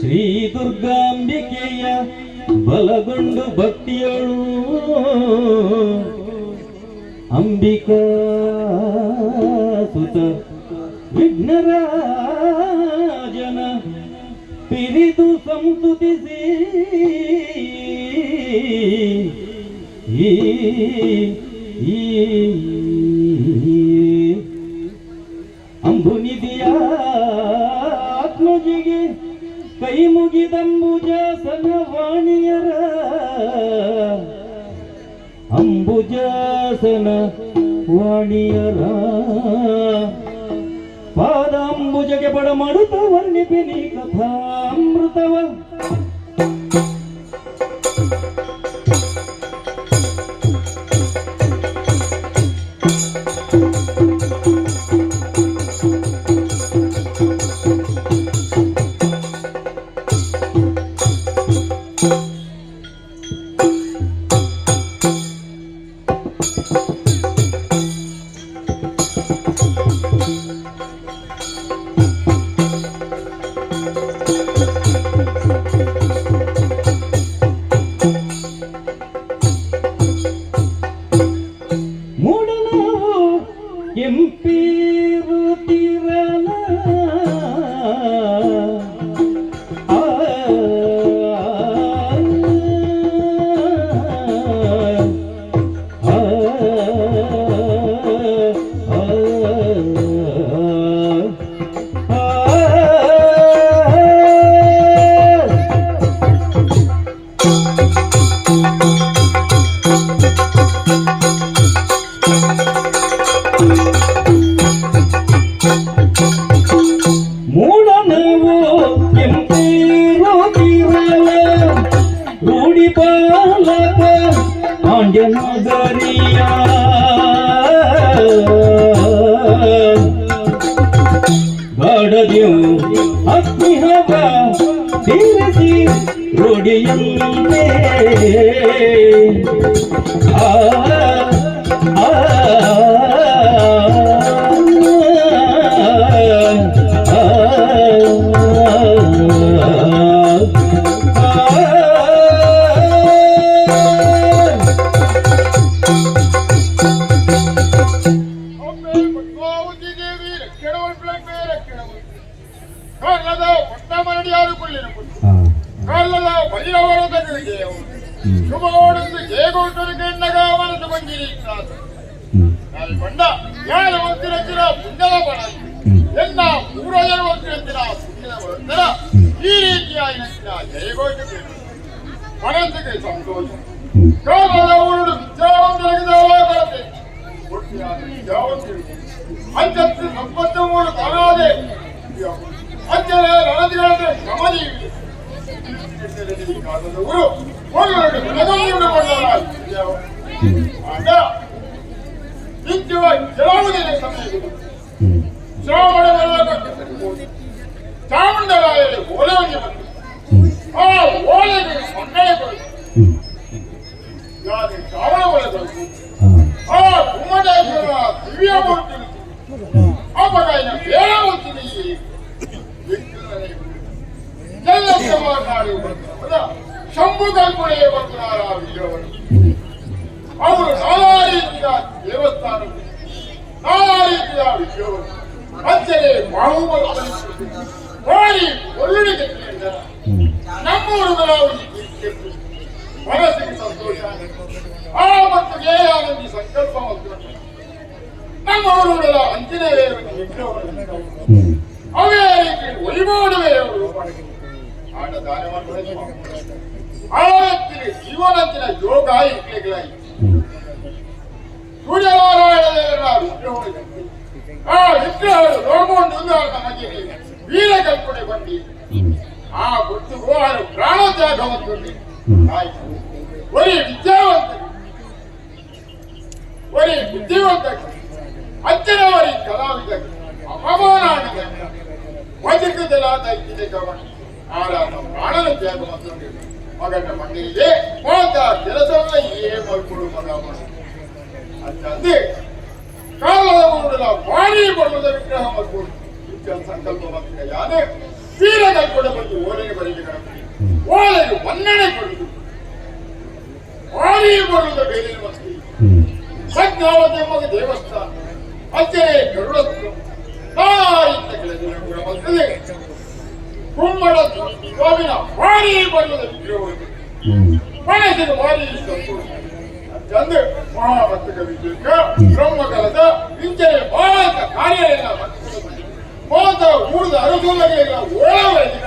Shri ದುರ್ಗಾಂಬಿಕೆಯ ಬಲಗೊಂಡು ಭಕ್ತಿಯಳು Ambika ಸುತ ವಿಘ್ನರಾಜನ ಪಿರಿದು ಸಂಸ್ತುತಿಸಿ ಈ ಈ ಅಂಬುನಿಧಿಯ ಆತ್ಮಜಿಗೆ ಕೈ ಮುಗಿದಂಬುಜಾಸನ ವಾಣಿಯರ ಅಂಬುಜಾಸನ ವಾಣಿಯರ ಪಾದಾಂಬುಜಗೆ ಬಡ ಮಾಡುತ್ತ ವರ್ಣಿಪಿನಿ ಕಥಾಮೃತವ. ಮೂಡಲವು ಕೆಂಪೇರುತ್ತಿರಲ ಆ, ಆ, ಆ, ಆ, ಮೂಡನವು ಕೆಂಪೇರುತ್ತಿರಲ ರೂಢಿ ಪಾಲಕ ಪಾಂಡ್ಯನಗರಿಯ ಗಾಡದಿಯು ಅಗ್ನಿಹವ ತೀರಿಸಿ ರೂಢಿಯಂತೆ ಆ ಆ ಅಮ್ಮೆ ಪದ್ಮಾವತಿ ದೇವಿ ರಕ್ಷಣವಲ್ಪೆ ರಕ್ಷಣವಲ್ ಕಾರ್ಲದ ಪಟ್ಟ ಮರಡಿಯಾರು ಕೊಲ್ಲಿನ ಕಾರ್ಲದ ಬೈರವರ ತಗುವಿಗೆಯವು ಶುಭೋಡೊಂದು ಜಯಗೋಟರು ಕೆಣ್ಣಗ ಮನಸ್ಸು ಬಂದಿರಿ ಕೊಂಡ ಯಾರ ಒಂದಿರಚಿರ ಪುಣ್ಯದ ಬಣ ಎನ್ನ ಪೂರ್ವಜರು ಒಂದಿರಚಿರ ಪುಣ್ಯದ ಬಲಂತರ ಈ ರೀತಿಯಾಗಿ ನಂತರ ಜಯಗೋಟ ಮನಸ್ಸಿಗೆ ಸಂತೋಷ. ಕಾಲದ ಊರುಡು ವಿದ್ಯಾವಂತರಾಗಿದ್ದಾವ ಬರತೆ ಒಟ್ಟಿಯಾದ ವಿದ್ಯಾವಂತರು ಅಂಚತ್ತು ಸಂಪತ್ತು ಮೂರು ತಾನಾದೆ ಅಂಚನೆ ರಣದಿಗಳಂತೆ ಶ್ರಮಜೀವಿ ಕಾಲದವರು ಒಳ್ಳೊಳ್ಳೆ ಬೆಳಗನ್ನು ಆಗ ನಿತ್ಯವ ಕೆಲವು ಸಮಯದಲ್ಲಿ ಶ್ರಾವಣ ಚಾಮುಂಡರಾಯರ ಓಲೆಗೆ ಬಂತು. ಆ ಓಲೆಗೆ ಮಕ್ಕಳೇ ಕೊಡು ಯಾರು ಶ್ರಾವಣ ಒಲೆ ಕೊಡು ಆ ಕುಮ್ಮಟೇಶ್ವರ ದಿವ್ಯ ಮೂರ್ತಿ ಅಪಗಾಯಿನ ಬೇರೆ ಮೂರ್ತಿ ಶಂಭು ಕಲ್ಪನೆ ಬಂಧುನಾರ ವಿಗ್ರಹವನ್ನು ಅವರು ನಾನಾ ರೀತಿಯ ದೇವಸ್ಥಾನ, ನಾನಾ ರೀತಿಯ ವಿಗ್ರಹವನ್ನು ಅಂಚನೆ ಬಾಹುಬಲ ಭಾರಿ ಒಳ್ಳೆಗೆ ನಮ್ಮೂರುಗಳ ಮನಸ್ಸಿಗೆ ಸಂತೋಷ. ಆ ಮತ್ತು ಆನಂದಿ ಸಂಕಲ್ಪ ಮತ್ತು ನಮ್ಮ ಊರುಗಳ ಅಂಜನೇಯ ವಿಗ್ರಹವನ್ನು ಅವೇ ರೀತಿ ವೈಭವವೇ ಅವರು ಆಟ ದಾನ ಆಳತ್ತಿನ ಜೀವನಂತಿನ ಯೋಗ ಇಕ್ಲೆಗಳಾಗಿ ಸೂರ್ಯನಾರಾಯಣ ದೇವರ ವಿಗ್ರಹ ಆ ವಿಗ್ರಹಗಳು ನೋಡ್ಕೊಂಡು ನಮಗೆ ವೀರ ಕಲ್ಪನೆ ಬಂದಿ ಆ ಗುರ್ತು ಆರು ಪ್ರಾಣತ್ಯಾಗ ಮತ್ತು ಆಯ್ತು. ಒರಿ ವಿದ್ಯಾವಂತರು, ಒರಿ ಬುದ್ಧಿವಂತ, ಅಚ್ಚನವರಿ ಕಲಾವಿದ ಅಪಮಾನ ಬದುಕದಲಾದ ಇದ್ದಿದೆ ಗಮನ ಆರಾಮ ಪ್ರಾಣನ ತ್ಯಾಗ ಮತ್ತು ಮಗನ ಮಣ್ಣಿಗೆ ಮಾತ ಕೆಲಸವನ್ನ ಏ ಮಲ್ಕೊಡು ಮಗ ಅಂತಂದು ಕಾಲದ ಮೂಡಲ ಭಾರಿ ಬಡದ ವಿಗ್ರಹ ಮಲ್ಕೊಡು ನಿತ್ಯ ಸಂಕಲ್ಪ ಮಾಡ್ತೀನಿ ಯಾನೆ. ವೀರಗಳು ಕೂಡ ಬಂದು ಓಲೆಗೆ ಬರೆದು ಓಲೆಗೆ ಮನ್ನಣೆ ಕೊಡುದು ಭಾರಿ ಬರುವುದ ಬೇರೆ ವಸ್ತು ಪದ್ಮಾವತಿ ದೇವಸ್ಥಾನ ಅಂಚನೆ ಗರುಡತ್ವ ನಾನಾರಿತ್ತ ಕೆಲಸ ಬರ್ತದೆ ಕುಮ್ಮಡ ಸ್ವಾಮಿನ ಭಾರಿ ಬರುವುದ ವಿಗ್ರಹ ಮನಸ್ಸಿಗೆ ಭಾರಿ ಸಂತೋಷ ಅಂತಂದು ಮಹಾಭಕ್ತ ವಿಜಯಕ ಬ್ರಹ್ಮಕಲದ ಇಂಚನೆ ಭಾರತ ಕಾರ್ಯವೆಲ್ಲ ಮಾತ ಊರದ ಅನುಕೂಲಗಳಿಲ್ಲ ಓಳವರೆಗೆ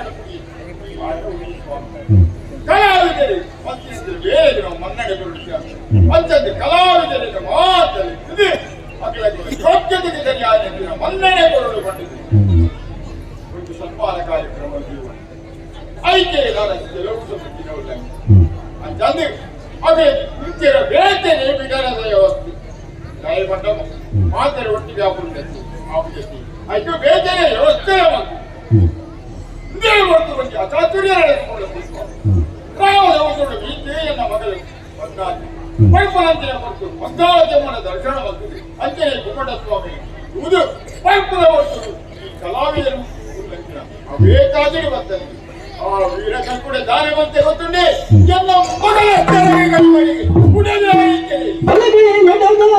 ಕಲಾವಿದರು ಮತ್ತಿದ್ರೆ ಬೇರೆ ನಾವು ಮನ್ನಣೆ ಕೊಡುತ್ತಾರೆ ಅಂತಂದು ಕಲಾವಿದರಿಗೆ ಮಾತಲ್ಲಿ ಅಖಿಲ ಯೋಗ್ಯತೆಗೆ ಸರಿಯಾದ ಮನ್ನಣೆ ಕೊಡಲು ಬಂದಿದೆ. ಒಂದು ಸನ್ಮಾನ ಕಾರ್ಯಕ್ರಮ ಐಕೆ ಕೆಲವು ದಿನವಿಲ್ಲ ಅಂತಂದು ಅದೇ ಇಂಚಿನ ಬೇತನೆ ಬಿಡರದ ವ್ಯವಸ್ಥೆ ದಯಮಂಡಪ ಮಾತ್ರ ಒಟ್ಟಿಗೆ ಆಪುಂಡತಿ ಆಪುಜತಿ ಐದು ಬೇತನೆ ವ್ಯವಸ್ಥೆ ಬಂತು ಇಂದೇ ಹೊರತು ಒಂದು ಅಚಾತುರ್ಯ ನಡೆಸಿಕೊಳ್ಳ ಎನ್ನ ಮಗಳು ಬಂದಾಗಿ ಪೈಪುಲಂತೆಯ ಹೊರತು ಬಂಗಾಳಜಮ್ಮನ ದರ್ಶನ ಬಂದಿದೆ. ಅಂತೆಯೇ ಕುಮ್ಮಟ ಸ್ವಾಮಿ ಇದು ಪೈಪುಲ ಹೊರತು ಈ ಕಲಾವಿದರು ಬೇಕಾದರೂ ಬರ್ತದೆ. ಆ ವೀರ ಕಲ್ಪುಡೆ ದಾನ ಬಂತೆ ಗೊತ್ತುಂಡೆ ಎಲ್ಲ ಮಗಳ ಬಲಗೆ ಎಡಗಾಲುಗಳ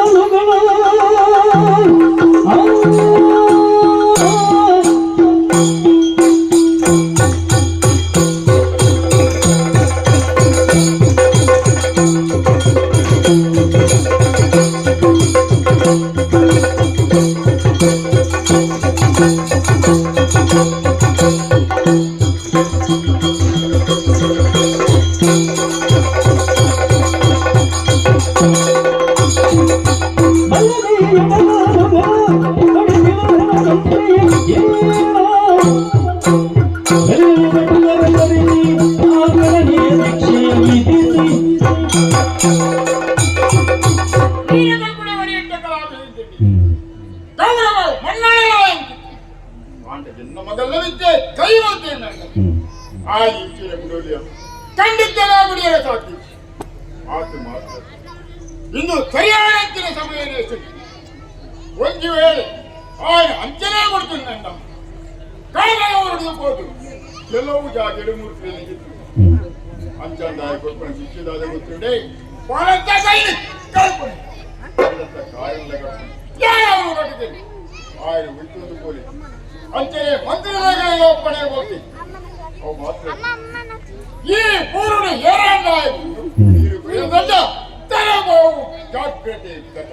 ಬಲಗೆ ಎಡಗಾಲುಗಳ ಶಿಕ್ಷೆಯ ವಿಧಿಸಿ ವೀರಕಲ್ಪುಡೆ ಒಡೆಯಂತ ಕಲಾವಿದರು ಗೌರವ ಮನ್ನಣೆ ಮಗಲ್ಲವಿದ್ದೆ ಕೈವಂತೆ ಆ ಇಂಚಿನ ಗುಡೋಲಿಯ ಖಂಡಿತಲ ಗುಡಿಯರ ಸಾಕಿ ಮಾತು ಮಾತ್ರ ಇಂದು ಸರಿಯಾದ ಸಮಯ ಒಂದು ವೇಳೆ ఆయన ಅಂಚನೆ ಕೊಡ್తుందంట ಕಾರಣಗಳು ಹೋದು ಕೆಲವು ಜಾಗೆలు ಮೂರ್ತಿ ಅಂಚಂದಾಯ ಕೊಪ್ಪಣ ಶಿಕ್ಷೆದಾದ ಗೊತ್ತುಂಡೆ ಬಾಳಂತ ಕೈ ಕಳ್ಕೊಂಡು ಕಾಯಲ್ಲ ಯಾರು ಕಟ್ಟಿದ್ದೇನೆ ఆయన ಉಳಿತೊಂದು ಪೋಲಿ ಅಂಚನೆ ಮಂತ್ರಿಗಳ ಒಪ್ಪಣೆ ಹೋಗಿ ಅವು ಮಾತ್ರ ಈ ಪೂರ್ಣ ಏರಾಂಡ ನೀರು ಕುಡಿಯೋದಲ್ಲ ತರಬಹುದು ಜಾಗ್ರತೆ ಗತ.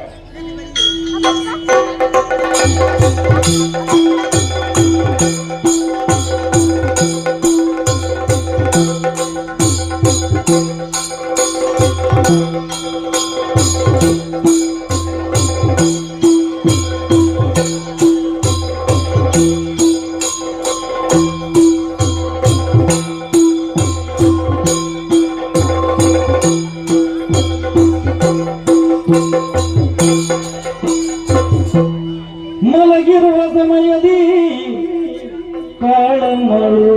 ಮಲಗಿರುವ ಸಮಯದಿ ಕಾಳಮ್ಮಳು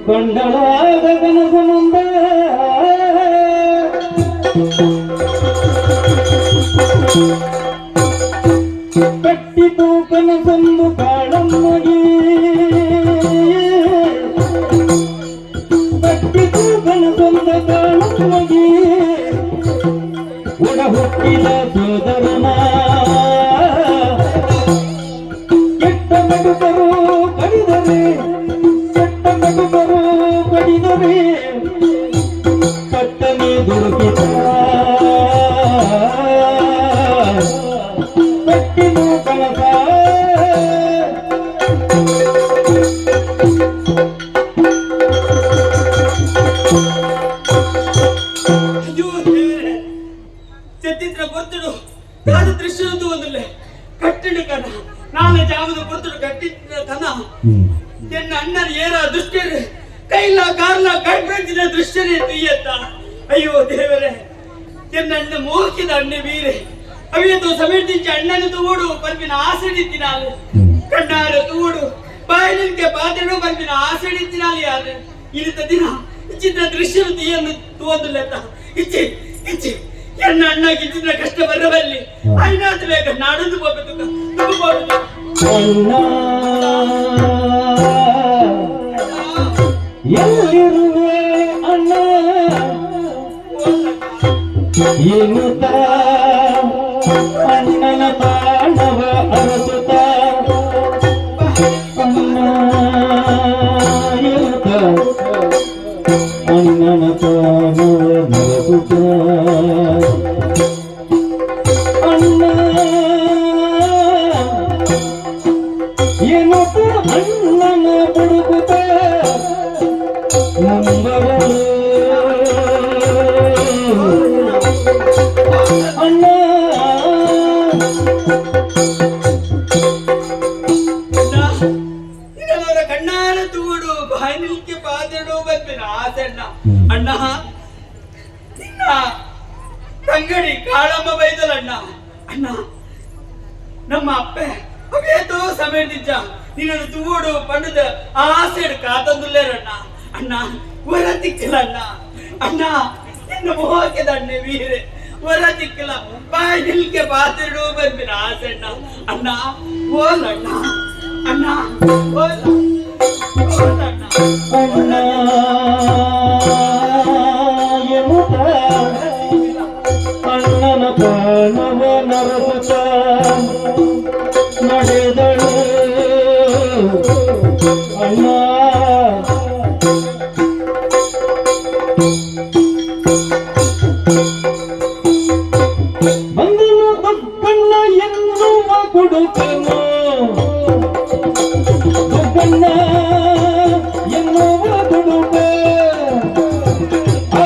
ಕಂಡಳಾದ ಕನಸು ಮುಂದ ಕಟ್ಟಿತು ಕನಸೊಂದು ಕಾಳಮ್ಮಗೆ, ಕಟ್ಟಿತು ಕನಸೊಂದು ಕಾಳಮ್ಮಗೆ, ಒಡ ಹುಟ್ಟಿದ ಸೋದರನ ಕೆಟ್ಟ ಬಡುಕರು ಕಡಿದರೆ, ಕೆಟ್ಟ ಬಡುಕರು ಕಡಿದರೆ ಕಟ್ಟನೆ ದೊರಕಿತ ಕಟ್ಟಿದು ಕನಸ. ಅಯ್ಯೋ ದೇವರೇ, ಚತ್ತಿತ್ರ ಗೊತ್ತುಡು ಕಾದ ದೃಶ್ಯದ್ದು ಒಂದಿಲ್ಲ ಕಟ್ಟಿಡು ಕನ ನಾನು ಜಾಮದ ಗೊತ್ತುಡು ಕಟ್ಟಿದ ಕನ ಎನ್ನ ಅಣ್ಣನ ಏರ ದುಷ್ಟರು ಕೈಲ ಕಾರ್ಲ ಕಡ್ಬೆಂಚಿನ ದೃಶ್ಯನೇ ತುಯ್ಯತ್ತ. ಅಯ್ಯೋ ದೇವರೇ, ಎನ್ನ ಅಣ್ಣ ಮೋಕಿದ ಅಣ್ಣೆ ವೀರೆ ಅವಿಯತು ಸಮೀರ್ತಿಂಚ ಅಣ್ಣನ ತೂಡು ಪಲ್ಪಿನ ಆಸೆಡಿತ್ತಿನಾಲು ಕಣ್ಣಾರ ತೂಡು ಬಾಯಿಲಿಕ್ಕೆ ಪಾತ್ರೆಡು ಪಲ್ಪಿನ ಆಸೆಡಿತ್ತಿನಾಲು ಯಾರು ಇಲ್ಲಿದ್ದ ದಿನ ಇಚ್ಚಿದ್ರ ದೃಶ್ಯನು ತೀಯನ್ನು ತೂವೊಂದುಲೆತ್ತ ಇಚ್ಚಿ ಇಚ್ಚಿ ಎನ್ನ ಅಣ್ಣಗೆ ಇಚ್ಚಿದ್ರ ಕಷ್ಟ ಬರಬಲ್ಲಿ ಐನಾತ್ ಬೇಕ ನಾಡೊಂದು ಹೋಗಬೇಕು ತುಂಬ ಹೋಗಬೇಕು. ಅಣ್ಣ. ಎಲ್ಲಿರುವೆ ಅಣ್ಣ ಎನ್ನುತ್ತ ಅಣ್ಣನ ತಾಣವ ಅರಸುತ್ತ ಅಣ್ಣ ಎನ್ನುತ್ತ ಅಣ್ಣನ ತಾಣವ ನರಸುತ್ತ ಅಣ್ಣ ಎನ್ನುತ್ತ ಅಣ್ಣನ ಬುಡುಕುತ್ತ ಮುಂಬರಲು ಅಣ್ಣ. ನಿನ್ನವರ ಕಣ್ಣಾರ ತೂಡು ಬಾಯಿ ನಿಲ್ಕೆ ಪಾದೆಡು ಬಂದಿನ ಆಸೆಣ್ಣ. ಅಣ್ಣ, ನಿನ್ನ ತಂಗಡಿ ಕಾಳಮ್ಮ ಬೈದಲಣ್ಣ. ಅಣ್ಣ, ನಮ್ಮ ಅಪ್ಪೆ ಅವೇತೋ ಸಮಯದಿಜ್ಜ ನಿನ್ನನ್ನು ತೂಡು ಪಂಡದ ಆಸೆಡ್ ಕಾತಂದುಲ್ಲೇರಣ್ಣ. ಅಣ್ಣ, ವರ ತಿಕ್ಕಲಣ್ಣ. ಅಣ್ಣ, ನಿನ್ನ ಮೋಹಕೆದಣ್ಣೆ ವೀರೆ ವರ ತಿಕ್ಕಲ ಬಾಯಿ ನಿಲ್ಕೆ ಪಾತಿಡು ಬಂದಿನ ಆಸೆಣ್ಣ. ಅಣ್ಣ, ಓಲಣ್ಣ. ಅಣ್ಣ, ಓಲ ಓಲಣ್ಣ. ಅಣ್ಣ ಎನ್ನುತ್ತ ಅಣ್ಣನ ಪ್ರಾಣವ ನರಸುತ್ತ ನಡೆದಳು ಅಣ್ಣ. ಬಂದನು ದೊಡ್ಡಣ್ಣ ಎನ್ನುವ ಕುಡುಕನು, ದೊಡ್ಡಣ್ಣ ಎನ್ನುವ ಕುಡುಕ. ಆ,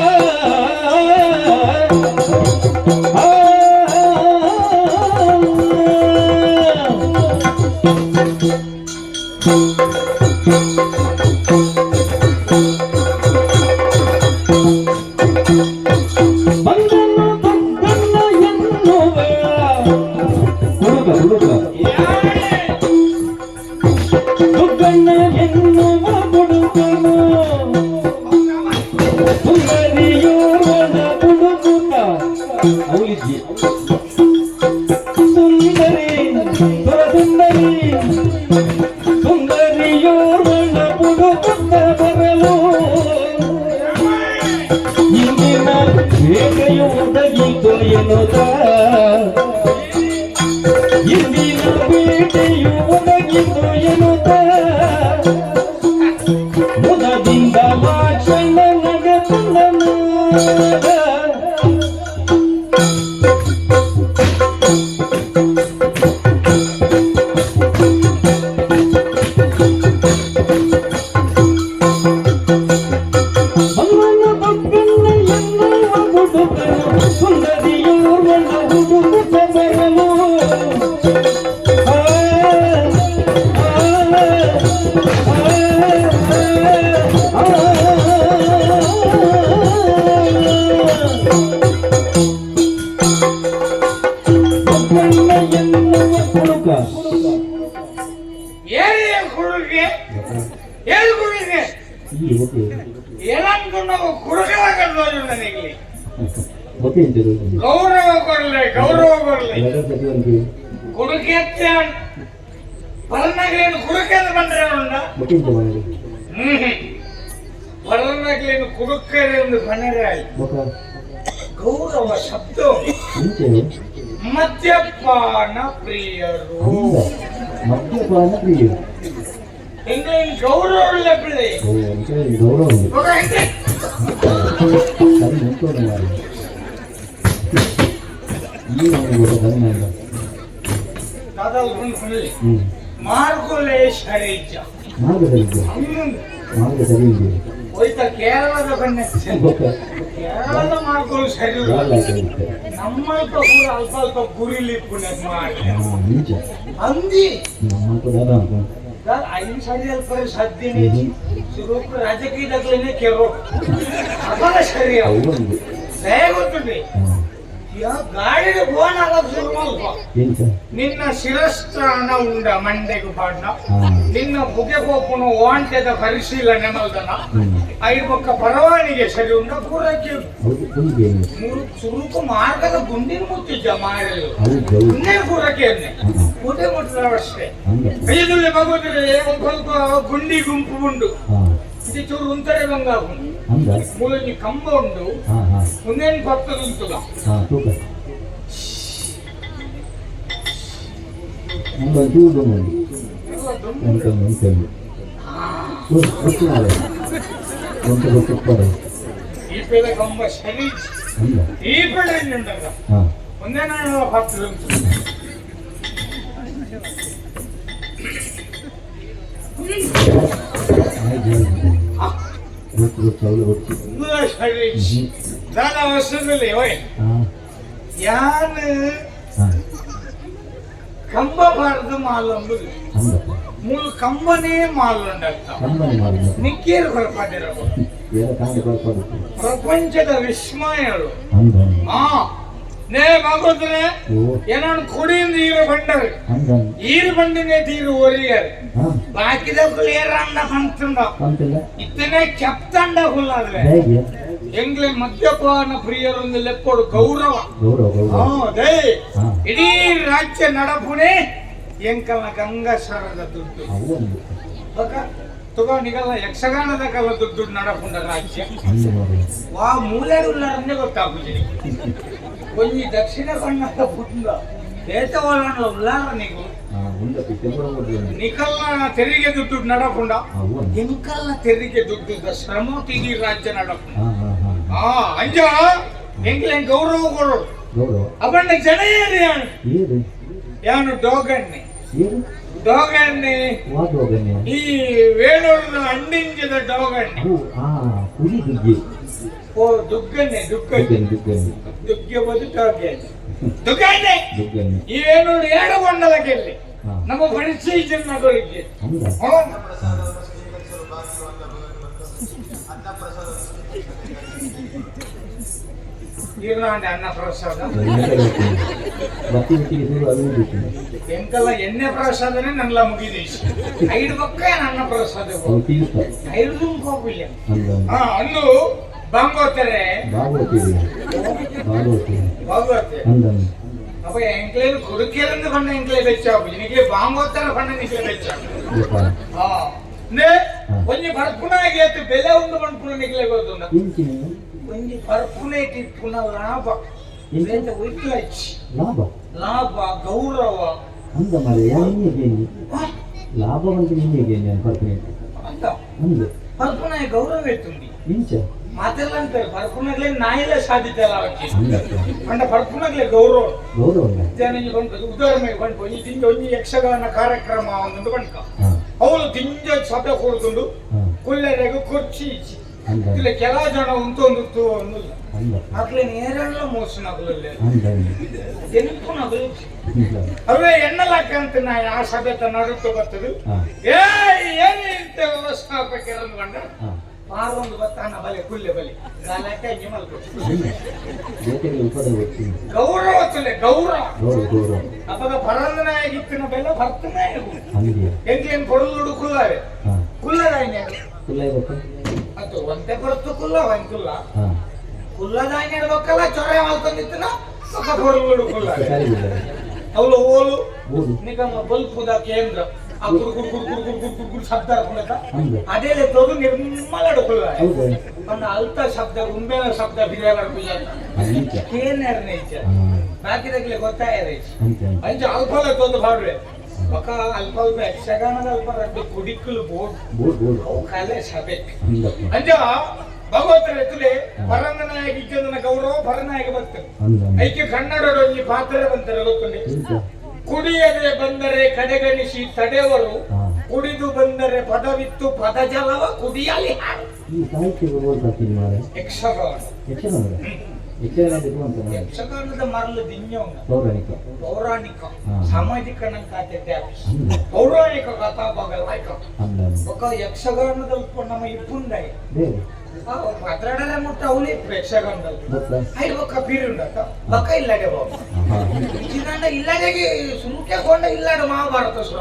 ಆ, ಬಂದನು ದೊಡ್ಡಣ್ಣ ಎನ್ನುವ ಹುಡುಗ ಹುಡುಗ, ದುಗ್ಗಣ್ಣ ಎನ್ನುವ ಹುಡುಗನು ಸುಂದರಿಯೋರ್ವನ ಹುಡುಗುತ್ತ ಅವಳಿದ್ದಿ ಸುಂದರಿ ಸುರಸುಂದರಿ ಸುಂದರಿಯೋರ್ವನ ಹುಡುಗುತ್ತ ಬರಲು ಇಂದಿನ ಬೇಟೆಯು ಒದಗಿತು ಎನ್ನುತ್ತ, ಇಂದಿನ ಬೇಟೆಯು ಒದಗಿತು ಎನ್ನುತ್ತ ಮುದದಿಂದ ಭಾಷಣ ನಗತನ. ಬಂದನು ದೊಡ್ಡಣ್ಣ ಎನ್ನುವ ಹುಡುಗನು ಸುಂದರಿಯೋರ್ವನ ಹುಡುಗುತ್ತ ಬರಲು. ಆ, ಆ, ಆ, ಆ, ದೊಡ್ಡಣ್ಣ ಎನ್ನುವ ಹುಡುಗ. ఏది కుడుకే? ఏది కుడుకే? ಈ ಓಕೆ. ఏమనుకున్నావు? కుడుకలాగా రోజు నీకు. ಓಕೆ ಅಂತೀರಿ. గౌరవ కొరలే, గౌరవ కొరలే. ಕುಡುಕೆತ್ತೆ ಪರನಗ್ಲೇನು ಕುಡುಕೆಂದು ಬಂದ್ರೆ ಉಂಡ. ಓಕೆ. ಪರನಗ್ಲೇನು ಕುಡುಕರೆ ಒಂದು ಬನ್ನರೆ. ಗೌರವ ಶಬ್ದ. ಮದ್ಯಪಾನ ಪ್ರಿಯರು. ಮದ್ಯಪಾನ ಪ್ರಿಯರು. ಎಂಗ್ಲೇನು ಗೌರವ ಉಳ್ಳ ಪಿಳ್ಳೆ. ಓ, ಅಂತ ಗೌರವ ఉంది. ಮಗ ಹೆಂಗೆ? ಸರಿ ನಿಂತ್ಕೊಂಡು ಮಾರ್ರೆ. ಈ ಒಂದು ಗೊತ್ತ ಕಮ್ಮಿ ಅಲ್ಲ. ದಾದಾ ಉಂಡು. ಹ್ಮ್. ಮಾರ್ಕೊಲೆ ಸರಿಜ. ಮಾರ್ಗ ಸರಿ ಇದೆಯಾ? ಮಾರ್ಗ ಸರಿ ಇದೆಯಾ? ಹೋಯ್ತ ಕೇರಳದ ಬಣ್ಣ. ಗೊತ್ತಾ? ಕೇರಳದ ಮಾರ್ಕೊಲು ಸರಿ ಇಲ್ಲ. ಯಾವ್ದು ಆಯ್ತು? ನಮ್ಮಲ್ಪ ಕೂಡ ಅಲ್ಪ ಅಲ್ಪ ಗುರಿಲಿ ಪುನಃ ಮಾಡಿ. ಹಾ, ನಿಜ. ಅಂದಿ. ನಮ್ಮಂತ ದಾದ ಅಂತ. ಐದು ಸರಿ ಅಲ್ಪ ಸದ್ದಿನಿ ಸುರೂಪ ರಾಜಕೀಯದಾಗ್ಲೇನೆ ಕೇಳೋ ಅವಾಗ ಸರಿ ಅವು. ಅವು ಒಂದು. ದಯ ಗೊತ್ತುಂಟಿ. ಹಾ. ಯಾ ಗಾಡಿದ ಬೋನ್ ಆಗೋದು ಶುರು ಮಲ್ಪ. ಎಂತ? ನಿನ್ನ ಶಿರಸ್ತ್ರಾಣ ಉಂಡ ಮಂಡೆಗು ಪಾಡ್ನ. ಹಾ. ನಿನ್ನ ಪುಗೆ ಪೋಪುನು ವಾಂಟೆದ ಪರಿಶೀಲನೆ ಮಲ್ದನ. ಹ್ಮ್. ಐದು ಪಕ್ಕ ಪರವಾನಿಗೆ ಸರಿ ಉಂಡ ಪೂರಕ್ಕೆ. ಹೌದು, ಕುಂಗೆ. ಮೂರು ಸುರುಕು ಮಾರ್ಗದ ಗುಂಡಿನ ಮುತ್ತಿದ್ದ ಮಾರಲು. ಹೌದು ಹೌದು. ಇನ್ನೇ ಪೂರಕ್ಕೆ ಹಾ. ಊಟ ಮುಟ್ಟಿದ ಅಷ್ಟೇ. ಹಂಗ. ಐದುಳ್ಳಿ ಮಗುದ್ರೆ ಒಂದು ಸ್ವಲ್ಪ ಗುಂಡಿ ಗುಂಪು ಉಂಡು. ಹಾ. ಇದು ಚೂರು ಉಂತರೆ ಬಂಗಾಪು ಅಂದ ಮೂಲೊಂಜಿ ಕಂಬ ಉಂಡು ಹಾ ಹಾ ಉಂದೇನ್ ಪತ್ತದ ಉಂತುಗ ಹಾ ತೂಕ ನಂಗೆ ಚೂರು ಉಂಟು ಉಂಟು ಉಂಟು ಗೊತ್ತು ಮಾರೆ ಒಂದು ಗೊತ್ತು ಈ ಪೇದ ಕಂಬ ಸರಿ ಅಂದ ಈ ಪೇಡ ಉಂಟಲ್ಲ ಹಾ ಒಂದೇನ ಪತ್ತದ ಉಂಟು ಆಯ್ತು ಗೊತ್ತು ಗೊತ್ತು ಅವಳು ಗೊತ್ತು ಉಂದುಲ ಸರಿ ದಾದ ವರ್ಷದಲ್ಲಿ ಓಯ್ ಹಾ ಯಾನ್ ಹಾ ಕಂಬ ಬಾರದು ಮಾಲಂಬುದು ಅಂದಪ್ಪ ಮೂಲ ಕಂಬನೇ ಮಾಲುಂಡತ್ತ ಕಂಬನಿ ಮಾಡಿದ ನಿಕ್ಕೇರು ಹೊರಪಾದಿರಬಹುದು ಏನ ಕಾಂಡ ಬರ್ಪಾಗುತ್ತೆ ಪ್ರಪಂಚದ ವಿಸ್ಮಯಗಳು ಅಂದ ಆ ನೇ ಮಗೋದ್ರೆ ಓ ಏನಾನು ಕುಡಿಯಿಂದ ಈರು ಬಂಡರು ಅಂದ ಈರು ಬಂಡಿನೇ ತೀರು ಒರಿಯರು ಹಾ ಬಾಕಿದಕ್ಕೂ ಏರಂಡ ಕಂತುಂಡ ಅಂತಿಲ್ಲ ಇತ್ತನೇ ಕೆಪ್ತಂಡ ಹುಲ್ಲಾದ್ರೆ ಹೇಗೆ ಎಂಗ್ಲೆ ಮದ್ಯಪಾನ ಪ್ರಿಯರೊಂದು ಲೆಕ್ಕೋಡು ಗೌರವ ಗೌರವ ಗೌರವ ಹೌದೇ ಹಾ ಇಡೀ ರಾಜ್ಯ ನಡಪುಣೆ ಎಂಕಲ್ನ ಗಂಗಾಸರದ ದುಡ್ಡು ಅವು ಒಂದು ಬಕ ತುಗ ನಿಗಲ್ಲ ಯಕ್ಷಗಾನದ ಕಲ್ಲ ದುಡ್ಡು ನಡಪುಂಡ ರಾಜ್ಯ ಅಂದ ಮಾರೆ ವಾ ಮೂಲೆಡು ಉಳ್ಳಾರನ್ನೇ ಗೊತ್ತಾಗುದಿಲ್ಲ ಒಂಜಿ ದಕ್ಷಿಣ ಕನ್ನಡ ಪುಂಡ ಬೇತವಲನ ಉಳ್ಳಾರ ನೀವು ಹಾ ಉಂಡಪ್ಪಿ ಕೆಂಪು ಒಂದು ನಿಕಲ್ನ ತೆರಿಗೆ ದುಡ್ಡು ನಡಪುಂಡ ಅವು ಒಂದು ಎಂಕಲ್ನ ತೆರಿಗೆ ದುಡ್ಡು ಶ್ರಮ ತಿಗಿ ರಾಜ್ಯ ನಡಪುಂಡ ಹಾ ಹಾ ಹಾ ಆ ಅಂಜ ಎಂಕ್ಲೆ ಗೌರವ ಕೊಡೋಡು ಗೌರವ ಅವಣ್ಣ ಜನ ಏರು ಯಾನು ಏರು ಯಾನು ಡೋಗಣ್ಣೆ ಏರು ಡೋಗಣ್ಣೆ ವಾದೋಗನ್ಯ ಈ ವೇಣೂರಿನ ಅಂಡಿಂಜದ ಡೋಗಣ್ಣೆ ಹೂ ಆ ಕುರಿ ದುಗ್ಗಿ ಓ ದುಗ್ಗಣ್ಣೆ ದುಗ್ಗಣ್ಣೆ ದುಗ್ಗನಿ ದುಗ್ಗನಿ ದುಗ್ಗೆ ಬದು ಡೋಗಣ್ಣೆ ದುಗ್ಗಣ್ಣೆ ದುಗ್ಗನಿ ಈ ವೇಣೂರು ಎರಡು ಗೊಂಡಲ ಗೆಲ್ಲಿ ಹಾ ನಮ್ಮ ಪರಿಚಯ ಜನಗಳಿಗೆ ಅಂದ ಇರ್ನಾಂಡೆ ಅನ್ನ ಪ್ರಸಾದ ಬತ್ತಿ ಬಿಟ್ಟಿಗೆ ಶುರು ಅದು ಬಿಟ್ಟಿಗೆ ಎಂಕಲ್ಲ ಎಣ್ಣೆ ಪ್ರಸಾದನೇ ನನ್ನ ಮುಗಿದೀಶ್ ಐದು ಪಕ್ಕ ನನ್ನ ಪ್ರಸಾದ ಅವು ತೀರ್ಥ ಐದು ಹೋಗಿಲ್ಲ ಅಂದ ಹಾ ಅಂದು ಬಾಂಗೋತಾರೆ ಭಾಗವತಿಗೆ ಭಾಗವತಿ ಭಾಗವತೆ ಅಂದ ಅಪ್ಪ ಎಂಕ್ಲೇನು ಕುಡುಕೇರಂದು ಬಣ್ಣ ಎಂಕ್ಲೇ ಬೆಚ್ಚಾಗು ನಿನಗೆ ಬಾಂಗೋತ್ತರ ಬಣ್ಣ ನಿಕ್ಲೆ ಬೆಚ್ಚಾಗು ಗೊತ್ತಾ ಹಾ ನೇ ಒಂಜಿ ಪರ್ಪುನಾಗಿ ಆತು ಬೆಲೆ ಉಂಡು ಪನ್ಪುನ ನಿಕ್ಲೆ ಗೊತ್ತುಂಡ ಇಂಚಿನ ಒಂಜಿ ಪರ್ಪುನೆ ಟಿಪ್ಪುನ ಲಾಭ ಇವೆಂತ ಉಯ್ಕ್ಲಚ್ ಲಾಭ ಲಾಭ ಗೌರವ ಅಂದ ಮಾರೆ ಯಾನಿಗೆ ಲಾಭ ಬಂತು ನಿಮಗೆ ನಾನು ಪರ್ಪನೆ ಅಂತ ಅಂದ ಪರ್ಪುನಾಯ ಗೌರವ ಎತ್ತುಂಡಿ ಇಂಚ ಮಾತೆಲ್ಲ ಅಂತಾರೆ ಪರ್ಪುನಾಗ್ಲೇ ನಾಯಿಲೆ ಸಾಧ್ಯತೆ ಅಲ್ಲ ಅವಕ್ಕೆ ಅಂದಪ್ಪ ಅಂಡ ಪರ್ಪುನಾಗ್ಲೇ ಗೌರವ ಗೌರವ ಉಂಡ ಜನ ಬಂತು ಉದಾಹರಣೆ ಬಂತು ಒಂಜಿ ತಿಂಜ ಒಂಜಿ ಯಕ್ಷಗಾನ ಕಾರ್ಯಕ್ರಮ ಒಂದು ಬಂಕ ಹಾ ಅವಳು ತಿಂಜ ಸಭೆ ಕೊಡ್ತುಂಡು ಹಾ ಕುಲ್ಲೆರೆಗು ಕುರ್ಚಿ ಇಚ್ಚಿ ಅಂದ ಇಲ್ಲ ಕೆಲ ಜನ ಉಂತೊಂದು ಅನ್ನಿಲ್ಲ ಅಂದಪ್ಪ ಅಕ್ಲೆ ನೇರಲ್ಲ ಮೋಸನಗಲಲ್ಲ ಅಂದ ಎನ್ಪುನಗಲು ಅವೇ ಎಣ್ಣಲಾಕಂತ ನಾ ಆ ಸಭೆ ನಡುಟ್ಟು ಬರ್ತದೆ ಹಾ ಏ ಏನು ಇಂತ ವ್ಯವಸ್ಥಾಪಕರನ್ನು ಬಂಡ ಹಾ ಪಾರೊಂದು ಬತ್ತಾನ ಬಲೆ ಕುಲ್ಲೆ ಬಲೆ ಗಲಾಟೆ ಮಲ್ಕೊ ಜೊತೆಗೆ ಉಪದ ಗೊತ್ತಿ ಗೌರವ ತುಲೆ ಗೌರವ ಗೌರವ ಗೌರವ ಅಪಗ ಪರಂದನಾಯಗಿತ್ತಿನ ಬೆಲ್ಲ ಭರ್ತನಾಯಗು ಅಂದಿಯ ಎಂಕ್ಲೇನ್ ಕೊಡಲುಡು ಕುಲ್ಲವೆ ಹಾ ಕುಲ್ಲದಾಯ್ನೆ ಕುಲ್ಲ ಗೊತ್ತ ಅದು ಒಂತೆ ಕೊರತು ಕುಲ್ಲ ಒಂಕುಲ್ಲ ಹಾ ಕುಲ್ಲದಾಯ್ನೆ ಬಕ್ಕಲ್ಲ ಚೊರೆ ಮಲ್ತೊಂದಿತ್ತಿನ ಪಕ್ಕ ಕೊಡಲುಡು ಕುಲ್ಲವೆ ಸರಿ ಇಲ್ಲ ಅವಳು ಓಲು ಓದು ನಿಗಮ ಬಲ್ಪುದ ಕೇಂದ್ರ ಆ ಕುರು ಕುರು ಕುರು ಕುರು ಕುರು ಕುರು ಕುರು ಕುರು ಶಬ್ದ ಹಾಕೊಂಡತ್ತ ಅಂದ ಅದೇ ಲೆತ್ತೋದು ನಿರ್ಮಲ ಕುಲ್ಲ ಹೌದು ಒಂದು ಅಲ್ತ ಶಬ್ದ ಉಂಬೇನ ಶಬ್ದ ಬಿರಿಯಾಗ ಇಂಚ ಏನಾರ ಇಚ್ಛೆ ಹಾ ಬಾಕಿದಾಗ್ಲೆ ಗೊತ್ತಾಯ ಅಂತೆ ಅಂತೆ ಅಂಚ ಅಲ್ಪ ಲೆತ್ತೊಂದು ಬಾಡ್ವೆ ಬಕ ಅಲ್ಪ ಅಲ್ಪ ಯಕ್ಷಗಾನದ ಅಲ್ಪ ರಡ್ಡು ಕುಡಿಕಲು ಬೋರ್ಡ್ ಬೋರ್ಡ್ ಬೋರ್ಡ್ ಅವು ಕಲೆ ಸಭೆ ಅಂದಪ್ಪ ಅಂಚ ಭಗವತರ ಎತ್ತುಲೆ ಪರಂಗನಾಯಕ ಇಜ್ಜಂದನ ಗೌರವ ಪರನಾಯಕ ಬರ್ತದೆ ಅಂದ ಐಕೆ ಕನ್ನಡದ ಒಂಜಿ ಪಾತ್ರ ಬಂತಾರೆ ಗೊತ್ತುಂಡೆ ಇಂಚ ಕುಡಿಯದೆ ಬಂದರೆ ಕಡೆಗಣಿಸಿ ತಡೆವರು ಹಾ ಕುಡಿದು ಬಂದರೆ ಪದವಿತ್ತು ಪದಜಲವ ಕುಡಿಯಲಿ ಹಾಡು. ಈ ಸಾಹಿತ್ಯ ಓದ್ತಾತೀನಿ ಮಾರೆ ಯಕ್ಷಗಾನ ಯಕ್ಷಗಾನದ ಯಕ್ಷಗಾನ ಅಂತ ಯಕ್ಷಗಾನದ ಮರಳು ದಿನ್ಯ ಉಂಟು. ಪೌರಾಣಿಕ ಪೌರಾಣಿಕ ಹಾ. ಸಾಮಾಜಿಕ ನಂಕಾತೆ ಅಂದ ಪೌರಾಣಿಕ ಕಥಾ ಬಗಲಾಯ್ಕ ಅಂದ ఒక ಯಕ್ಷಗಾನದಲ್ಲಿ ನಮ್ಮ ಇಪ್ಪುಂದಾಯಿ ಬೇರೆ ಅದ್ರಡಲೆ ಮುಟ್ಟ ಅವಲಿ ಇಪ್ಪು ಯಕ್ಷಗಾನದಲ್ಲಿ ಗೊತ್ತಾ ಐದು ಒಕ್ಕ ಪೀರಿ ಉಂಡತ್ತ ಬಕ್ಕ ಇಲ್ಲಡೆ ಬಾಬು ಹಾ ಇಜಿನಂಡ ಇಲ್ಲಡೆಗೆ ಸುಮ್ಕೆ ಕೊಂಡ ಇಲ್ಲಡೆ ಮಹಾಭಾರತ ಸುರ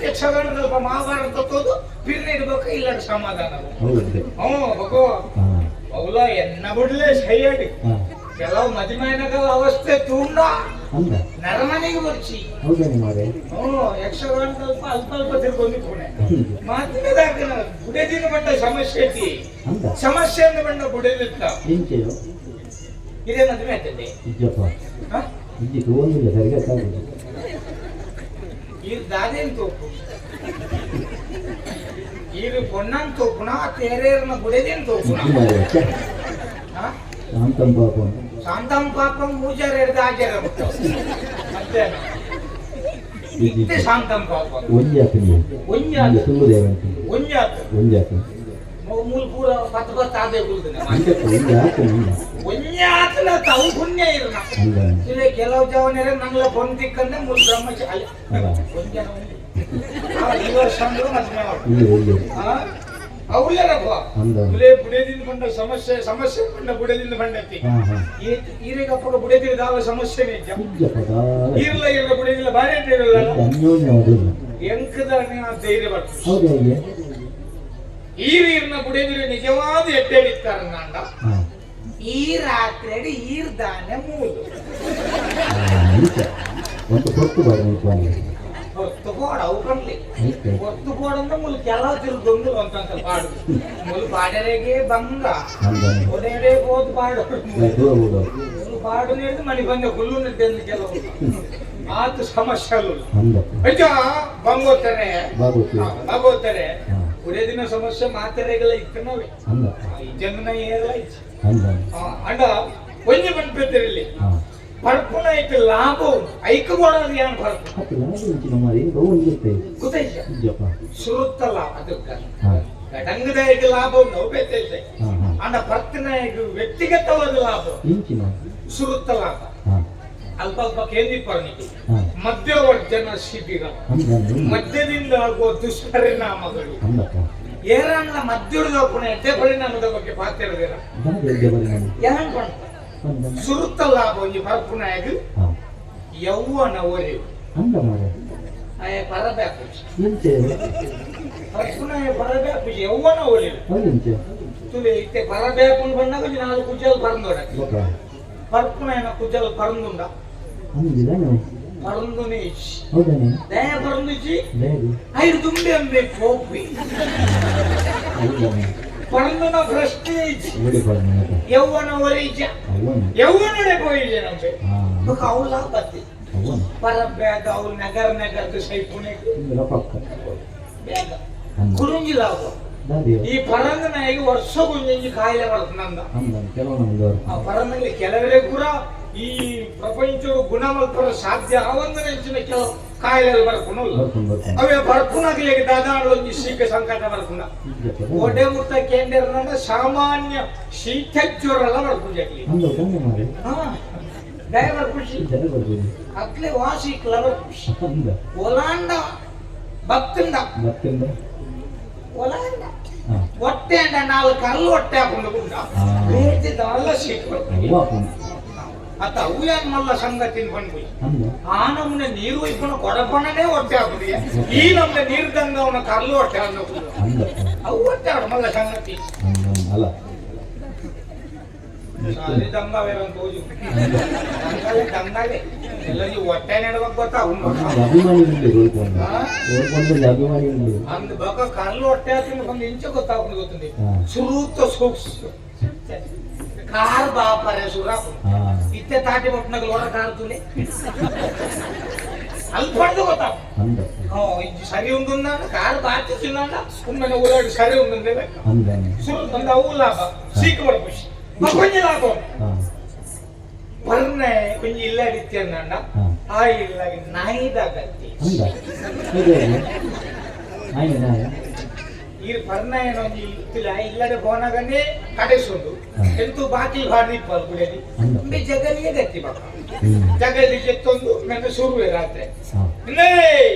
ಯಕ್ಷಗಾನದಲ್ಲಿ ಮಹಾಭಾರತ ತೋದು ಪಿರ್ನೆ ಇಡ್ಬೇಕು ಇಲ್ಲಡೆ ಸಮಾಧಾನ ಹೌದು ಹ್ಞೂ ಬಕೋ ಹಾ ಅವಲ ಎನ್ನ ಬಿಡ್ಲೆ ಸೈಯಡಿ ಹಾ ಕೆಲವು ಮದಿಮಯನಗಳ ಅವಸ್ಥೆ ತೂಂಡ ಅಂದ ನರಮನೆಗೆ ಬರ್ಚಿ. ಹೌದೇನೆ ಮಾರೆ? ಹ್ಞೂ, ಯಕ್ಷಗಾನ ಸ್ವಲ್ಪ ಅಲ್ಪ ಅಲ್ಪ ತಿರ್ಕೊಂಡು ಪುಣೆ ಮಾತಿನದಾಕನ ಬುಡೆದಿನ ಬಂಡ ಸಮಸ್ಯೆ ಐತಿ. ಅಂದ. ಸಮಸ್ಯೆ ಅಂದ ಬಂಡ ಬುಡೆದಿತ್ತ. ಎಂಚೆಯೋ? ಇದೇ ಮದುವೆ ಆಯ್ತದೆ. ಇಜ್ಜಪ್ಪ. ಹ? ಇಜ್ಜಿ, ತೋಂದಿಲ್ಲ, ಸರಿಗತ್ತಾಗುದು. ಈ ದಾದೇನ್ ತೋಪು, ಈರು ಪೊಣ್ಣನ್ ತೋಪುನ, ತೇರೇರ್ನ ಬುಡೆದೇನ್ ತೋಪುನ? ಇಜ್ಜಿ ಮಾರೆ, ಛೆ. ಹ? ಶಾಂತಂ ಪಾಪ. ಶಾಂತಂ ಪಾಪಂ ಮೂಜಾರ ಹಿಡ್ದು ಆಚಾರ ಮತ್ತೆ ಇಜ್ಜಿ. ಇತ್ತೆ ಶಾಂತಂ ಪಾಪ. ಒಂಜಾತು ನೀವು. ಒಂಜಾತು. ತುಂಬುದೇ. ಒಂಜಾತು. ಒಂಜಾತು. ಮೂಲ ಪೂರ ಪತ್ ಪತ್ ಆದೇ ಕುಲ್ದನೆ. ಅಂಚಪ್ಪ, ಒಂಜಾತು ಅಂದ. ಒಂಜಾತನ ತಾವು ಪುಣ್ಯ ಇರನ. ಅಂದ. ಇಲ್ಲ, ಕೆಲವು ಜವನರೆ ನಂಗ್ಲ ಪೊನ್ ತಿಕ್ಕಂದೆ ಮೂಲ ಬ್ರಹ್ಮಚಾರಿ. ಅಲ್ಲ. ಒಂಜನ ಈ ವರ್ಷ ಅಂದ್ರು ಮದ್ವೆ ಮಾಡು. ಇಲ್ಲಿ ಒಳ್ಳೆ. ಅವಲ್ಲೇರಪ್ಪ. ಅಂದ. ಬುಲೆ ಬುಡೇದಿಂದ ಬಂದ ಸಮಸ್ಯೆ, ಸಮಸ್ಯೆ ಬಂದ ಬುಡೇದಿಂದ ಬಂಡತಿ. ಹಾ ಹಾ ಈರೆಗಪ್ಪಗ ಬುಡೇದಿರ ದಾವ ಸಮಸ್ಯೆ ನಿಜ. ಇಜ್ಜಪ್ಪ ದಾಲ. ಇರ್ಲ ಇರ್ಲ ಬುಡೇದಿಲ್ಲ ಬಾರಿ ಅಂತ ಇರಲ್ಲ. ಅನ್ಯೋನ್ಯವಾದಿಲ್ಲ. ಎಂಕದ ಧೈರ್ಯ ಬರ್ತದೆ. ಹೌದಾ ಹೇಗೆ? ಈರಿರ್ನ ಬುಡೇದಿರ ನಿಜವಾದ ಎಟ್ಟೇಳಿತ್ತಾರ ನಾಂಡ. ಹಾ. ಈ ರಾತ್ರಿ ಈರ್ದಾನೆ ಮೂಲು. ಇಂಚ ಒಂದು ಕೊಟ್ಟು ಬಾರಿ ನಿಂತ್ಕೊಂಡು. ಹೊತ್ತು ಬೋಡ ಅವು ಕಣ್ಲಿ. ಐತೆ. ಹೊತ್ತು ಬೋಡ ಅಂದ್ರೆ ಮುಲ್ ಕೆಲವು ತಿರುಗೊಂದು ಅಂತಂತ ಪಾಡು ಮುಲ್ ಪಾಡರೆಗೆ ಭಂಗ. ಅಂದ. ಒಡೆಯಡೆ ಹೋದ್ ಪಾಡು. ದೂರ ಬಿಡು. ಮುಲ್ ಪಾಡು ಹಿಡಿದು ಮನೆ ಬಂದ ಹುಲ್ಲು ನೆಡ್ಡೆಂದು ಕೆಲವು ಆತ ಸಮಸ್ಯೆ. ಅಂದ. ಅಜ್ಜ ಬಂಗೋತಾರೆ. ಬಾಗೋತಿ. ಬಾಗೋತಾರೆ. ಹಾ. ಕುಡಿಯೋದಿನ ಸಮಸ್ಯೆ ಮಾತೆರೆಗಳ ಇತ್ತು ನಾವೇ. ಅಂದ. ಈ ಜನ ಏರಲ್ಲ ಇತ್ತು. ಅಂದ. ಅಂಡ ಒಂಜಿ ಬಂದ್ಬಿಟ್ಟಿರಲಿ. ಹಾ. ಪರ್ಪುನ ಐತೆ ಲಾಭ ಐಕ ಬೋಡೋದು ಏನು ಪರ್ಪು. ಅದು ಲಾಭ ಇಂಚಿನ ಮಾರಿ ಗೌ ಇರುತ್ತೆ. ಗೊತ್ತೈತೆ. ಇಜ್ಜಪ್ಪ. ಸುರುತ್ತ ಲಾಭ ಅದಕ್ಕೆ. ಹಾ. ಗಡಂಗದಾಯಕ ಲಾಭ ಉಂಟು ಬೆತ್ತೈತೆ. ಹಾ ಹಾ ಅಂಡ ಪರ್ತಿನಾಯಕ ವ್ಯಕ್ತಿಗತವಾದ ಲಾಭ. ಇಂಚಿನ. ಸುರುತ್ತ ಲಾಭ. ಹಾ. ಅಲ್ಪ ಅಲ್ಪ ಕೇಂದ್ರೀಪರಣಿಕೆ. ಹಾ. ಮಧ್ಯವರ್ಜನ ಶಿಬಿರ. ಅಂದ ಅಂದ. ಮದ್ಯದಿಂದ ಆಗುವ ದುಷ್ಪರಿಣಾಮಗಳು. ಅಂದಪ್ಪ. ಏರಾಂಗ್ಲ ಮದ್ಯದ ಪುಣೆ ಎಡ್ಡೆ ಪರಿಣಾಮದ ಬಗ್ಗೆ ಪಾತಿರದಿರ. ದಾದ ಎಡ್ಡೆ ಪರಿಣಾಮ? ಏನ್ ಪಂಡ? ಅಂದ. ಸುರುತ್ತ ಲಾಭ ಒಂಜಿ ಪರ್ಪುನಾಯಗ್ ಹಾ. ಯೌವನ ಒರೆವು. ಅಂದ ಮಾರೆ. ಆಯ ಪರಬ್ಯಾಪು. ಎಂಚೆ? ಪರ್ಪುನಾಯ ಪರಬ್ಯಾಪು, ಯೌವನ ಒರೆವು. ಹೌದು, ಎಂಚೆ? ತುಲೆ ಇತ್ತೆ ಪರಬ್ಯಾಪು ಬಣ್ಣಗ ಒಂಜಿ ನಾಲ್ ಕುಜಲ್ ಪರಂದೋಡ. ಬೊಕ? ಪರ್ಪುನಾಯನ ಕುಜಲ್ ಪರಂದುಂಡ. ಅಂದಿಲ್ಲ. ಪರಂದುನೇ. ಹೌದಾನೆ? ದಯ ಪರಂದುಜಿ. ಲೇದು? ಐರು ದುಂಬೆ ಅಂಬೆ ಪೋಪಿ. ಹೌದಾನೆ? ಪರಂದುನ ಪ್ರಶ್ನೆ ಇಜ್ಜಿ. ಓಡಿ ಪಾಡ್ನ. ಯೌವನ ಒರಿಜ. ಅವನ. ಯೌವನಡೆ ಪೋಯಿಜೆ ನಮ್ಗೆ. ಹಾ. ಬೊಕ ಅವು ಲಾಭ ಅತ್ತಿ. ಅವನ. ಪರಬ್ಯಾಗ ಅವು ನಗರ ನಗರದ ಸೈಪುಣೆಗೆ. ಇಂದಲ ಪಕ್ಕ. ಬೇಗ. ಅಂದ. ಕುರುಂಜಿ ಲಾಭ. ದಾದಿಯೋ? ಈ ಪರಂಗನಾಯಿಗೆ ವರ್ಷಕ್ಕೊಂಜಿ ಕಾಯಿಲೆ ಬರ್ತದಂದ. ಅಂದ, ಕೆಲವು ನಮ್ದವರು. ಆ ಪರಂಗಲ್ಲಿ ಕೆಲವರೇ ಕೂಡ ಈ ಪ್ರಪಂಚದ ಗುಣಮಲ್ಪರ ಸಾಧ್ಯ ಆವಂದ ನೆಂಚಿನ ಕೆಲವು ಕಾಯಿಲೆ ಬರ್ಪುನಲ್ಲ. ಬರ್ಕೊಂಡು ಬರ್ಕೊಂಡು. ಅವೇ ಬರ್ಪುನಾಗ್ಲಿಗೆ ದಾದಾಳು ಒಂಜಿ ಶೀತ ಸಂಕಟ ಬರ್ಪುನ. ಇಜ್ಜಪ್ಪ. ಒಡೆ ಮುಟ್ಟ ಕೇಂದ್ರ ಸಾಮಾನ್ಯ ಶೀತ ಜ್ವರ ಎಲ್ಲ ಬರ್ಪುಜಾಗ್ಲಿ. ಅಂದ ತಂದೆ ಮಾರೆ. ಹಾ, ದಯ ಬರ್ಪುಷಿ. ಜನ ಬರ್ಬೋದು. ಅಕ್ಲೆ ವಾಸಿ ಬರ್ಪುಷಿ. ಅಂದ. ಒಲಾಂಡ ಭಕ್ತಂಡ. ಮತ್ತಿಂದ. ಒಲಾಂಡ. ಹಾ. ಹೊಟ್ಟೆ ಅಂಡ ನಾಲ್ಕು ಕಲ್ಲು ಹೊಟ್ಟೆ ಹಾಕೊಂಡು ಗುಂಡ. ಹಾ. ಬೇಡ್ತಿದ್ದಲ್ಲ ಶೀತ ಬರ್ಪುಜಿ. ಅವ್ವ ಹಾಕೊಂಡು. ಅತ್ತ ಅವು ಏನ್ ಮಲ್ಲ ಸಂಗತಿನ ಬಂದ್ವಿ. ಅಂದ. ಆ ನಮ್ನೆ ನೀರು ಇಪ್ಪನ ಕೊಡಪಣನೇ ಹೊಟ್ಟೆ ಹಾಕುದಿ, ಈ ನಮ್ನೆ ನೀರು ದಂಗ ಅವನ ಕಲ್ಲು ಹೊಟ್ಟೆ ಅನ್ನೋ. ಅಂದಪ್ಪ. ಅವು ಹೊಟ್ಟೆ ಆಡು ಮಲ್ಲ ಸಂಗತಿ. ಅಂದ ಅಲ್ಲ. ಅಲ್ಲಿ ದಂಗ ಬೇರೆ ಅಂತ ಹೋಗಿ ದಂಗಾಲೆ ದಂಗಾಲೆ ಎಲ್ಲ ನೀವು ಹೊಟ್ಟೆ ನೆಡ್ಬೇಕು ಗೊತ್ತಾ ಅವ್ನು. ಅಭಿಮಾನಿ ಉಂಟು ಕೋಲ್ಕೊಂಡು. ಹಾ? ಕೋಲ್ಕೊಂಡಲ್ಲಿ ಅಭಿಮಾನಿ ಉಂಟು. ಅಂದ್ ಬಕ ಕಲ್ಲು ಹೊಟ್ಟೆ ಹಾಕಿ ಒಂದು ಇಂಚ ಗೊತ್ತಾಗ್ಕೊಂಡು ಗೊತ್ತುಂದಿ. ಹಾ. ಸುರುತ್ತ ಸೂಕ್ಸ್ ಕಾರ್ ಬಾಪರೆ ಸುರ. ಹಾ. ಇತ್ತೆ ತಾಟಿ ಬೊಟ್ಟನಾಗ ಲೋಡ ಕಾರ್ ತುಲೆ ಅಲ್ಲಿ ಪಡೆದು ಗೊತ್ತಾಗ. ಅಂದಪ್ಪ. ಇದು ಸರಿ ఉంటుందా ಕಾರ್ ಬಾಚಿಸಿಂದ ಸುಮ್ಮನೆ ಊರಾಡಿ ಸರಿ ఉంటుందే. ಅಂದ. ಸುರು ಬಂದ ಅವು ಲಾಭ ಸೀಕ್ ಬಡ ಖುಷಿ ಕೊಂಚ ಲಾಭ. ಹಾ. ಪರ್ನೆ ಕೊಂಚ ಇಲ್ಲ ಅಡಿತ್ಯಂಡ. ಹಾ. ಆ ಇಲ್ಲ ನಾಯಿದಾಗತ್ತಿ. ಅಂದ, ಹೌದು, ಆಯ್ನ ನಾಯ. ಈ ಪರ್ನಾಯನ ಒಂಜಿ ಇತ್ತಿಲ್ಲ ಇಲ್ಲಡೆ ಬೋನಗನೇ ಕಡೆಸುಂಡು. ಹಾ. ಎಂತೂ ಬಾಕಿ ಬಾಡಿ ಇಪ್ಪಲ್ ಕುಡಿಯಲಿ. ಅಂದ. ಇಂಬೆ ಜಗಲಿಯೇ ಗತಿ ಬಕ್ಕ. ಹ್ಮ್. ಜಗಲಿ ಜೆತ್ತೊಂದು ಮೆನ್ನ ಸುರುವೆ ರಾತ್ರಿ. ಹಾ. ನೇ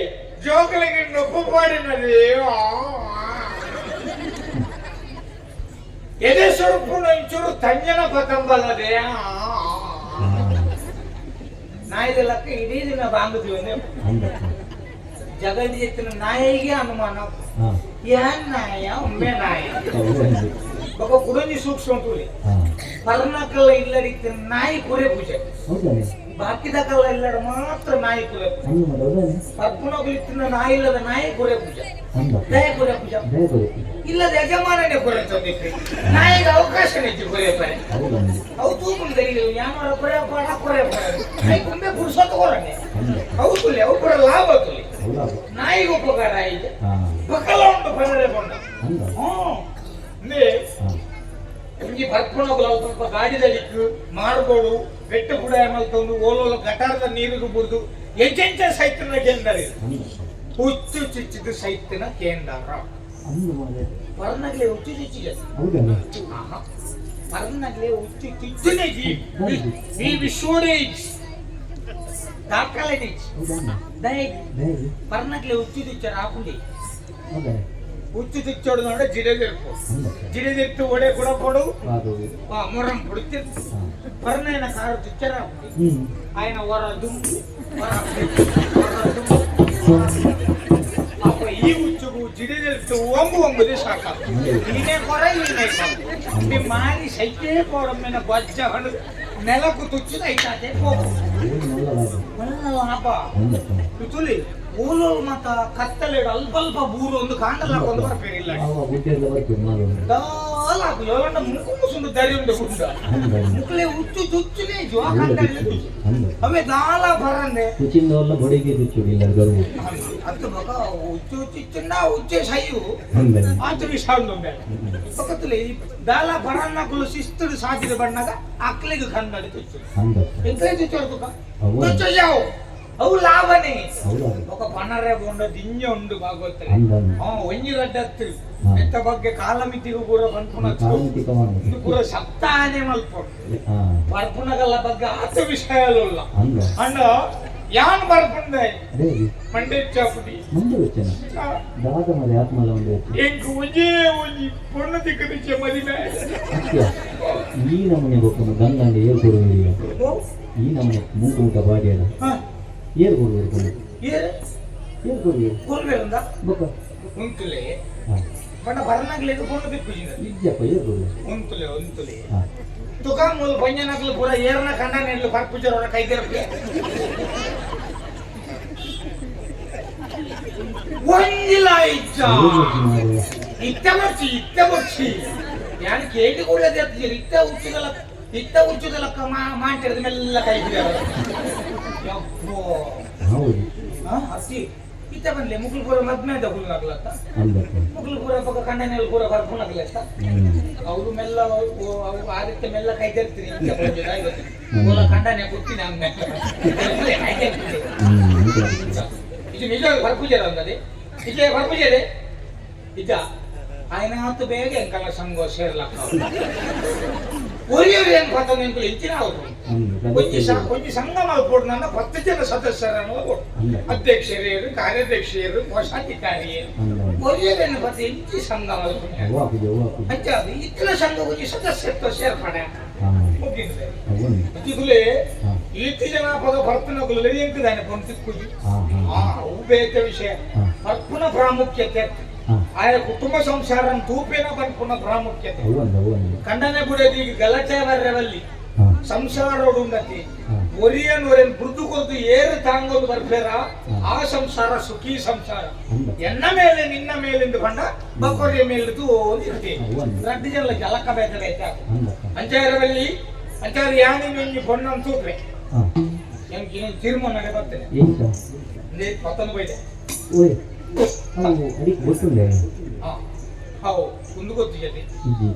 ಜೋಕಲಿಗೆ ನೊಪ್ಪು ಪಾಡಿನది. ಎದೆ ಸೊರಪು ಒಂಚೂರು ತಂಜನ ಪತಂಬಲದೆ. ಹಾ. ನಾಯಿದ ಲಕ್ಕ ಇಡೀ ದಿನ ಬಾಂಗುತ್ತೀವಿ ಅಂದ್ರೆ. ಅಂದಪ್ಪ. ಜಗಲಿ ಎತ್ತಿನ ನಾಯಿಗೆ ಅನುಮಾನ. ಹಾ. ಏನ್ ನಾಯ ಒಮ್ಮೆ ನಾಯಿ. ಹೌದು. ఒక ಕುಡಂಜಿ ಸೂಕ್ಷ್ಮ ಉಂಟು. ಹಾ. ಪರ್ನಕಲ್ಲ ಇಲ್ಲಡಿತ್ತ ನಾಯಿ ಕುರೆ ಪೂಜೆ. ಹೌದಾನೆ. ಬಾಕಿದಕಲ್ಲ ಇಲ್ಲಡ ಮಾತ್ರ ನಾಯಿ ಕುರೆ ಪೂಜೆ. ಅಂದು ಮಾಡ ಹೌದಾನೆ. ಪರ್ಪುನಗುಲಿತ್ತಿನ ನಾಯಿ ಇಲ್ಲದ ನಾಯಿ ಕುರೆ ಪೂಜೆ. ಅಂದ. ದಯ ಕುರೆ ಪೂಜೆ. ದಯ ಕೊರತೆ. ಇಲ್ಲದ ಯಜಮಾನನೇ ಕುರೆ ತಂದಿತ್ತು, ನಾಯಿಗೆ ಅವಕಾಶ ನಿಜ್ಜಿ ಕುರೆ ಪರೆ. ಹೌದಾನೆ. ಅವು ತೂಕುಂದ ಯಾನವರ ಕುರೆ ಪಾಡ ಕುರೆ ಪಾಡ ನಾಯಿ ಕುಂಬೆ ಪುರುಷತ್ ಕೊರನೆ. ಅಂದ. ಅವು ತುಲಿ ಅವು ಪೂರ ಲಾಭ ತುಲಿ. ಹೌದಾ. ನಾಯಿಗೆ ಉಪಕಾರ ಆಯ್ತು. ಹಾ. ಬಕಲ ಉಂಟು ಪನರೆ ಕೊಂಡ. ಅಂದ. ಹ್ಮ್ ಅಂದ್ರೆ ಹಾ. ಒಂಜಿ ಬರ್ಪುನಗುಲು ಅಲ್ಪ ಸ್ವಲ್ಪ ಗಾಡಿದಡಿಕ್ಕು ಮಾರ್ಗೋಡು ಬೆಟ್ಟ ಗುಡ ಮಲ್ತೊಂದು ಓಲೋಲ ಗಟಾರದ ನೀರಿಗೆ ಬುರ್ದು ಎಂಚೆಂಚ ಸೈತನ ಕೇಂದ್ರ. ಅಂದ. ಹುಚ್ಚು ಚುಚ್ಚಿದ ಸೈತನ ಕೇಂದ್ರ. ಅಂದು ಮಾಡ. ಪರ್ನಗ್ಲೆ ಹುಚ್ಚು ಚುಚ್ಚಿದ. ಹೌದಾನೆ. ಪರ್ನಗ್ಲೆ ಹುಚ್ಚು ಚುಚ್ಚುನೇ ಜಿ ಈ ವಿಶ್ವನೇ ದಾಖಲೆ. ಹೌದಾನೆ. ದಯ. ದಯ. ಪರ್ನಗ್ಲೆ ಹುಚ್ಚು ಚುಚ್ಚರ ಆಪುಂಡಿ. ಹೌದಾನೆ. ಹುಚ್ಚು ಚುಚ್ಚೋಡು ನೋಡ ಜಿಡೆದಿರ್ಪು. ಅಂದ. ಜಿಡೆದಿರ್ತು ಒಡೆ ಕೂಡ ಕೊಡು. ಅದು. ಮೊರಂ ಪುಡ್ತಿರ್ತು. ಹಾ. ಪರ್ನೈನ ಕಾರು ಚುಚ್ಚರ ಆಪುಂಡಿ. ఆయన వర దుంపు వర వర దుంపు. ಅಪ್ಪ ಈ ಹುಚ್ಚುಗು ಜಿಡಿದೆಲ್ತು ಒಂಬು ಒಂಬುದೇ ಸಾಕ. ಈನೇ ಕೊರ ಈನೇ ಕೊರ ನಿಮ್ಮ ಮಾರಿ ಸೈಕೇ ಪೋಡಮ್ಮಿನ ಬಜ್ಜ ಹಣ್ಣು ನೆಲಕ್ಕು ತುಚ್ಚಿದ ಐತಾತೆ ಹೋಗು. ಏನು ಮಲ್ಲ ಲಾಭ. ಒಳ್ಳೆ ಲಾಭ. ಅಂದಪ್ಪ. ತುಲಿ ಓಲೋಲ್ ಮತ ಕತ್ತಲೆಡು ಅಲ್ಪ ಅಲ್ಪ ಬೂರು ಒಂದು ಕಾಂಡಲ ಒಂದು ಬರ್ಪೇರಿಲ್ಲ. ಅವ ಗುಡ್ಡೆಲ್ಲ ಬರ್ತೀವಿ ಮಾಡು. ದಾಲ ಯೋಲಂಡ ಮುಕ್ಕು ಮುಸುಂಡು ದರಿ ಉಂಡು ಗುಂಡ. ಅಂದ. ಮುಕ್ಲೆ ಹುಚ್ಚು ತುಚ್ಚುನೇ ಜೋ ಕಂಡಲ್ಲಿ ತುಚ್ಚು. ಅಂದ. ಅವೇ ದಾಲ ಬರಂದೆ. ತುಚಿಂದವಲ್ಲ ಬಡಿಗೆ ತುಚ್ಚುಡಿ ಇಲ್ಲ ಗರ್ವು. ಅದು ಮಗ ಹುಚ್ಚು ಹುಚ್ಚು ಹುಚ್ಚೆ ಸೈಯು. ಅಂದ. ಆತ ವಿಷಾಂದೊಂದೆ ಪಕ್ಕದಲ್ಲಿ ದಾಲ ಬರನ್ನಕುಲು ಶಿಸ್ತುಡು ಸಾಧಿದ ಬಣ್ಣಗ ಅಕ್ಲಿಗೆ ಕನ್ನಡಿ ತುಚ್ಚು. ಅಂದಪ್ಪ. ಎಂತಲೇ ತುಚ್ಚು. ಅವು. ತುಚ್ಚು ಯಾವ ಅವು ಲಾಭನೇ. ಹೌದಾ. ఒక ಪನರೆ ಬೊಂಡ ದಿಂಜ ಉಂಡು ಭಾಗವತರೆ. ಅಂದ. ಹಾ ಒಂಜಿ ರಡ್ಡತ್ತು. ಹಾ. ಎತ್ತ ಬಗ್ಗೆ ಕಾಲಮಿತಿಗೂ ಪೂರ ಪನ್ಪುನ ಕಾಲಮಿತಿ ಕಮಾಂಡ್. ಇದು ಪೂರ ಸಪ್ತಾನೆ ಮಲ್ಪೊಡು. ಹಾ. ಪರ್ಪುನಗಲ್ಲ ಬಗ್ಗೆ ಆತ ವಿಷಯಲುಲ್ಲ. ಅಂದ. ಅಣ್ಣ ಯಾನ್ ಬರ್ಪುಂದೆ. ಅದೇ. ಮಂಡೆ ಚಾಪುಡಿ. ಮುಂದೆ ವಚ್ಚನ ದಾದ ಮದೆ ಆತ್ಮಲ ಮುಂದೆ ವಚ್ಚ. ಎಂಕ್ ಒಂಜೇ ಒಂಜಿ ಪೊಣ್ಣು ದಿಕ್ಕದಿಚ್ಚೆ ಮದಿಮೆ. ಅತ್ಯ ಈ ನಮೂನೆ ಗೊತ್ತುಂಡು ಗಂಗಂಡ ಏರ್ ಕೊಡುವ. ಈ ನಮೂನೆ ಮೂಗು ಊಟ ಬಾಡಿಯಲ್ಲ. ಏರ್ ಕೊಡುವ ಪೊಣ್ಣು. ಏರ್. ಏರ್ ಕೊಡುವ. ಕೊಲ್ಬೇರಂದ. ಬೊಕ್ಕ. ಉಂತುಲೆ. ಹಾ. ಬಣ್ಣ ಬರನಾಗ್ಲೇದು ಪೊಣ್ಣು ದಿಕ್ಕುಜಿನ. ಇಜ್ಜಪ್ಪ ಏರ್ ಕೊಡುವ. ಉಂತುಲೆ ಉಂತುಲೆ. ಹಾ. ತುಕಾ ಮೂಲ ಪಂಜನಕ್ಲು ಪೂರ ಏರ್ನ ಕಂಡ ನೆಡ್ಲು ಪರ್ಪುಜರ ಕೈದೆರಪು ಒಂಜಿಲ ಇಜ್ಜ. ಏರ್ ಗೊತ್ತು ಮಾರ್ರೆ. ಇತ್ತ ಬರ್ಚಿ ಇತ್ತ ಬರ್ಚಿ ಯಾನ್ ಕೇಳಿ ಕೂಡ ಇತ್ತ ಹುಚ್ಚುದಲ ಇತ್ತ ಹುಚ್ಚುದಲಕ್ಕ ಮಾಂಟಿರದ ಮೆಲ್ಲ ಕೈ ಯಪ್ಪೋ. ಹೌದು. ಹಾ ಅತ್ತಿ ಇತ್ತ ಬಂದ್ಲೆ ಮುಗುಲ್ ಪೂರ ಮದ್ಮೇದ ಹುಲ್ಲಾಗ್ಲತ್ತ. ಅಂದಪ್ಪ. ಮುಗುಲ್ ಪೂರ ಪಕ್ಕ ಕಂಡನೆಲ್ ಪೂರ ಬರ್ಪುನಾಗ್ಲತ್ತ. ಅವರು ಮೆಲ್ಲ ಅವು ಆದಿತ್ಯ ಮೆಲ್ಲ ಕೈ ತೆರ್ತೀನಿ ಇಂಚ ಬಂದಿದ ಇವತ್ತು ಓಲ ಕಂಡನೆ ಕೊಡ್ತೀನಿ ಆಮೇಲೆ ಕೈ ತೆರ್ತೀನಿ. ಇದು ನಿಜ ಬರ್ಪುಜರ ಅಂದದೆ ನಿಜ ಬರ್ಪುಜರೆ ನಿಜ ఆయన ಆತು ಬೇಗ ಎಂಕಲ್ಲ ಸಂಘ ಸೇರ್ಲಕ್ಕ ಒರಿಯರು ಏನ್ ಪತ್ತ ನಿಂತು ಇಂಚಿನ ಆವು. ಒಂಜಿ ಒಂಜಿ ಸಂಘ ಮಲ್ಪೊಡು ನನ್ನ 10 ಜನ ಸದಸ್ಯರನ್ನು ಕೊಡು. ಅಧ್ಯಕ್ಷರೇರು ಕಾರ್ಯಾಧ್ಯಕ್ಷರು ಕೋಶಾಧಿಕಾರಿಯರು ಒರಿಯರೇನು ಪತ್ತ ಇಂಚಿ ಸಂಘ ಮಲ್ಪುಂಡು. ಅಂಚ ಅದು ಇತ್ತಿನ ಸಂಘ ಒಂಜಿ ಸದಸ್ಯತ್ವ ಸೇರ್ಪಡೆ ಮುಗಿಂದೆ. ಇದುಲೇ ಈತಿ ಜನ ಪದ ಬರ್ತನಗುಲು ಎಂಕದಾನೆ ಪೊಂದು ತಿಕ್ಕುಜಿ. ಆ ಅವು ಬೇತೆ ವಿಷಯ. ಪರ್ಪುನ ಪ್ರಾಮುಖ್ಯತೆ ಆಯ ಕುಟುಂಬ ಸಂಸಾರ ತೂಪೇನ ಪನ್ಪುನ ಪ್ರಾಮುಖ್ಯತೆ. ಕಂಡನೆ ಬುಡದಿ ಈಗ ಗಲಾಟೆ ಬರ್ರೆವಲ್ಲಿ ಸಂಸಾರೋಡುಂಡತಿ ಒರಿಯನ್ ಒರೆನ್ ಬುರ್ದು ಕೊಲ್ದು ಏರು ತಾಂಗೋದು ಬರ್ಪೇರ ಆ ಸಂಸಾರ ಸುಖಿ ಸಂಸಾರ. ಎನ್ನ ಮೇಲೆ ನಿನ್ನ ಮೇಲಿಂದ ಬಂಡ ಬಕೊರಿಯ ಮೇಲಿದ್ದು ಇರ್ತಿ ರಡ್ಡು ಜನ ಜಲಕ ಬೇಕದೈತ. ಅಂಚಾರವಲ್ಲಿ ಅಂಚಾರ ಯಾನಿ ಮೆಂಜಿ ಪೊಣ್ಣನ್ ತೂಪೆ ಎಂಕ್ ಇನ್ನೊಂದು ತೀರ್ಮಾನ ಬರ್ತೇನೆ ಅಂದ್ರೆ ಪತ್ತನ ಬೈದೆ. ಓಯ್ ಅವು ಅಡಿಗೆ ಗೊತ್ತುಂಡೆ. How ಒಂದು ಗೊತ್ತು ಜೊತೆ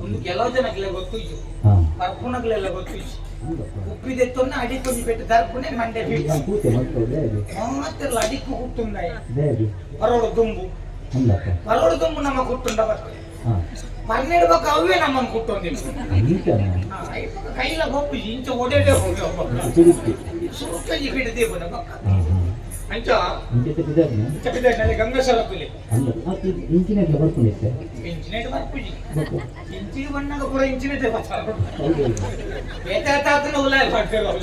ಒಂದು ಕೆಲವು ಜನಕ್ಕೆಲ್ಲ ಗೊತ್ತು ಇಜ್ಜು. ಪರ್ಪುನಗಳೆಲ್ಲ ಗೊತ್ತು ಇಜ್ಜು. ಉಪ್ಪಿದೆತ್ತೊನ್ನ ಅಡಿ ಕೊಂಜಿ ಪೆಟ್ಟು ದರ್ಪುನೆ ಮಂಡೆ ಬಿಟ್ಟು ಕೂತೆ ಮತ್ತೆ ಮಾತೆಲ್ಲ ಅಡಿಕ್ಕು ಹುಟ್ಟುಂದಾಯ ಪರೋಡು ದುಂಬು. ಪರೋಡು ದುಂಬು ನಮ್ಮ ಕುಟ್ಟುಂಡ ಬರ್ತದೆ. ಪನ್ನೆರಡು ಅವೇ ನಮ್ಮನ್ನು ಕುಟ್ಟೊಂದಿಲ್ಲ. ಕೈಲ ಹೋಗಿ ಇಂಚ ಓಡೇಡೆ ಹೋಗಿ ಸುರುಕಂಜಿ ಬಿಡದೆ ಬನ ಬಕ್ಕ ಅಂಚ ಚಪಿದಾಡ್ನಲ್ಲಿ ಗಂಗಸರತ್ತುಲಿ. ಇಂಚಿನೆಟ್ಲ ಬರ್ಪುಂಡಿತ್ತೆ. ಇಂಚಿನೇಟ್ ಬರ್ಪುಜಿ ಇಂಚಿಗೆ ಬಣ್ಣಗ ಪೂರ ಇಂಚಿನೇಟೆ ಬರ್ತಾರೆ ಬೇತಾತನ ಉಲಾಯ ಮಾಡ್ತಿರೋ.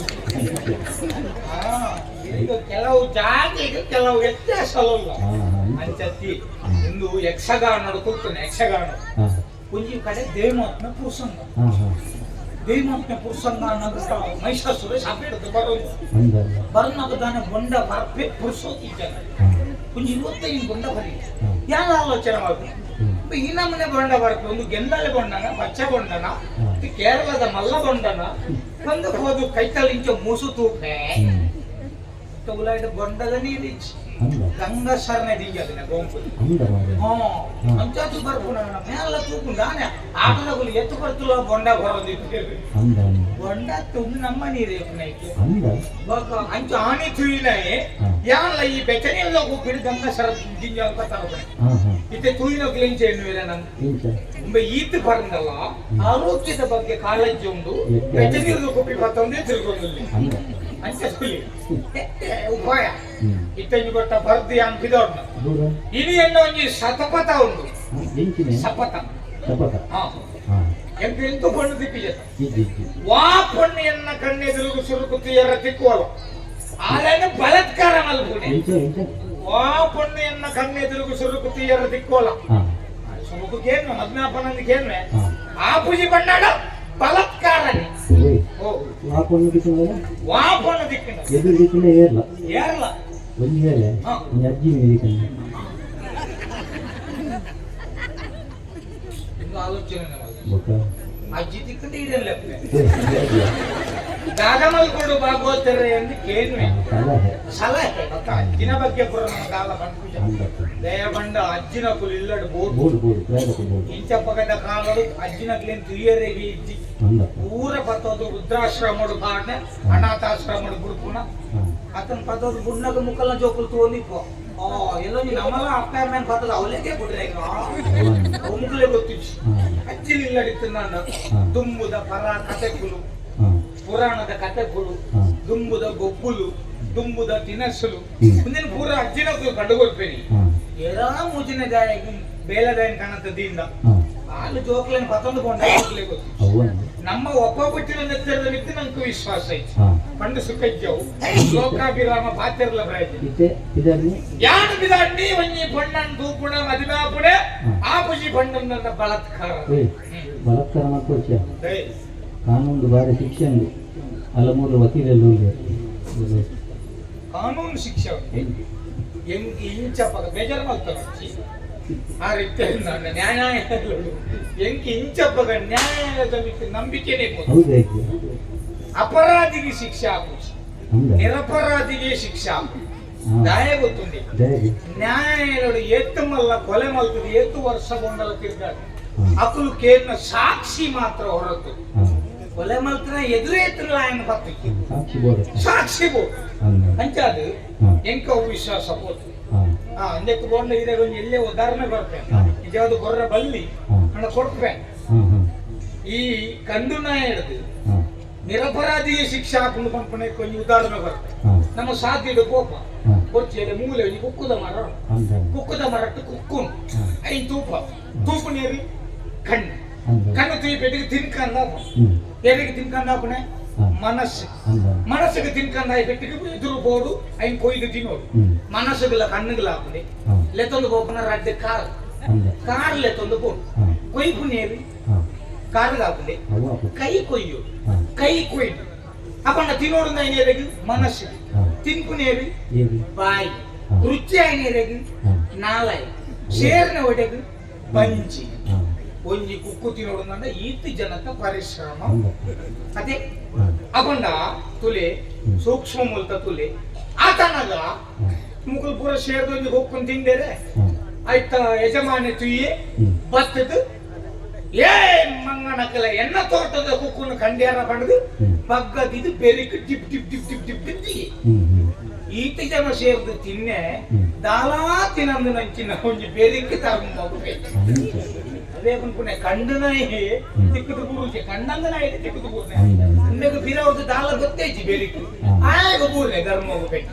ಈಗ ಕೆಲವು ಜಾತಿಗೆ ಕೆಲವು ವ್ಯತ್ಯಾಸವಲ್ಲ ಅಂಚತ್ತಿ ಒಂದು ಯಕ್ಷಗಾನ ಕೂಗ್ತಾನೆ ಯಕ್ಷಗಾನ ಒಂಜಿ ಕಡೆ ದೇಮಾತ್ಮ ಪುರುಷಂಗ. ದೇಮಪ್ನ ಪುರುಷಂಗ ಮಹಿಷಾಸುರ ಶಾಪಿಡ್ದು ಬರೋದು ಬರ್ನಾಗ ದಾನೆ ಬೊಂಡ ಬರ್ಪೆ ಪುರುಷೋತಿ ಜನ ಒಂಜಿ 25 ಬೊಂಡ ಬರಿ ಯಾರ ಆಲೋಚನೆ ಮಾಡ್ಬೇಕು ಈ ನಮ್ಮನೆ ಬೊಂಡ ಬರ್ಪೆ ಒಂದು ಗೆಂದಾಲೆ ಬೊಂಡನ ಪಚ್ಚೆ ಬೊಂಡನ ಕೇರಳದ ಮಲ್ಲ ಬೊಂಡನ ಒಂದು ಹೋದು ಕೈತಲಿಂಚ ಮೂಸು ತೂಪೆ ತಗುಲಾಯ್ದ ಬೊಂಡದ ನೀರಿಚ್ಚಿ ಗಂಗಸರನೆ ದಿಂಜದಿನ ಗೋಂಪು ಅಂಚಾತು ಬರ್ಪುನ ಮೇಲ ತೂಪು ದಾನೆ ಆಟದಗುಲು ಎತ್ತು ಬರ್ತುಲ ಬೊಂಡ ಬರೋದಿತ್ತು ಬೊಂಡ ತುಂಬ ನಮ್ಮ ನೀರು ಅಂಚು ಆಣಿ ತುಯಿನಾಯೆ ಯಾನ್ಲ ಈ ಬೆಚನೆಲ್ಲ ಕೂಪಿಡು ಗಂಗಸರ ದಿಂಜ ಅಂತ ಇತ್ತೆ ತುಯಿನ ಕ್ಲೀನ್ ಎನ್ನುವಿರ ನಂಗೆ ಈತ್ ಬರಂದಲ್ಲ ಆರೋಗ್ಯದ ಬಗ್ಗೆ ಕಾಳಜಿ ಉಂಟು ಬೆಚನೀರು ಕುಪ್ಪಿ ಬತ್ತೊಂದೇ ತಿಳ್ಕೊಂಡಿಲ್ಲ ಅಂಚ ಸುಲಿ ಉಪಾಯ ಇತ್ತಂಜಿ ಕೊಟ್ಟ ಬರ್ದಿ ಅಂಪಿದೋಡ್ನ ಇನಿ ಎನ್ನ ಒಂಜಿ ಶತಪಥ ಉಂಟು ಶಪಥ ಎಂತ ಎಂತು ಪಣ್ಣು ತಿಪ್ಪಿಜ ವಾ ಪಣ್ಣು ಎನ್ನ ಕಣ್ಣೆದುರುಗು ಸುರುಕು ತೀಯರ ತಿಕ್ಕುವಲ್ಲ ಆಲೇನು ಬಲತ್ಕಾರ ಮಲ್ಪುನೆ ವಾ ಪಣ್ಣು ಎನ್ನ ಕಣ್ಣೆದುರುಗು ಸುರುಕು ತೀಯರ ತಿಕ್ಕುವಲ್ಲ ಸುರುಕು ಕೇನ್ವೆ ಮದ್ನಾಪನಂದು ಕೇನ್ವೆ ಆ ಪೂಜೆ ಬಣ್ಣಾಡ ಬಲತ್ಕಾರನೆ ವಾ ಪಣ್ಣು ದಿಕ್ಕಿನ ಎದುರು ದಿಕ್ಕಿನ ಏರ್ಲ ಏರ್ಲ ಒಂಜಿ ವೇಳೆ ಒಂಜಿ ಅಜ್ಜಿ ದಿಕ್ಕಿನ ಆಲೋಚನೆ ಬೊಕ್ಕ ಅಜ್ಜಿ ತಿಕ್ಕಂಡು ಇರಲ್ಲ ದಾದಮಲ್ ಕೊಡು ಭಾಗವತರೆ ಎಂದು ಕೇನ್ವೆ ಸಲಹೆ ಸಲಹೆ ಗೊತ್ತಾ ಅಜ್ಜಿನ ಬಗ್ಗೆ ಪೂರ ನಮ್ಮ ದಾಲ ಪನ್ಪುಜ ದಯಬಂಡ ಅಜ್ಜಿನ ಕುಲು ಇಲ್ಲಡು ಬೋಡು ಬೋಡು ಬೋಡು ಪ್ರಯೋಗಕ್ಕೆ ಬೋಡು ಇಂಚಪ್ಪಗದ ಕಾಲಡು ಅಜ್ಜಿನ ಕ್ಲೇನ್ ತುಯ್ಯರೆಗೆ ಇಜ್ಜಿ ಪೂರ ಪತ್ತೋದು ವೃದ್ಧಾಶ್ರಮಡು ಕಾಡ್ನೆ ಅನಾಥಾಶ್ರಮಡು ಬುಡ್ಪುನ ಆತನ ಪತ್ತೋದು ಬುಣ್ಣಗ ಮುಕ್ಕಲ್ನ ಜೋಕುಲು ತೋನಿಪ್ಪೋ ಆ ಎಲ್ಲೋ ನೀನು ನಮ್ಮಲ್ಲ ಅಪ್ಪ ಅಮ್ಮನ ಪತ್ತದ ಅವಲೇಗೆ ಬಿಡ್ರೆ ಮುಕ್ಕಲೇ ಗೊತ್ತಿచ్చు ಅಜ್ಜಿನ ಇಲ್ಲಡಿತ್ತು ದುಂಬುದ ಪರ ಕತೆಕುಲು ಪುರಾಣದ ಕತೆಗಳು ದುಂಬುದ ಗೊಬ್ಬುಲು ದುಂಬುದ ತಿನಸುಲು ಮುಂದಿನ ಪೂರ ಅಜ್ಜಿನ ಕಂಡುಕೊಳ್ಪೇರಿ ಏರಾ ಮೂಜಿನ ಗಾಯ ಬೇಲದಾಯನ ಕಾಣತದಿಂದ ಹಾಲು ಜೋಕ್ಲೇನು ಪತ್ತೊಂದು ಕೊಂಡ ಜೋಕ್ಲೆ ಗೊತ್ತು ನಮ್ಮ ಒಪ್ಪ ಬಿಟ್ಟಿನ ನೆತ್ತರದ ಮಿತ್ತು ನಂಗೆ ವಿಶ್ವಾಸ ಐತಿ ಪಂಡು ಸುಖಜ್ಜವು ಲೋಕಾಭಿರಾಮ ಪಾತಿರ್ಲ ಪ್ರಾಯತಿ ಯಾನು ಬಿದಾಂಡಿ ಒಂಜಿ ಪೊಣ್ಣನ್ ತೂಪುಣ ಮದಿಮಾಪುಣೆ ಆ ಪುಜಿ ಪಣ್ಣನ್ನ ಬಲತ್ಕಾರ ಬಲತ್ಕಾರ ಮಾಡ್ಕೊಳ್ಚ ಕಾನೂನು ಬಾರಿ ಶಿಕ್ಷೆ ಉಂಡು ಅಲ್ಲ ಮೂರು ವಕೀಲರು ಕಾನೂನು ಶಿಕ್ಷೆ ಎಂಕ್ ಇಂಚಪ್ಪಗ ಬೇಜಾರು ಮಾಡ್ತಾರೆ ಆ ರೀತಿ ನ್ಯಾಯಾಲಯಗಳು ಎಂಕ್ ಇಂಚಪ್ಪಗ ನ್ಯಾಯಾಲಯದ ಮಿಕ್ಕ ನಂಬಿಕೆನೇ ಅಪರಾಧಿಗೆ ಶಿಕ್ಷೆ ಆಪುಜಿ ನಿರಪರಾಧಿಗೆ ಶಿಕ್ಷೆ ಆಪುಜಿ ದಾಯ ಗೊತ್ತುಂಡಿ ನ್ಯಾಯಾಲಯಗಳು ಏತ್ತು ಮಲ್ಲ ಕೊಲೆ ಮಲ್ತದೆ ಏತ್ತು ವರ್ಷ ಗೊಂಡಲ ತಿರ್ಗಾಡು ಅಕುಲು ಕೇಳಿನ ಸಾಕ್ಷಿ ಮಾತ್ರ ಹೊರತು ಕೊಲೆ ಮಲ್ತನ ಎದುರೇ ఆయన ಪತ್ತಿಗೆ ಸಾಕ್ಷಿ ಬೋಡು ಅಂಚಾದು ಎಂಕ ವಿಶ್ವಾಸ ಪೋತು ಅಂದಕ್ಕೆ ಬೋಂಡ ಇದಾಗ ಒಂಜಿ ಎಲ್ಲೇ ಉದಾಹರಣೆ ಬರ್ತೆ ಇದ್ಯಾವುದು ಗೊರ್ರ ಬಲ್ಲಿ ಹಣ ಕೊಡ್ಪೆ ಈ ಕಂಡು ನಾಯ ಹಿಡಿದು ನಿರಪರಾಧಿಗೆ ಶಿಕ್ಷೆ ಹಾಕೊಂಡು ಪನ್ಪುಣೆ ಒಂಜಿ ಉದಾಹರಣೆ ಬರ್ತೆ ನಮ್ಮ ಸಾಧ್ಯಡು ಕೋಪ ಕೊರ್ಚಿಯಲ್ಲಿ ಮೂಲೆ ಒಂಜಿ ಕುಕ್ಕುದ ಮರ ಕುಕ್ಕುದ ಮರಟ್ಟು ಕುಕ್ಕು ಐನ್ ತೂಪ ತೂಪು ನೀರು ಕಣ್ಣು ಕಣ್ಣು ತೂಯಿ ತಿನ್ಕಂದ ಎರಿಗೆ ತಿನ್ಕಂದಾಪುಣೆ ಮನಸ್ಸು ಮನಸ್ಸಿಗೆ ತಿನ್ಕಂದ ಪೆಟ್ಟಿಗೆ ಎದುರು ಬೋಡು ಐನ್ ಕೊಯ್ದು ತಿನ್ನೋಡು ಮನಸ್ಸುಗಳ ಕಣ್ಣುಗಳ ಹಾಕುನೆ ಲೆತ್ತೊಂದು ಬೋಪನ ರಡ್ಡು ಕಾರ್ ಕಾರ್ ಲೆತ್ತೊಂದು ಬೋಡು ಕೊಯ್ಪು ನೀರು ಕಾರ್ ಹಾಕುನೆ ಕೈ ಕೊಯ್ಯು ಕೈ ಕೊಯ್ದು ಅಪ್ಪಣ್ಣ ತಿನ್ನೋಡು ಐನೇರಿಗೆ ಮನಸ್ಸಿಗೆ ತಿನ್ಪು ನೀರು ಬಾಯಿ ರುಚಿ ಐನೇರಿಗೆ ನಾಲಾಯಿ ಸೇರ್ನ ಒಡೆಗೆ ಬಂಜಿ ಒಂಜಿ ಕುಕ್ಕು ತಿನ್ನೋಡು ಈತ್ ಜನತ ಪರಿಶ್ರಮ ಅದೇ ಅಪಂಡ ತುಲೆ ಸೂಕ್ಷ್ಮ ಮೂಲಕ ತುಲೆ ಆತನಗ ಮುಕುಲ್ ಪೂರ ಸೇರ್ದೊಂದು ಹೋಗ್ಕೊಂಡು ತಿಂದೇರೆ ಆಯ್ತ ಯಜಮಾನೆ ತುಯ್ಯೆ ಬತ್ತದು ಏ ಮಂಗನಕಲ ಎನ್ನ ತೋಟದ ಕುಕ್ಕುನ್ನು ಕಂಡ್ಯಾರ ಪಡೆದು ಬಗ್ಗದಿದ್ದು ಬೆರಿಕ್ tip tip tip tip tip tip ಈತ ಜನ ಸೇರ್ದು ತಿನ್ನೆ ದಾಲಾ ತಿನ್ನಂದು ನಂಚಿನ ಒಂಜಿ ಬೆರಿಕ್ ತಗೊಂಡು ಅದೇ ಪುಣೆ ಕಂಡನಾಯಿ ತಿಕ್ಕದು ಬೂರುಜೆ ಕಂಡಂದ ನಾಯಿ ತಿಕ್ಕದು ಬೂರ್ನೆ ಉಂಡೆಗೆ ಬಿರವ್ರದ್ದು ದಾಲ ಗೊತ್ತೈತಿ ಬೆರಿಕ್ ಆಗ ಬೂರ್ನೆ ಧರ್ಮ ಹೋಗ್ಬೇಕು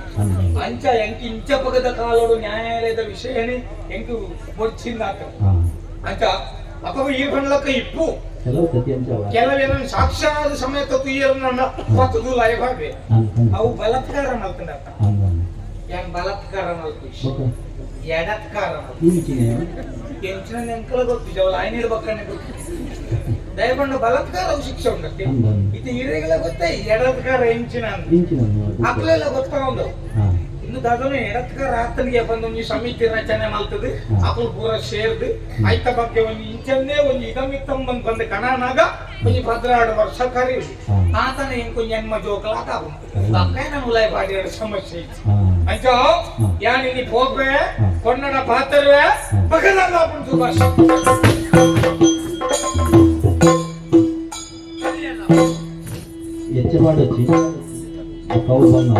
ಅಂಚ ಎಂಕ್ ಇಂಚ ಪಗದ ಕಾಲೋಡು ನ್ಯಾಯಾಲಯದ ವಿಷಯನೇ ಎಂಕ್ ಬೊಡ್ಚಿಂದಾತ ಅಂಚ ಅಪ್ಪ ಈ ಬಣ್ಣಲಕ್ಕ ಇಪ್ಪು ಕೆಲವೇನ ಸಾಕ್ಷಾತ್ ಸಮೇತ ತುಯ್ಯರನ್ನ ಪತ್ತದು ಲಯಭಾವೆ ಅವು ಬಲತ್ಕಾರ ಮಲ್ತಂಡಪ್ಪ ಏನ್ ಬಲತ್ಕಾರ ಮಲ್ತು ಎಡತ್ಕಾರ ಎಂಚಿನ ಎಂಕಲ ಗೊತ್ತು ಜವಲ ಆಯ್ನಿಡ್ ಬಕ್ಕನೆ ಗೊತ್ತು. ದಯಪಂಡ ಬಲಾತ್ಕಾರ ಶಿಕ್ಷೆ ಉಂಡತ್ತೆ. ಅಂದ. ಇದು ಹಿರಿಯಗಳ ಗೊತ್ತೇ ಎಡತ್ಕಾರ ಹೆಂಚಿನ ಇಂಚಿನ. ಅಕ್ಲೆಲ್ಲ ಗೊತ್ತಾಗೊಂಡು. ಹಾ. ಇನ್ನು ದಾದನ ಎಡತ್ಕಾರ ಆತನಿಗೆ ಬಂದು ಒಂಜಿ ಸಮಿತಿ ರಚನೆ ಮಾಡ್ತದೆ. ಅಕುಲು ಪೂರ ಸೇರ್ದು ಐತ ಬಗ್ಗೆ ಒಂಜಿ ಇಂಚನ್ನೇ ಒಂಜಿ ಇದಮಿತ್ತಂ ಬಂದ್ ಬಂದು ಕಣನಾಗ ಒಂಜಿ 12 ವರ್ಷ ಕರಿ. ಆತನ ಇಂಕೊಂಜಿ ಎನ್ಮ ಜೋಕಲ ಆತ ಅಕ್ಕನ ಮುಲಾಯ್ ಪಾಡಿ ಸಮಸ್ಯೆ ಇತ್ತು. ಅಂಚ ಯಾನ್ ಇಲ್ಲಿ ಪೋಪೆ ಕೊನ್ನಡ ಪಾತರ್ವೆ ಬಗದಲ್ಲ ಸುಭಾಷ್. ಎಚ್ಚ ಮಾಡೊಚ್ಚಿ ಕೌ ಬಣ್ಣ.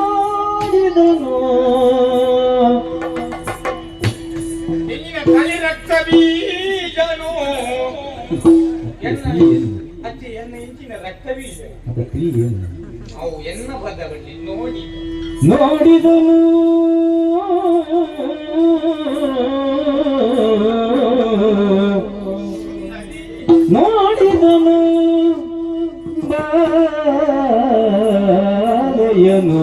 ನೋಡಿದನು. ನಿನ್ನ ಕಲಿ ರಕ್ತ ಬೀಜನು ಎನ್ನ ಅಜ್ಜಿ ಎನ್ನ ಇಂಚಿನ ರಕ್ತ ಬೀಜ. ಅದ ಕ್ರೀ ಏನು? ಅವು ಎನ್ನ ಪದ ಬಡ್ಡಿ ನೋಡಿ. ನೋಡಿದನು. ನೋಡಿದನು ಬಾಲೆಯನು.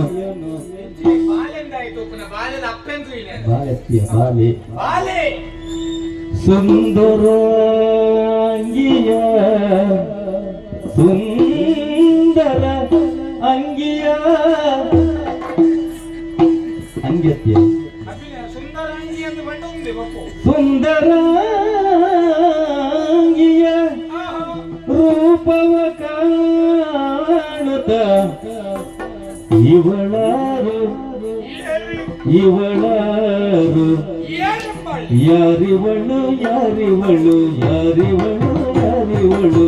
ಇಂಚಿನ ಬಾಲೆಂದಾಯ್ತು ಪುನಃ ಬಾಲೆದ ಅಪ್ಪೆಂದು ಇಲ್ಲ. ಬಾಲೆತ್ತಿಯ ಬಾಲೆ. ಬಾಲೆ. ಸುಂದರಾಂಗಿಯ, ಸುಂದರ ಅಂಗಿಯ ಅಂಗತ್ಯ. ಅಭಿನಯ ಸುಂದರಾಂಗಿ ಎಂದು ಬಣ್ಣ ఉంది ಬಪ್ಪು. ಸುಂದರಾಂಗಿಯ ರೂಪವ ಕಾಣುತ್ತ ಇವಳಾರು, ಇವಳಾರು? ಯಾರಿವಳು, ಯಾರಿವಳು, ಯಾರಿವಳು, ಯಾರಿವಳು?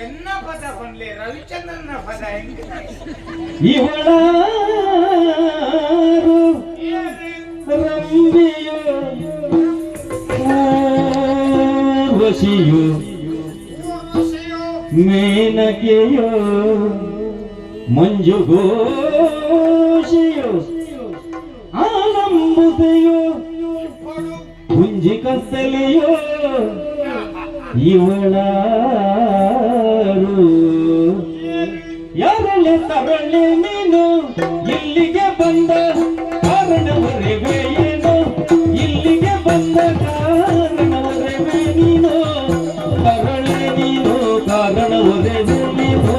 ಎನ್ನ ಪದ ಪನ್ಲೆ ರವಿಚಂದ್ರನ ಪದ ಹೆಂಗ? ಇವಳಾರು? ರಂಬಿಯೋ, ಊರ್ವಶಿಯೋ, ಮೇನಕೆಯೋ, ಮಂಜುಘೋಷಿಯೋ, ಆಲಂಬುತೆಯೋ, ಕುಂಜಿ ಕತ್ತಲೆಯೋ, ಇವಳಾರು? ಯಾರಳೆ ತರಳೆ ನೀನು ಇಲ್ಲಿಗೆ ಬಂದ ಕಾರಣವರೆವೆ ಏನು? ಇಲ್ಲಿಗೆ ಬಂದ ಕಾರಣವರೆವೆ ನೀನು? ತರಳೆ ನೀನು, ಕಾರಣವರೆವೆ ನೀನು.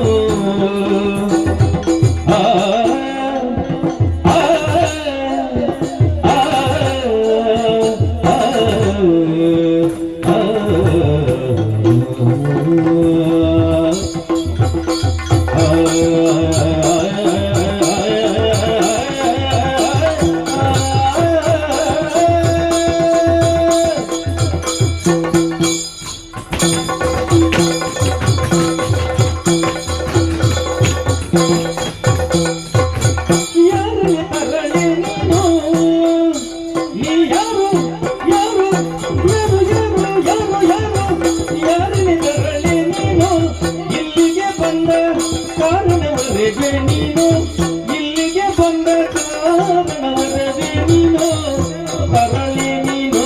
ಆ ಆ ಆ ಆ ಆ. ಯಾರು ಅರಳೆ ನೀನು? ಈ ಯಾರು, ಯಾರು, ಯಾರು, ಯಾರು, ಯಾರು, ಯಾರು, ಯಾರನೆ ತರಳೆ ನೀನು ಇಲ್ಲಿಗೆ ಬಂದ ಕಾರಣವರೆಗೆ ನೀನು ಇಲ್ಲಿಗೆ ಬಂದ ಕಾರಣವರೆಗೆ ನೀನು ತರಳೆ ನೀನು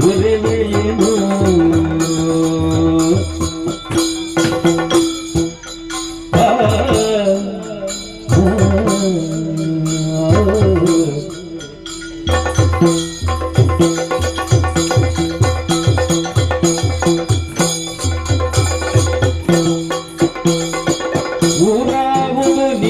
ಉರೆವೆಯೇನು? ಆ ಊರಾವುದು.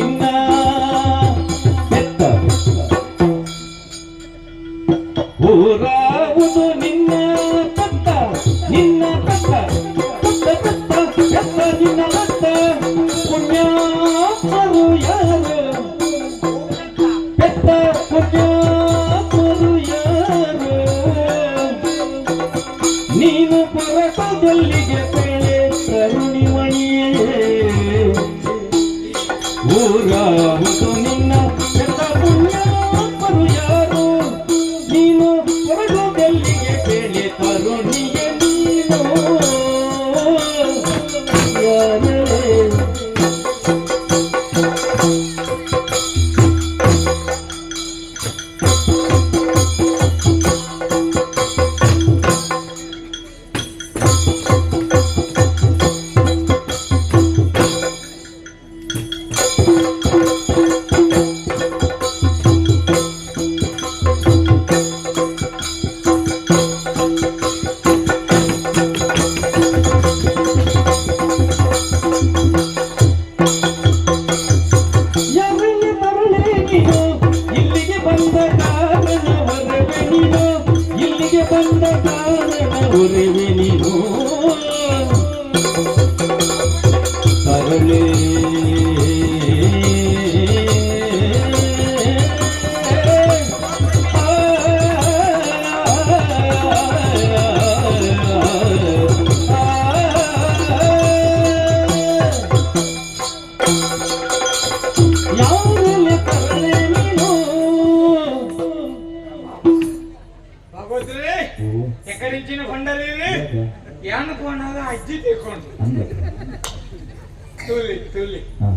ತುಲಿ ತುಲಿ ಹಾ.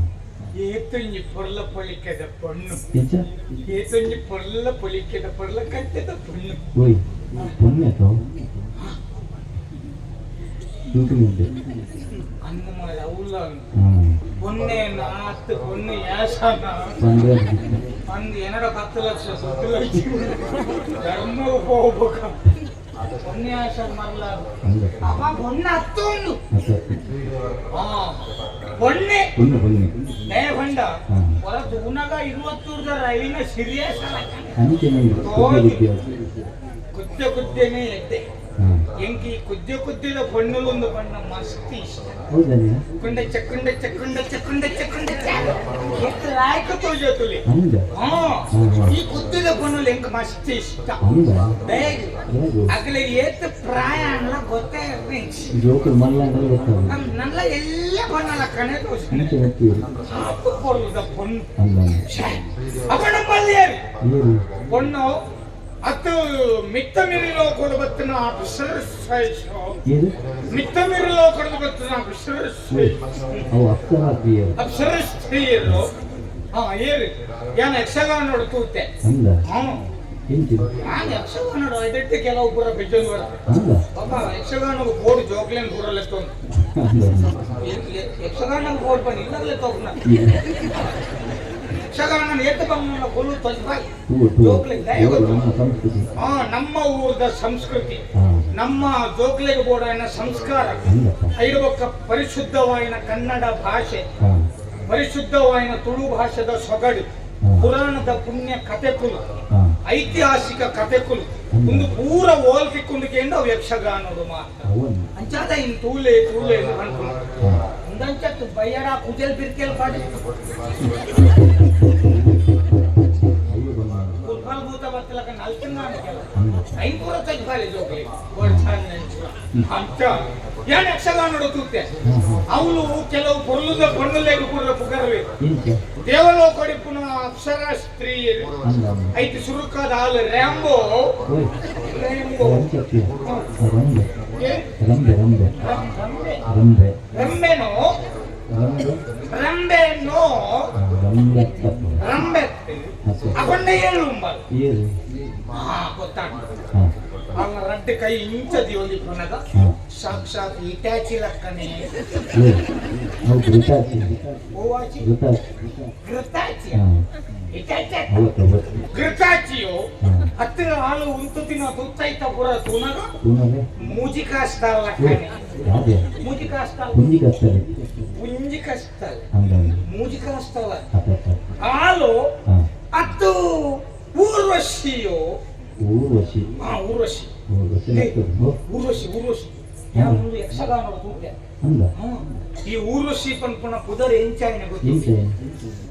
ಏತೊಂಜಿ ಪೊರ್ಲ ಪೊಲಿಕೆದ ಪೊಣ್ಣು. ಎಂಚ? ಏತೊಂಜಿ ಪೊರ್ಲ ಪೊಲಿಕೆದ ಪೊರ್ಲ ಕಟ್ಟೆದ ಪೊಣ್ಣು. ಓಯ್, ಪೊಣ್ಣೆ ಅತ್ತೋ ತೂಕುನುಂಟು. ಅಂದ ಮಾರೆ ಅವ್ಲ. ಹಾ. ಪೊನ್ನೆ ನಾತ್ ಪೊಣ್ಣು ಯಾಸನ. ಪಂಡ್ರೆ. ಅಂದ್ ಏನಡ 10 ಲಕ್ಷ 10 ಲಕ್ಷ ಧರ್ಮ ಹೋಗ್ಬೇಕ ಪೊನ್ನೆ ಯಾಸ ಮಲ್ಲ. ಅಂದ. ಅಪ್ಪ ಪೊಣ್ಣು ಹತ್ತೊಂದು. ಅತ್ತ ಅತ್ತ. ಹಾ, ಪೊಣ್ಣೆ. ಪೊಣ್ಣು ಪೊಣ್ಣೆ. ದಯಭಂಡ. ಹಾ. ಹೊರ ತೂನಗ 20 ರೈಲಿನ ಸಿರಿಯಸ್. ಅಂಚೆನೆ ಕುದ್ದೆ ಕುದ್ದೆ. ಕುದ್ದೆ ಕುದ್ದೆನೆ ಎದ್ದೆ. ಹಾ. ಎಂಕಿ ಕುದ್ದೆ ಕುದ್ದಿದ ಪೊಣ್ಣುಲೊಂದು ಬಣ್ಣ ಮಸ್ತ್ ಇಷ್ಟ. ಹೌದಾ? ಕುಂಡಚ್ಚ ಕುಂಡಚ್ಚ ಕುಂಡಚ್ಚ ಕುಂಡಚ್ಚ ಕುಂಡಚ್ಚ ಎಂಕ್ ಲಾಯ್ಕ ತೋಜೋತುಲಿ. ಅಂದ. ಹಾ, ಈ ಕುದ್ದಿದ ಪೊಣ್ಣುಲು ಎಂಕ್ ಮಸ್ತ್ ಇಷ್ಟ. ಅಂದ. ಬೇಗ. ಹೇಗು? ಅಗಲ ಏತ್ ಪ್ರಾಯ ಅನ್ಲ ಗೊತ್ತೇ ಇರ್ನಿಂಚ್. ಜೋಕುಲು ಮಲ್ಲ ಅಂಡಲ ಗೊತ್ತಾಗ. ನಲ್ಲ ಎಲ್ಲ ಬಣ್ಣಲ ಕಣೆ ತೋಜ. ಅಂಚೆ ಗೊತ್ತಿರು. ಆತು ಪೊರ್ಲುದ ಪೊಣ್ಣು. ಅಂದ. ಛೆ, ಅವ ನಮ್ಮಲ್ಲಿ ಯಾರು? ಏರು? ಪೊಣ್ಣು ಅತ್ತು ಮಿತ್ತ ಮಿರಿಲೋ ಕೊಡಬತ್ತಿನ ಅಪ್ಸರ ಸೈಸೋ. ಏರು? ಮಿತ್ತ ಮಿರಿಲೋ ಕೊಡಬತ್ತಿನ ಅಪ್ಸರ. ಓಯ್, ಅವು ಅಪ್ಸರ ಪ್ರಿಯರು. ಅಪ್ಸರ ಸ್ತ್ರೀಯರು. ಹಾ, ಏರು ಯಾನ್ ಯಕ್ಷಗಾನ ನೋಡು ತೂತೆ. ಅಂದ. ಹ್ಮ್. ಎಂಚಿ? ನಾನು ಯಕ್ಷಗಾನ ನೋಡು ಎದೆಟ್ಟು ಕೆಲವು ಪೂರ ಬೆಜ್ಜೊಂದು ಬರ್ತದೆ. ಅಂದ. ಪಾಪ ಯಕ್ಷಗಾನ ಬೋರ್ಡ್ ಜೋಕ್ಲೇನ್ ಪೂರಲ್ಲ ತೊಂದು. ಅಂದ. ಯಕ್ಷಗಾನ ಬೋರ್ಡ್ ಬನ್ನಿ ಇಲ್ಲಗಲೇ ತೋಗ್ನ. ಯಕ್ಷಗಾನ ಏತ ಬಂಗ ಕೊಲ್ಲು ತೊಜ್ಬಾಯಿ. ತೂ ತೂ. ಜೋಕ್ಲೆ ದಯ ಗೊತ್ತು. ನಮ್ಮ ಸಂಸ್ಕೃತಿ. ಹಾ, ನಮ್ಮ ಊರದ ಸಂಸ್ಕೃತಿ. ಹಾ. ನಮ್ಮ ಜೋಕ್ಲೆಗೆ ಬೋರ್ಡ್ ಸಂಸ್ಕಾರ. ಅಂದಪ್ಪ. ಐಡುಬೊಕ್ಕ ಪರಿಶುದ್ಧವಾಯಿನ ಕನ್ನಡ ಭಾಷೆ. ಹಾ. ಪರಿಶುದ್ಧವಾಯಿನ ತುಳು ಭಾಷೆದ ಸೊಗಡು. ಹಾ. ಪುರಾಣದ ಪುಣ್ಯ ಕಥೆಕುಲು. ಹಾ. ಐತಿಹಾಸಿಕ ಕಥೆಕುಲು. ಒಂದು ಪೂರ ಓಲ್ತಿಕ್ಕೊಂದುಕೊಂಡು ಅವು ಯಕ್ಷಗಾನೋಡು ಮಾತ್ರ. ಅವನು. ಅಂಚಾದ ಇನ್ ತೂಲೆ ತೂಲೆ ಅನ್ಕೊಂಡು. ಹಾ. ಒಂದಂಚತ್ತು ಬಯ್ಯಡ ಕುಜಲ್ ಬಿರ್ಕೆಲ್ ಪಾಡಿ. ಅಯ್ಯೋ ಬಂದ. ಕುಲ್ಫಲ್ ಭೂತ ಬತ್ತಲಕ ನಲ್ತಿಂಗಾನ ಕೆಲ. ಅಂದಪ್ಪ. ಐನೂರ ತೆಗ್ದಾಲೆ ಜೋಗ್ಲಿ ಅಂತ ಏನ್ ಯಕ್ಷಗಾನೋಡು ತೂತೆ. ಹಾ ಹಾ. ಅವಳು ಕೆಲವು ಪೊರ್ಲುದ ಪೊಣ್ಣುಲೆಗ್ ಪೂರ ಪುಗರ್ವೆ. ಎಂಚ? ದೇವಲೋಕಡಿಪುನ ಅಪ್ಸರ ಸ್ತ್ರೀಯರು. ಅಂದ ಅಂದ. ಐತಿ ಸುರುಕಾದ ಹಾಲು ರ್ಯಾಂಬೋ. ಓಯ್. ರ್ಯಾಂಬೋ. ಅಂಚತ್ಯ ರಂಬೆ. ಏ? ರಂಬೆ ರಂಬೆ. ರಂಬೆ. ರಂಬೆ. ರಂಬೆನೋ? ರಂಬೆ. ರಂಬೆನೋ. ರಂಬೆ ತಪ್ಪು. ರಂಬೆ. ಅತ್ತೆ. ಅವನ್ನ ಏಳು ಉಂಬಲ್. ಏರು? ಹಾ, ಗೊತ್ತಾಗ್ತದೆ. ಹಾ. ಅವನ ರಡ್ಡು ಕೈ ಇಂಚದಿ ಒಂದು ಪುನಗ. ಹಾ. ಸಾಕ್ಷಾತ್ ಇಟ್ಯಾಚಿ ಲಕ್ಕನೆ. ಏ, ಅವು ಘೃತಾಚಿ. ಓವಾಚಿ. ಘೃತಾಚಿ. ಘೃತಾಚಿ. ಹಾ. ಇಟ್ಯಾಚಿ. ಅವತ್ತು ಅವತ್ತು. ಘೃತಾಚಿಯೋ. ಹಾ. ಹತ್ತಿರ ಹಾಲು ಉಂಟು ತಿನ್ನ ತುತ್ತೈತ ಪುರ ತುನಗ. ಪುನಃ. ಮೂಜಿ ಕಾಸ್ತಾಲ ಓ ಲಕ್ಕನೆ. ಯಾವ್ದೇ? ಮೂಜಿ ಕಾಸ್ತಾಲ. ಪುಂಜಿ ಕತ್ತಲೆ. ಪುಂಜಿ ಕಾಸ್ತಾಲ. ಅಂದ. ಮೂಜಿ ಕಾಸ್ತಾಲ. ಅತ್ತ ಅತ್ತ. ಹಾಲು. ಹಾ. ಅತ್ತು ಊರ್ವಶಿಯೋ. ಊರ್ವಶಿ. ಹಾ, ಊರ್ವಶಿ. ಊರ್ವಶಿ ನರ್ತದೆ. ಓ. ಊರ್ವಶಿ ಊರ್ವಶಿ ಯಾವೊಂದು ಯಕ್ಷಗಾನ ತೂತೆ. ಅಂದ. ಹ್ಮ್. ಈ ಊರ್ವಶಿ ಪನ್ಪುನ ಪುದರ್ ಎಂಚಾಯಿನ ಗೊತ್ತು? ಎಂಚ?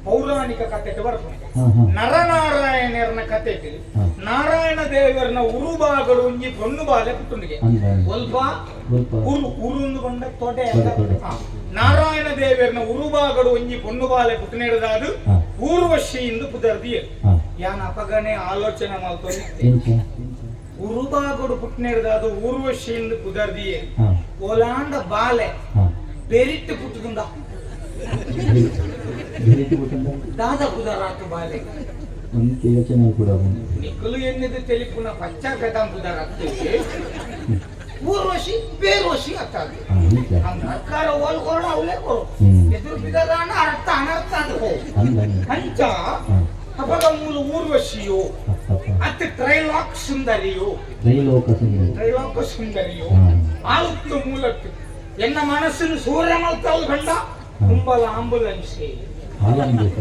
ಪೌರಾಣಿಕ ಕಥೆ ಬರ್ಪುನ. ಹಾ ಹಾ. ನರನಾರಾಯಣರ್ನ ಕಥೆ. ಹಾ. ನಾರಾಯಣ ದೇವರನ ಉರುಬಾಗಳು ಒಂಜಿ ಪೊಣ್ಣು ಬಾಲೆ ಪುಟ್ಟುಂಡಿಗೆ. ಅಂದ. ಒಲ್ಪ. ಸ್ವಲ್ಪ. ಉರು ಉರುಂದು ಬಂಡ ತೊಡೆ. ತೊಡೆ, ತೊಡೆ. ಹಾ. ನಾರಾಯಣ ದೇವರನ ಉರುಬಾಗಳು ಒಂಜಿ ಪೊಣ್ಣು ಬಾಲೆ ಪುಟ್ಟನೆಡದಾದು. ಹಾ. ಊರ್ವಶಿ ಇಂದು ಪುದರ್ದಿಯೆ. ಹಾ. ಯಾನ್ ಅಪಗನೆ ಆಲೋಚನೆ ಮಲ್ತೊಂದಿತ್ತೆ. ಎಂಚ? ಉರುಬಾಗೋಡು ಪುಟ್ಟನೆಡದಾದು ಊರ್ವಶಿ ಇಂದು ಪುದರ್ದಿಯೆ. ಹಾ. ಓಲಾಂಡ ಬಾಲೆ ಹಾ. ಬೆರಿಟ್ಟು ಪುಟ್ಟುದುಂಡ. ಬೆರಿತು ಬಿಟ್ಟಂದ. ದಾದ ಪುದರಾತು ಬಾಲೆ? ಒಂದು ಯೋಚನೆ ಕೂಡ ಬಂತು. ನಿಕ್ಕಲು ಎನ್ನಿದು ತೆಲಿಪುನ ಪಚ್ಚ ಕಥಾಂ ಪುದರಾತು ಊರ್ವಶಿ ಬೇರ್ವಶಿ ಅತ್ತಾದು. ಹಾ, ಎಂಚ? ಅಕ್ಕಾರ ಓಲ್ ಕೊರಡ ಅವಲೇ ಕೊರು. ಹ್ಮ್. ಎದುರು ಬಿದದಾನ ಅರ್ಥ ಅನರ್ಥ ಅದು ಹೋ. ಅಂದ ಅಂದ. ಅಂಚ. ಹಾ. ಅಪಗ ಮೂಲ ಊರ್ವಶಿಯೋ. ಅತ್ತ ಅತ್ತ. ಅತ್ತ ತ್ರೈಲೋಕ್ ಸುಂದರಿಯೋ. ತ್ರೈಲೋಕ ಸುಂದರಿ. ತ್ರೈಲೋಕ ಸುಂದರಿಯೋ. ಹಾ. ಆಳುತ್ತು ಮೂಲತ್ತು ಎನ್ನ ಮನಸ್ಸನ್ನು ಸೂರ್ಯ ಮಲ್ತಾಲ್ ಕಂಡ ಕುಂಬಲ ಆಂಬುಲೆನ್ಸ್. ಆಲಂಬೂಸ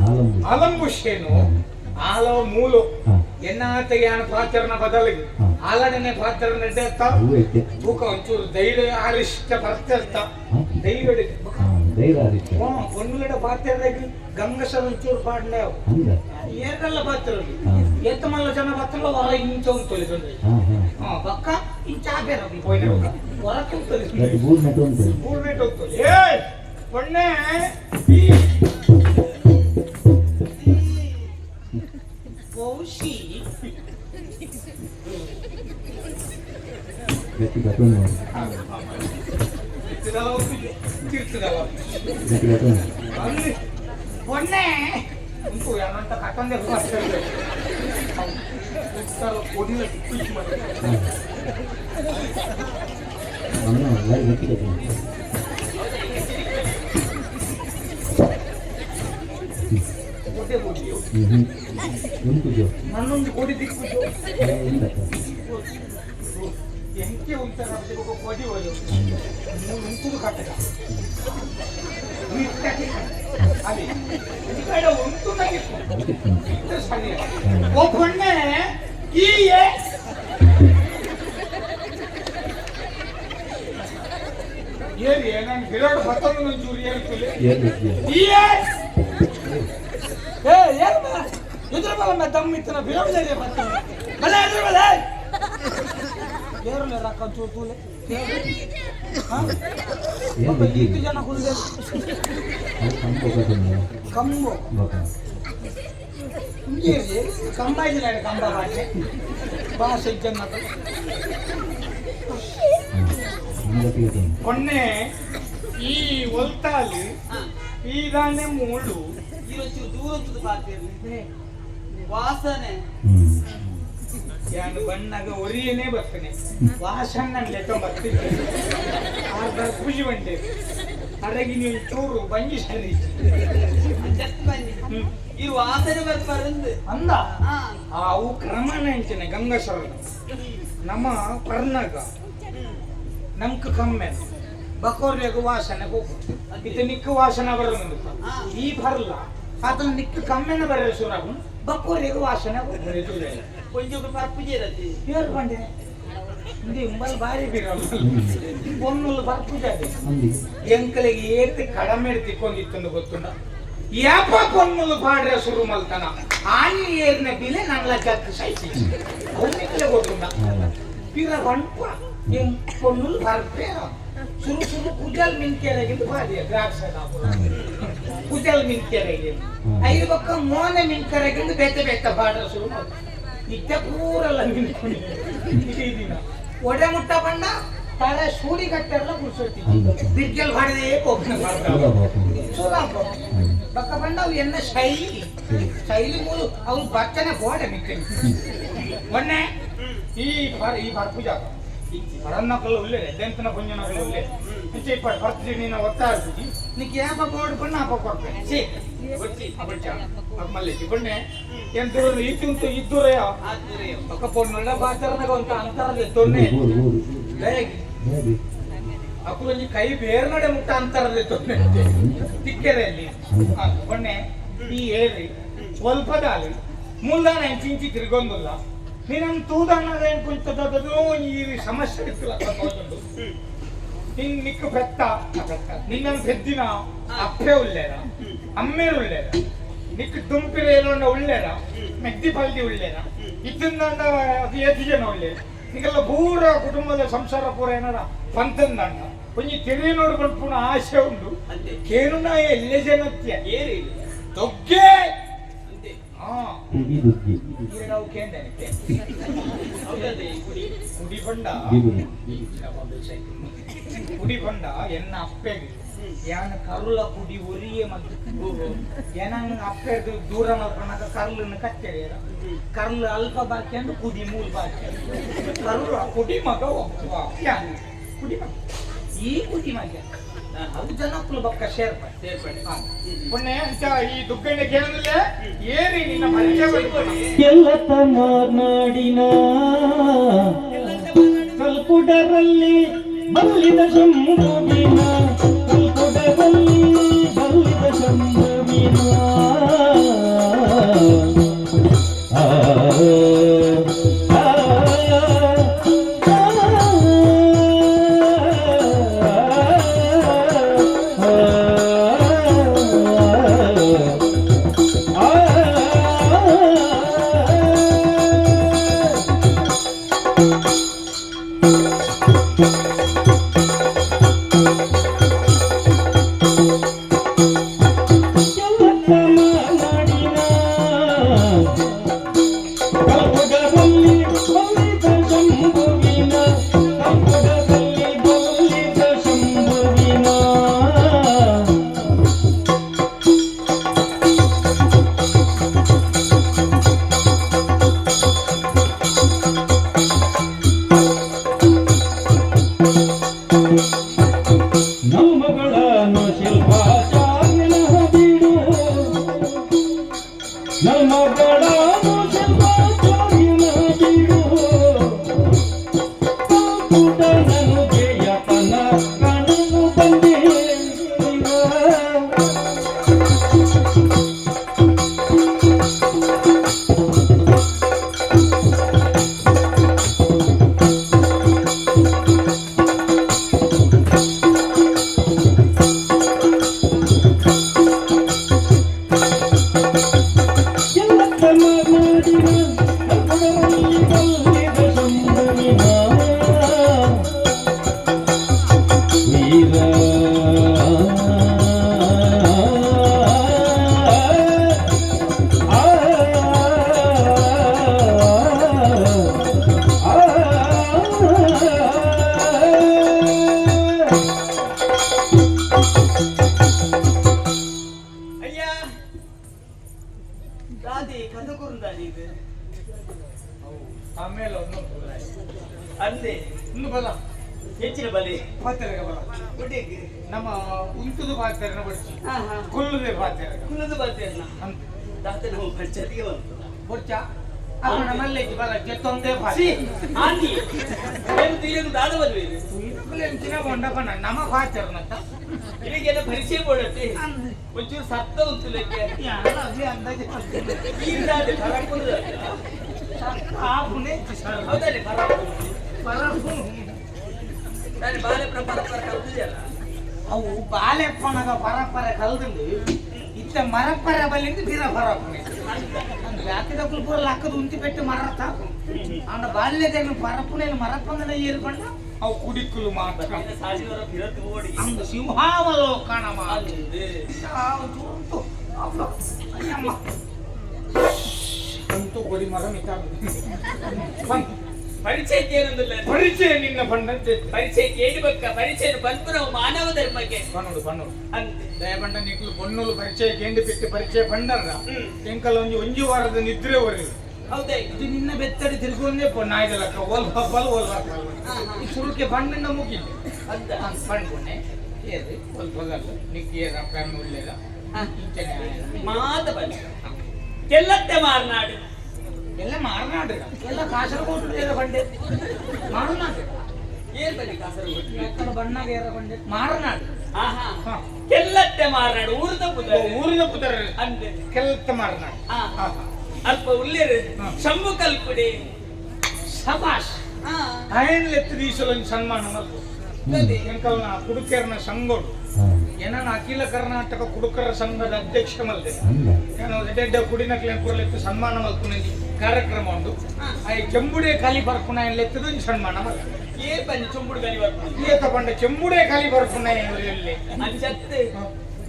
ಆಲಂಬೂಸ. ಅಲಂಬುಷೇನು. ಹ್ಮ್. ಆಲೋ ಮೂಲು. ಹಾ. ಎನ್ನಾತೆಗೆ ಯಾನ ಪಾತ್ರನ ಬದಲಿಗೆ. ಹಾ. ಆಲಡನೆ ಪಾತ್ರನ ಎಡ್ಡೆತ್ತ. ಅವು ಐತೆ. ತೂಕ ಒಂಚೂರು ಧೈರ್ಯ ಆರಿಷ್ಟ ಬರ್ತಿರ್ತ. ಹಾ? ಧೈರ್ಯ. ಹಾ, ಧೈರ್ಯ ಆದಿತ್ಯ. ಒಂದುಗಡೆ ಪಾತ್ರದಾಗ ಗಂಗಸರ ಒಂಚೂರು ಪಾಡ್ಲೆ ಅವು. ಅಂದ. ಏನೆಲ್ಲ ಪಾತ್ರ. ಹಾ. ಏತ ಮಲ್ಲ ಜನ ಪಾತ್ರ ಹೊರ ಇಂಚ ಉಂಟು ಬಂದ್ರೆ. ಹಾ ಹಾ. ಹಾ, ಬಕ್ಕ ಇಂಚ ಆಬೇರ ಪೋಯ್ನ ಹೊರ ಕೂತೊಲಿ. ಗಟ್ಟಿ ಬೂರ್ ನೆಟ್ಟು ಉಂಟು. ಮೂರ್ನೇಟ್ ಹೋಗ್ತದೆ ಏ ಪೊಣ್ಣೆ ಬಹುಶಿ. ಗಟ್ಟಿ ಕಟ್ಟೋಣ. ತಿರ್ತದವ. ಗಟ್ಟಿ ಕಟ್ಟೋಣ. ಅಲ್ಲಿ ಮೊನ್ನೆ ಉಂಟು ಏನಂತ ಕಟ್ಟಂದೆ ಬರ್ತದೆ. ಉತ್ತರ ಕೊಡಿಲ ಖುಷಿ ಮಾಡ್ತಾರೆ. ಅಣ್ಣ ಬಾರಿ ಗಟ್ಟಿ ಕಟ್ಟೋಣ. ಕೊಡೆ ಕೊಡಿಯು. ಹ್ಞೂ ಹ್ಞೂ ಉಂಟು. ನನ್ನೊಂದು ಕೊಡಿ ದಿಕ್ಕು. ಉಂಟಕ್ಕ. ಎಂಕೆ ಉಂಟು ಕೊಡಿ ಒಯ್ಯು. ಅಂದ. ಮೂರು ಉಂಟು ಕಟ್ಟಡ ಅಲ್ಲಿ ಈ ಕಡೆ ಉಂಟು ನಗಿತ್ತು. ಅದಕ್ಕೆ ಉಂಟು. ಇದು ಸರಿ. ಓ ಪೊಣ್ಣೆ ಈ ಏ ಏರಿ ನಾನು ಗಿಡೋಡು ಬತ್ತೊಂದು ಒಂಚೂರು ಏರ್ತಲೆ. ಏನು ಇದೆಯಾ? ಈ ಏ ಏ ಏರು ಬಾ ಇದ್ರ ಬಲ ಮೆ ದಮ್ ಇತ್ತನ ಬಿರೋಡು ದೇರಿ ಬತ್ತ ಬಲ ಇದ್ರ ಬಲ ಏರು ರಕ್ಕ ಚೂರು ತೂಲೆ. ಹಾ. ಏನು ಬಗ್ಗಿ? ಇಷ್ಟು ಜನ ಕುಲ್ದೆ. ಅದು ಕಂಬ ಕಟ್ಟೋಣ. ಕಂಬು. ಬೊಕ. ಇಂಗೇರಿ ಕಂಬ ಇದಿಲ್ಲ, ಕಂಬ ಭಾಷೆ ಭಾಷೆ ಜನ. ಹಾಂ ಗಟ್ಟಿ ಕಟ್ಟೋಣ. ಮೊನ್ನೆ ಈ ಒಲ್ತಾಲಿ ಈ ದಾನೆ ಮೂಳು. ಈರೊಂಚೂರು ದೂರ ಒಂಚೂರು ಪಾತಿರ್ಲಿ ವಾಸನೆ. ಹ್ಞೂ. ಯಾನು ಬಣ್ಣಾಗ ಒರಿಯನೇ ಬರ್ತೇನೆ, ವಾಸನ ಲೆಕ್ಕ ಬರ್ತಿದ್ದೆ. ಆರ್ಧ ಪೂಜೆ ಬಂಡೆ ಅರಗಿ ನೀವು ಚೂರು ಬಂಜಿ ಸರಿ. ಜಸ್ಟ್ ಬನ್ನಿ ಈ ವಾಸನೆ ಬರ್ಬಾರಂದು. ಅಂದ. ಹಾ. ಅವು ಕ್ರಮನ ಅಂಚನೆ ಗಂಗಾಶರಣ ನಮ್ಮ ಪರ್ನಾಗ ನಮ್ಕ ಕಮ್ಮೆ ಬಕೋರ್ಯಾಗ ವಾಸನೆ ಹೋಗು ಇತ್ತ ನಿಕ್ಕ ವಾಸನೆ ಬರಲ್ಲ. ಈ ಬರಲ್ಲ ಅದನ್ನ ನಿಕ್ಕ ಕಮ್ಮೆನ ಬರಲ್ಲ ಸುರಾಗು ಬಕೋರ್ಯಾಗ ವಾಸನೆ ಹೋಗು. ಕೊಂಚ ಪರ್ಪುಜಿ ಇರತ್ತೆ. ಏರ್ ಬಂಡೆ ಇಂದು ಇಂಬಲ್ ಬಾರಿ ಬಿರಲ್ಲ ಒಮ್ಮಲ್ಲ ಬರ್ಪುಜಾದೆ. ಅಂದಿ. ಎಂಕಲಿಗೆ ಏತ್ ಕಡಮೆ ತಿಕ್ಕೊಂಡಿತ್ತಂದು ಗೊತ್ತುಂಡ ಯಾಪ ಕೊನ್ನುಲು ಪಾಡ್ರೆ ಶುರು ಮಲ್ತನ ಆನಿ ಏರ್ನ ಬಿಲೆ ನನ್ಲ ಜಕ್ ಸೈಸಿ ಅವನಿಕಲೆ ಗೊತ್ತುಂಡ. ಹಾಂ. ಪಿರ ಬಂಪ ಎಂ ಕೊನ್ನುಲು ಬರ್ಪೆ ಶುರು ಶುರು ಕುಜಲ್ ಮಿಂಕೆರೆಗಿಂದು ಪಾಡಿಯ ದ್ರಾಕ್ಷ ಕುಜಲ್ ಮಿಂಕೆರೆಗಿಂದು ಐದು ಪಕ್ಕ ಮೋನೆ ಮಿಂಕೆರೆಗಿಂದು ಬೇತೆ ಬೇತೆ ಪಾಡ್ರೆ ಶುರು ಮಲ್ತ ಇತ್ತ ಪೂರಲ್ಲ ಮಿಂಕೊಂಡು ಇಡೀ ದಿನ ಒಡೆ ಮುಟ್ಟ ಬಣ್ಣ ತಲೆ ಸೂಡಿ ಕಟ್ಟೆಲ್ಲ ಗುಡ್ಸೋತಿ. ಅಂದ. ಬಿರ್ಗೆಲ್ ಹೊಡೆದೇ ಹೋಗ್ನ. ಸುಲಭ ಹೋಗ್ತದೆ. ಸುಲಭ. ಬಕ್ಕ ಬಂಡ ಅವು ಎನ್ನ ಶೈಲಿ. ಸರಿ. ಶೈಲಿ ಮೂಲು ಅವ್ನು ಬರ್ತನೆ ಗೋಡೆ ಮಿಕ್ಕ ಮೊನ್ನೆ ಈ ಬರ್ ಈ ಬರ್ ಪೂಜಾ ಬರನ್ನಕಲ್ಲ ಉಲ್ಲೆ ಎದ್ದೆಂತನ ಪುಂಜನಕಲ್ಲ ಉಲ್ಲೆ ಇಂಚೆ ಇಪ್ಪ ಬರ್ತೀನಿ ನೀನು ಒತ್ತಾ ಇರ್ತೀನಿ ನಿಕ್ ಯಾಪ ಬೋರ್ಡ್ ಬಣ್ಣ ಹಾಪ ಕೊಡ್ತೇನೆ ಸಿ ಬೊಚ್ಚಿ. ಬಚ್ಚ ಮಲ್ಲಿ ಬಣ್ಣೆ ಏನ್ ದೂರ ಇತ್ತು ಇದ್ದೂರಯ್ಯ. ಆದ್ರೆ ಪಕ್ಕ ಪೊಣ್ಣುಳ್ಳ ಬಾಚರಣಗ ಅಂತ ಅಂತಾರಲ್ಲ ತೊನ್ನೆ. ಊರು ಊರು. ದಯಗೆ. ಹೇಗೆ? ಅಕ್ಕುಲೊಂಜಿ ಕೈ ಬೇರ್ನಡೆ ಮುಟ್ಟ ಅಂತಾರಲ್ಲ ತೊನ್ನೆ ತಿಕ್ಕೆರೆಯಲ್ಲಿ ಮೊನ್ನೆ ಈ ಏರಿ ಸ್ವಲ್ಪ ದಾಲಿ ಮುಲ್ದಾನ ಇಂಚಿ ತಿರ್ಗೊಂದುಲ್ಲ ನೀನನ್ನು ತೂದಾನದ ಏನ್ ಕುಂತದೋ ಈ ಸಮಸ್ಯೆ ಇತ್ತಿಲ್ಲ ತೋಜುಂಡು. ನಿನ್ ನಿಕ್ಕು ಬೆತ್ತ ನಿನ್ನನ್ನು ಪೆದ್ದಿನ ಅಪ್ಪೆ ಉಳ್ಳೇರ ಅಮ್ಮೇರು ಉಳ್ಳೇರ ನಿಕ್ಕು ದುಂಪಿರ ಏನೋಂಡ ಉಳ್ಳೇರ ಮೆದ್ದಿ ಪಲ್ದಿ ಉಳ್ಳೇರ ಇದನ್ನ ಅದು ಏತಿ ಜನ ಉಳ್ಳೇರ ನಿಕ್ಕೆಲ್ಲ ಪೂರ ಕುಟುಂಬದ ಸಂಸಾರ ಪೂರ ಏನಾರ ಪಂತಂದಂಡ ಒಂಜಿ ತಿರಿ ನೋಡ್ಕೊಂಡು ಪುನಃ ಆಸೆ ಉಂಡು. ಅಂತೆ. ಕೇನುನ ಎಲ್ಲೆ ಜನತ್ಯ. ಏರಿ. ತೊಗ್ಗೆ. ಅಂತೆ. ಹಾ. ಕುಡಿ ದುಗ್ಗಿ. ನಾವು ಕೇಂದ್ರ. ಹೌದದೇ ಕುಡಿ. ಕುಡಿ ಬಂಡ. ಬಿಗುಡಿ. ಕುಡಿ ಬಂಡ ಎನ್ನ ಅಪ್ಪೆಗೆ ಯಾನ ಕರುಳ ಕುಡಿ ಒರಿಯೇ ಮತ್ತು ಏನಂಗ ಅಪ್ಪೆರ್ದು ದೂರ ಮಲ್ಪನಾಗ ಕರ್ಲನ್ನು ಕತ್ತೆರೆ ಕರ್ಲು ಅಲ್ಪ ಬಾಕಿ ಅಂದ್ರೆ ಕುಡಿ ಮೂಲ್ ಬಾಕಿ ಕರುಳ ಕುಡಿ ಮಗ ಒಬ್ಬ ಯಾನ್ ಕುಡಿ ಮಗ ಈ ಕುಡಿ ಮಗ ಅವು ಜನಕ್ಕಲು ಬಕ್ಕ ಸೇರ್ಪಡೆ. ಸೇರ್ಪಡೆ. ಪುಣ್ಯ ಅಂತ ಈ ದುಗ್ಗಣ್ಣ ಕೇಳಿದ್ರೆ ಏರಿ ನಿನ್ನ ಪರಿಚಯ ಬರ್ತದೆ. ಎಲ್ಲತ್ತ ಮಾರ್ನಾಡಿನ ಕಲ್ಕುಡರಲ್ಲಿ ಬಲ್ಲಿದ ಶಂಭುವಿನ ಕಲ್ಕುಡರಲ್ಲಿ ಬಲ್ಲಿದ ಶಂಭುವಿನ ಆ, ಆ, ಆ, ಆ, ಆ. ಬಲ ಹೆಚ್ಚಿನ ಬಲಿ ಪಾತೆರಗ ಬಲ ಗುಡ್ಡೆಗೆ ನಮ್ಮ ಉಂತುದು ಪಾತೆರನ ಬಡ್ಚಿ ಹಾ ಹಾ ಕೊಲ್ಲುದೆ ಪಾತೆರಗ ಕುಲ್ಲದು ಪಾತೆರನ ಅಂತ ದಾತ ನಾವು ಪಂಚಾಯತಿಗೆ ಬಂತು ಬೊಡ್ಚ ಅಪ್ಪ ನಮ್ಮಲ್ಲೇ ಬಲ ಜೊತ್ತೊಂದೇ ಸಿ ಪಾತೆ ಆಂಟಿ ಏನು ತಿಳಿಯೋದು ದಾದ ಬಲ್ವೇರು ಎಂಚಿನ ಬೊಂಡಪನ ನಮ್ಮ ಪಾತೆರನಂತ ಇಲ್ಲಿಗೆಲ್ಲ ಪರಿಚಯ ಕೊಡತ್ತೆ ಒಂಚೂರು ಸತ್ತ ಉಂಟುಲಕ್ಕೆ ಅಂದಾಜು ಈಗಾದ ಫರಕ್ಕುಂದು ಆಪುನೆ ಹೌದല്ലേ ಫರಕ್ಕುಂದು ಪರಪು ನಾನು ಬಾಲೆಪ್ರ ಪರಪರ ಕಲ್ತಿದೆಯಲ್ಲ ಅವು ಬಾಲೆಪ್ಪನಗ ಪರಪರ ಕಲ್ದುಂಡು ಇತ್ತ ಮರಪರ ಬಲ್ಲಿಂದ ಬೀರ ಪರಪುನೆ ಬ್ಯಾಕಿದಕ್ಕಲು ಪೂರ ಲಕ್ಕದ ಉಂತಿ ಪೆಟ್ಟು ಮರ ತಾಕು ಅಂಡ ಬಾಲ್ಯದ ಪರಪುನೆ ಮರಪಂದನ ಏರ್ಕೊಂಡ ಅವು ಕುಡಿಕುಲು ಮಾತ್ರ ಸಾಜಿವರ ಫಿರತ್ ಓಡಿ ಅಂದು ಸಿಂಹಾವಲೋಕನ ಮಾತು ಅಂದು ಅಂತೂ ಕೊಡಿ ಮರ ಮಿತ ಪರಿಚಯ ಏನಂದಿಲ್ಲ ಪರಿಚಯ ನಿನ್ನ ಬಂಡಂತೆ ಪರಿಚಯ ಕೇಳಬೇಕ ಪರಿಚಯ ಬಂತು ನಾವು ಮಾನವ ಧರ್ಮಕ್ಕೆ ಪನ್ನೋಡು ಪನ್ನೋಡು ಅಂತೆ ದಯಪಂಡ ನಿಕ್ಲು ಪೊನ್ನುಲು ಪರಿಚಯ ಕೇಂದ್ರ ಪೆಟ್ಟು ಪರಿಚಯ ಪಂಡರ್ರ ಹ್ಮ್. ಎಂಕಲ್ ಒಂಜಿ ಒಂಜಿ ವಾರದ ನಿದ್ರೆ ಒರಿ ಹೌದಾ ಇದು ನಿನ್ನ ಬೆತ್ತಡಿ ತಿರುಗೊಂದೇ ನಾಯ್ದ ಲಕ್ಕ ಓಲ್ ಹಬ್ಬಲ್ ಓಲ್ ಹಬ್ಬಲ್ ಈ ಸುರುಕೆ ಪಂಡನ್ನ ಮುಗಿಲ್ಲ ಅಂತ ಪಂಡ್ಕೊನೆ ಏರಿ ಓಲ್ ಪಗಲ್ ನಿಕ್ಕಿ ಏರ ಪ್ಯಾಮ್ ಉಳ್ಳೆದ ಇಂಚನೆ ಮಾತ ಬನ್ನಿ ಕೆಲ್ಲತ್ತೆ ಮಾರ್ನಾಡು ಎಲ್ಲ ಮಾರನಾಡು ಎಲ್ಲ ಕಾಸರಗೋಡು ಏರ ಬಂಡೆ ಮಾರನಾಡು ಏನ್ ಬನ್ನಿ ಕಾಸರಗೋಡು ಎಕ್ಕಡ ಬಣ್ಣಾಗ ಏರ ಬಂಡೆ ಮಾರನಾಡು ಆಹಾ ಹಾ. ಕೆಲ್ಲತ್ತೆ ಮಾರ್ನಾಡು ಊರದ ಪುದರ್ ಊರಿನ ಪುದರ್ ಅಂದೆ ಕೆಲ್ತ ಮಾರನಾಡು ಆ ಹಾ. ಅಲ್ಪ ಉಲ್ಲೇರು ಹಾ. ಶಂಭು ಕಲ್ಪುಡಿ ಸಬಾಷ್ ಹಾ ఆయన ఎత్తు తీసలని సన్మానం మల్పు ಬನ್ನಿ. ಎಂಕಲ್ನ ಕುಡುಕೆರ್ನ ಸಂಘೋಡು ಏನನ ಅಖಿಲ ಕರ್ನಾಟಕ ಕುಡುಕರ ಸಂಘದ ಅಧ್ಯಕ್ಷ ಮಲ್ದೆ ಅಂದ ನಾನು ಎಡ್ಡೆಡ್ಡ ಕುಡಿನಕ್ಲೆ ಪೂರಲೆತ್ತು ಸನ್ಮಾನ ಮಲ್ಪುನ ಕಾರ್ಯಕ್ರಮ ಉಂಡು ಆ ಚೆಂಬುಡೆ ಖಾಲಿ ಬರ್ಪುನ ಎತ್ತದು ಸನ್ಮಾನ ಮಲ್ಲ ಏನ್ ಬನ್ನಿ ಚುಂಬುಡು ಗಲಿ ಬರ್ಪುಂಡು ಈತ ಪಂಡ ಚೆಂಬುಡೆ ಖಾಲಿ ಬರ್ಪುನ ಎಲ್ಲಿ ಅಂಚತ್ತೆ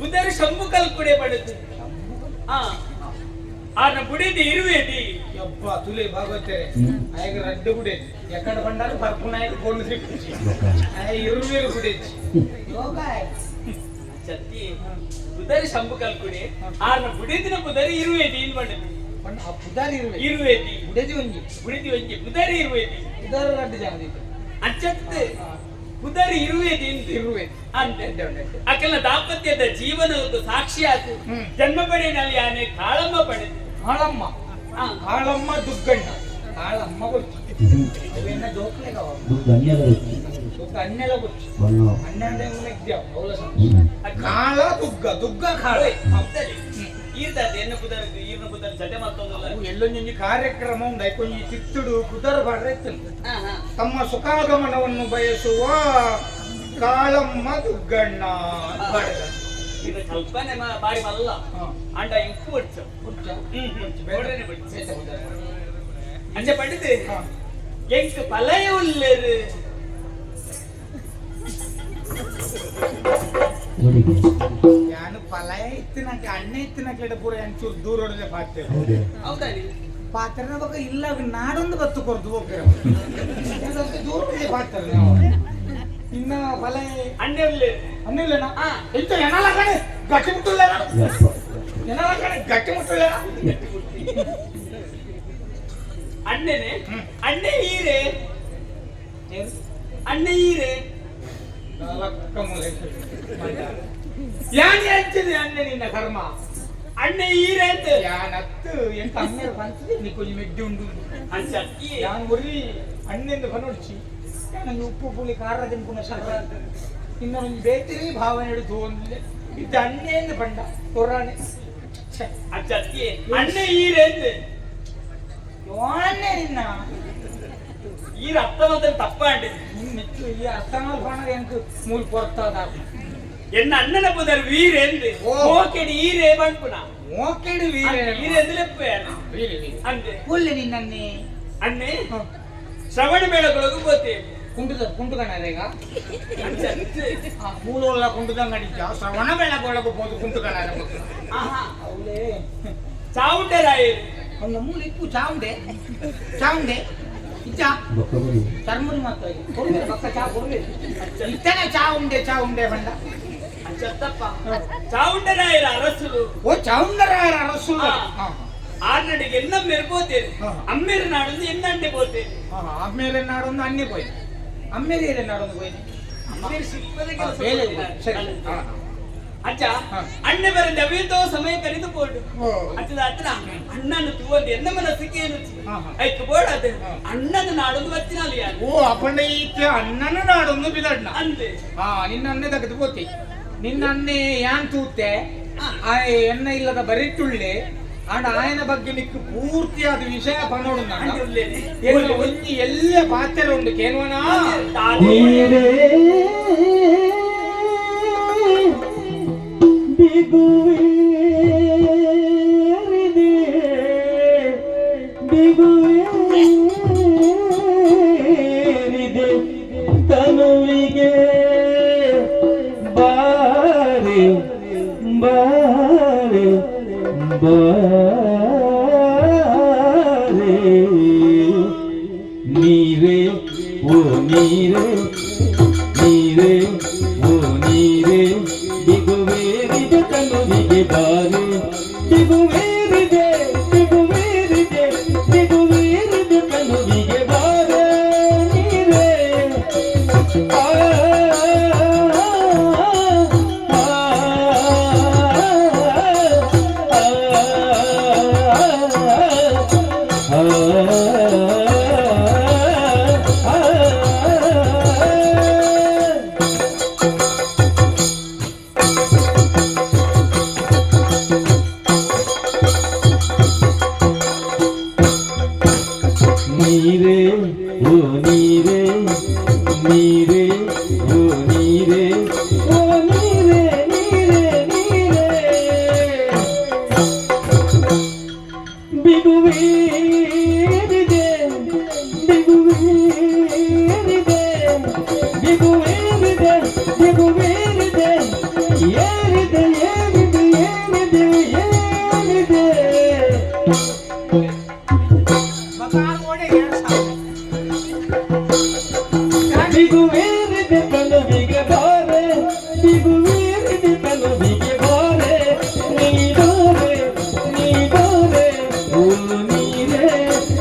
ಉದರ ಶಂಭು ಕಲ್ಪುಡೆ ಪಡೆದು ಆ ಆನ ಬುಡಿದಿ ಇರುವೇದಿ ಯಬ್ಬ ತುಲೆ ಭಾಗವತರೆ ಆಯಗ ರಡ್ಡು ಗುಡೆ ಎಕ್ಕಡ ಬಂಡಾರು ಬರ್ಪುನ ಆಯಗ ಕೊಂಡು ಸಿಕ್ಕುಚಿ ಆಯ ಇರುವೇರು ಗುಡೆಚಿ ಯೋಗ ಚತ್ತಿ ಬುದರಿ ಶಂಭು ಕಲ್ಪುಡೆ ಆನ ಬುಡಿದಿನ ಬುದರಿ ಇರುವೇದಿ ಇನ್ ಪಂಡದು ಪಂಡ ಆ ಪುದಾರಿ ಇರುವೆ ಇರುವೇದಿ ಗುಡೆಜಿ ಒಂಜಿ ಬುಡಿದಿ ಒಂಜಿ ಬುದರಿ ಇರುವೇದಿ ಪುದಾರ ರಡ್ಡು ಜನ ದೀಪ ಅಂಚತ್ತೆ ಬುದರಿ ಇರುವೇದಿ ಇಂದು ಇರುವೆ ಅಂತೆ ಅಕಲ ದಾಂಪತ್ಯದ ಜೀವನದ ಸಾಕ್ಷಿಯಾತು ಹ್ಮ್. ಜನ್ಮ ಪಡೆಯಲ್ಲಿ ಆನೆ ಕಾಳಮ್ಮ ಪಡೆದು ಕಾಳಮ್ಮ ಆ. ಕಾಳಮ್ಮ ದುಗ್ಗಣ್ಣ ಕಾಳಮ್ಮ ಗೊತ್ತು ಅವೇನ ಜೋಕ್ಲೆಗವ ದುಡ್ಡು ಅನ್ಯದ ಜೋಕ ಅಣ್ಣೆಲ ಗೊತ್ತು ಬಣ್ಣ ಅಣ್ಣ ಅಂದ್ರೆ ಅವಳ ಹ್ಮ್. ಕಾಳ ದುಗ್ಗ ದುಗ್ಗ ಕಾಳ ಈರ್ದಾದ ಎನ್ನ ಬುದರ್ ಈರ್ನ ಬುದರ್ ಜಟೆ ಮತ್ತೊಂದಲ್ಲ ಅವು ಎಲ್ಲೊಂಜೊಂಜಿ ಕಾರ್ಯಕ್ರಮ ಉಂಡು ಐಕೊಂಜಿ ಚಿತ್ತುಡು ಕುದರ್ ಬಾಡ್ರೆ ಇತ್ತು ತಮ್ಮ ಸುಖಾಗಮನವನ್ನು ಬಯಸುವ ಕಾಳಮ್ಮ ದುಗ್ಗಣ್ಣ ಅಂತ ಬಾಡ್ದ. ಇದು ಕಲ್ಪನೆ ಬಾರಿ ಮಲ್ಲ ಹಾ. ಅಂಡ ಇಂಕು ಬಡ್ಚ ಬುಡ್ಚ? ಹ್ಮ್ ಹ್ಮ್ ಬೇರೆ ಬಡ್ಚ ಬೇತೆ ಬುಡ್ಚ. ಅಂಚೆ ಪಡೆದು ಹಾ. ಎಂಕ್ ಪಲಯ ಉಲ್ಲೇರು ಒಡಿಗೆ ಯಾನು ಪಲಯ ಇತ್ತಿನಕ್ಕೆ ಅಣ್ಣ ಇತ್ತಿನಕ್ಲೆಡ ಪೂರ ಎಂಚೂರು ದೂರ ಹೊಡೆದ ಪಾತ್ರೆ ಹೌದು ಹೌದಾ ನೀ? ಪಾತ್ರನ ಬಕ್ಕ ಇಲ್ಲ ನಾಡೊಂದು ಬತ್ತು ಕೊರ್ದು ಹೋಗ್ತಾರೆ ದೂರ ಹೊಡೆದ ಪಾತ್ರ ನಾವು ಇನ್ನ ಪಲಯ ಅಣ್ಣೆ ಉಲ್ಲೇರು ಅನ್ನಿಲ್ಲನಾ ಹಾ. ಎಂತ ಎನಲ ಕಣೆ ಗಟ್ಟಿ ಮುಟ್ಟುಲ್ಲೇನಾ ಯಪ್ಪ ಎನಲ ಕಣೆ ಗಟ್ಟಿ ಮುಟ್ಟುಲ್ಲೇನಾ ಅಣ್ಣನೆ ಹ್ಮ್. ಅಣ್ಣೆ ಈರೆ ಅಣ್ಣೆ ಈರೆ ನಾಲ್ಕ ಮೂಲೆ ಯಾನ್ ಎಂಚಿದೆ ಅಣ್ಣ ನಿನ್ನ ಕರ್ಮ ಅಣ್ಣೆ ಈರೆ ಅಂತ ಯಾನತ್ತು ಎಂತ ಅಣ್ಣೆ ಪಂಚದೆ ನೀ ಕೊಂಚ ಮೆಡ್ಡಿ ಉಂಡು ಅಂಚೆ ಅಕ್ಕಿ ಯಾನ್ ಒರಿ ಅಣ್ಣೆಂದು ಕನೊಡ್ಚಿ ಯಾನಂಗೆ ಉಪ್ಪು ಪುಳಿ ಖಾರ ತಿನ್ಪುನ ಸಹ ಇನ್ನೊಂದು ಬೇತಿರಿ ಭಾವನೆ ಹಿಡಿದು ಒಂದಿದೆ ಇದು ಅಣ್ಣೆಂದು ಪಂಡ ಕೊರಾಣೆ ಛೆ, ಅಂಚೆ ಅಕ್ಕಿ ಅಣ್ಣೆ ಈರೆ ಅಂತ ಯೋಣ್ಣೆ ನಿನ್ನ ಈರ ಅರ್ಥ ಮಾತ್ರ ತಪ್ಪಾಂಡೆ ನಿನ್ನ ಮೆಚ್ಚು ಈ ಅರ್ಥನಾಲ್ ಪಣದ ಎಂಕ್ ಮೂಲ್ ಪೊರ್ತಾದ ಎನ್ನ ಅಣ್ಣನ ಪುದರ್ ವೀರೆ ಎಂದ್ ಓ. ಮೋಕೆಡಿ ಈರೆ ಪನ್ಪುನ ಮೋಕೆಡು ವೀರೆ ಈರೆ ಎಂದ್ ಲೆಪ್ಪೆ ವೀರೆ ವೀರೆ ಅಂದೆ ಒಳ್ಳೆ ನಿನ್ನನ್ನೇ ಅಣ್ಣೆ ಶ್ರವಣ ಮೇಳಗೊಳಗು ಬೋತೆ ಕುಂಟುದ ಕುಂಟುಕಣರೇಗ ಅಂಚೆ ಅತ್ತೆ. ಮೂಲೋಲ್ಲ ಕುಂಟುದಂಗಡಿದ್ದ ಶ್ರವಣ ಬೆಳಗೊಳಗು ಹೋದು ಕುಂಟುಕಣರ ಆಹಾ ಅವಳೇ ಚಾವುಂಡರಾಯರು ಒಂದು ಮೂಲ ಇಪ್ಪು ಚಾವುಂಡೆ ಚಾವುಂಡೆ ಇಚ್ಚ ಬೊಕ್ಕ ಬರಿ ಚರ್ಮುರಿ ಮಾತ್ರ ಕೊಡ್ಬೇಕು ಪಕ್ಕ ಚಾ ಕೊಡ್ಬೇಕು ಇತ್ತನೆ ಚಾವುಂಡೆ ಚಾವುಂಡೆ ಬಂಡ ಅಂಚತ್ತಪ್ಪ ಚಾವುಂಡರಾಯರ ಅರಸುಲು ಓ ಚಾವುಂಡರಾಯರ ಅರಸು ಆ. ಆರ್ನಡಿಗೆ ಎನ್ನ ಮೆರ್ಬೋತೇನೆ ಹಾ. ಅಮ್ಮೇರು ನಾಡೊಂದು ಎನ್ನಂಡೆ ಬೋತೇನೆ ಆಮೇಲೆ ನಾಡೊಂದು ಅಣ್ಣೆ ಪೋಯ್ ಅಮ್ಮೇರಿ ನಾಡೊಂದು ಹೋಯ್ನಿ. ಅಮ್ಮೇರು ಸಿಕ್ಕದ ಕೆಲಸ. ಬೇಲೆ ಸರಿ. ಅಚ್ಚ ಅಣ್ಣ ಬರಂದೆ ಅವೇತೋ ಸಮಯ ಕರೆದು ಪೋಡು. ಅಚ್ಚದ ಹತ್ರ ಅಣ್ಣನ ತೂವಂದು ಎನ್ನ ಮನಸ್ಸಿಗೆ ಏನು ಐಕ್ ಬೋಡಾದ ಅಣ್ಣನ ನಾಡೊಂದು ಬತ್ತಿನಲ್ಲಿ ಯಾರು. ಓ ಅಪ್ಪಣ್ಣ ಈತ ಅಣ್ಣನ ನಾಡೊಂದು ಬಿದಣ್ಣ ಅಂದೆ. ಹಾ ನಿನ್ನ ಅನ್ನೆ ತಗದು ಪೋತಿ ನಿನ್ನ ಅನ್ನೆ ಯಾನ್ ತೂತೆ ಆ ಎನ್ನ ಇಲ್ಲದ ಬರಿಟುಳ್ಳೆ ಆಂಡ ಆಯನ ಬಗ್ಗೆ ನಿಕ್ಕು ಪೂರ್ತಿಯಾದ ವಿಷಯ ಪನೋಡು ನಾನು ಎನ್ನ ಒಂಜಿ ಎಲ್ಲ ಪಾತ್ರೆ ಉಂಡು ಕೇನ್ವನಾ. ನೀರೇ ಬಿಗುವೇರಿದೆ ಬಿಗುವೇರಿದೆ ತನುವಿಗೆ ಬಾರೆ ಬಾರೆ ಬಾರೆ ನೀರೇ ಓ ನೀರೇ ನೀರೇ ಓ ನೀರೇ ಬಿಗುವೇರಿದೆ ತನುವಿಗೆ ಬಾರೆ ಬಿಗುವೇರಿದೆ ಬಿಗುವೇರಿದೆ ಬಿಗುವೇರಿದೆ ತನುವಿಗೆ ಬಾರೆ ನೀರೇ ಆ, ಆ, ಆ, ಆ, ಆ. ನೀರೇ ಓ ನೀರೇ ನೀರೇ ಓ ನೀರೇ ಓ ನೀರೇ ನೀರೇ ನೀರೇ ಬಿಗುವೇರಿದೆ ಬಿಗುವೇರಿದೆ ಬಿಗುವೇರಿದೆ ಬಿಗುವೇರಿದೆ ಏರಿದೆ ಏರಿದೆ ಏರಿದೆ ಏರಿದೆ. ಬಿಗುವೇರಿದೆ ತನುವಿಗೆ ಬಾರೆ ಬಿಗುವೇರಿದೆ ತನುವಿಗೆ ಬಾರೆ ನೀ ಬಾರೆ ನೀ ಬಾರೆ ಓ ನೀರೇ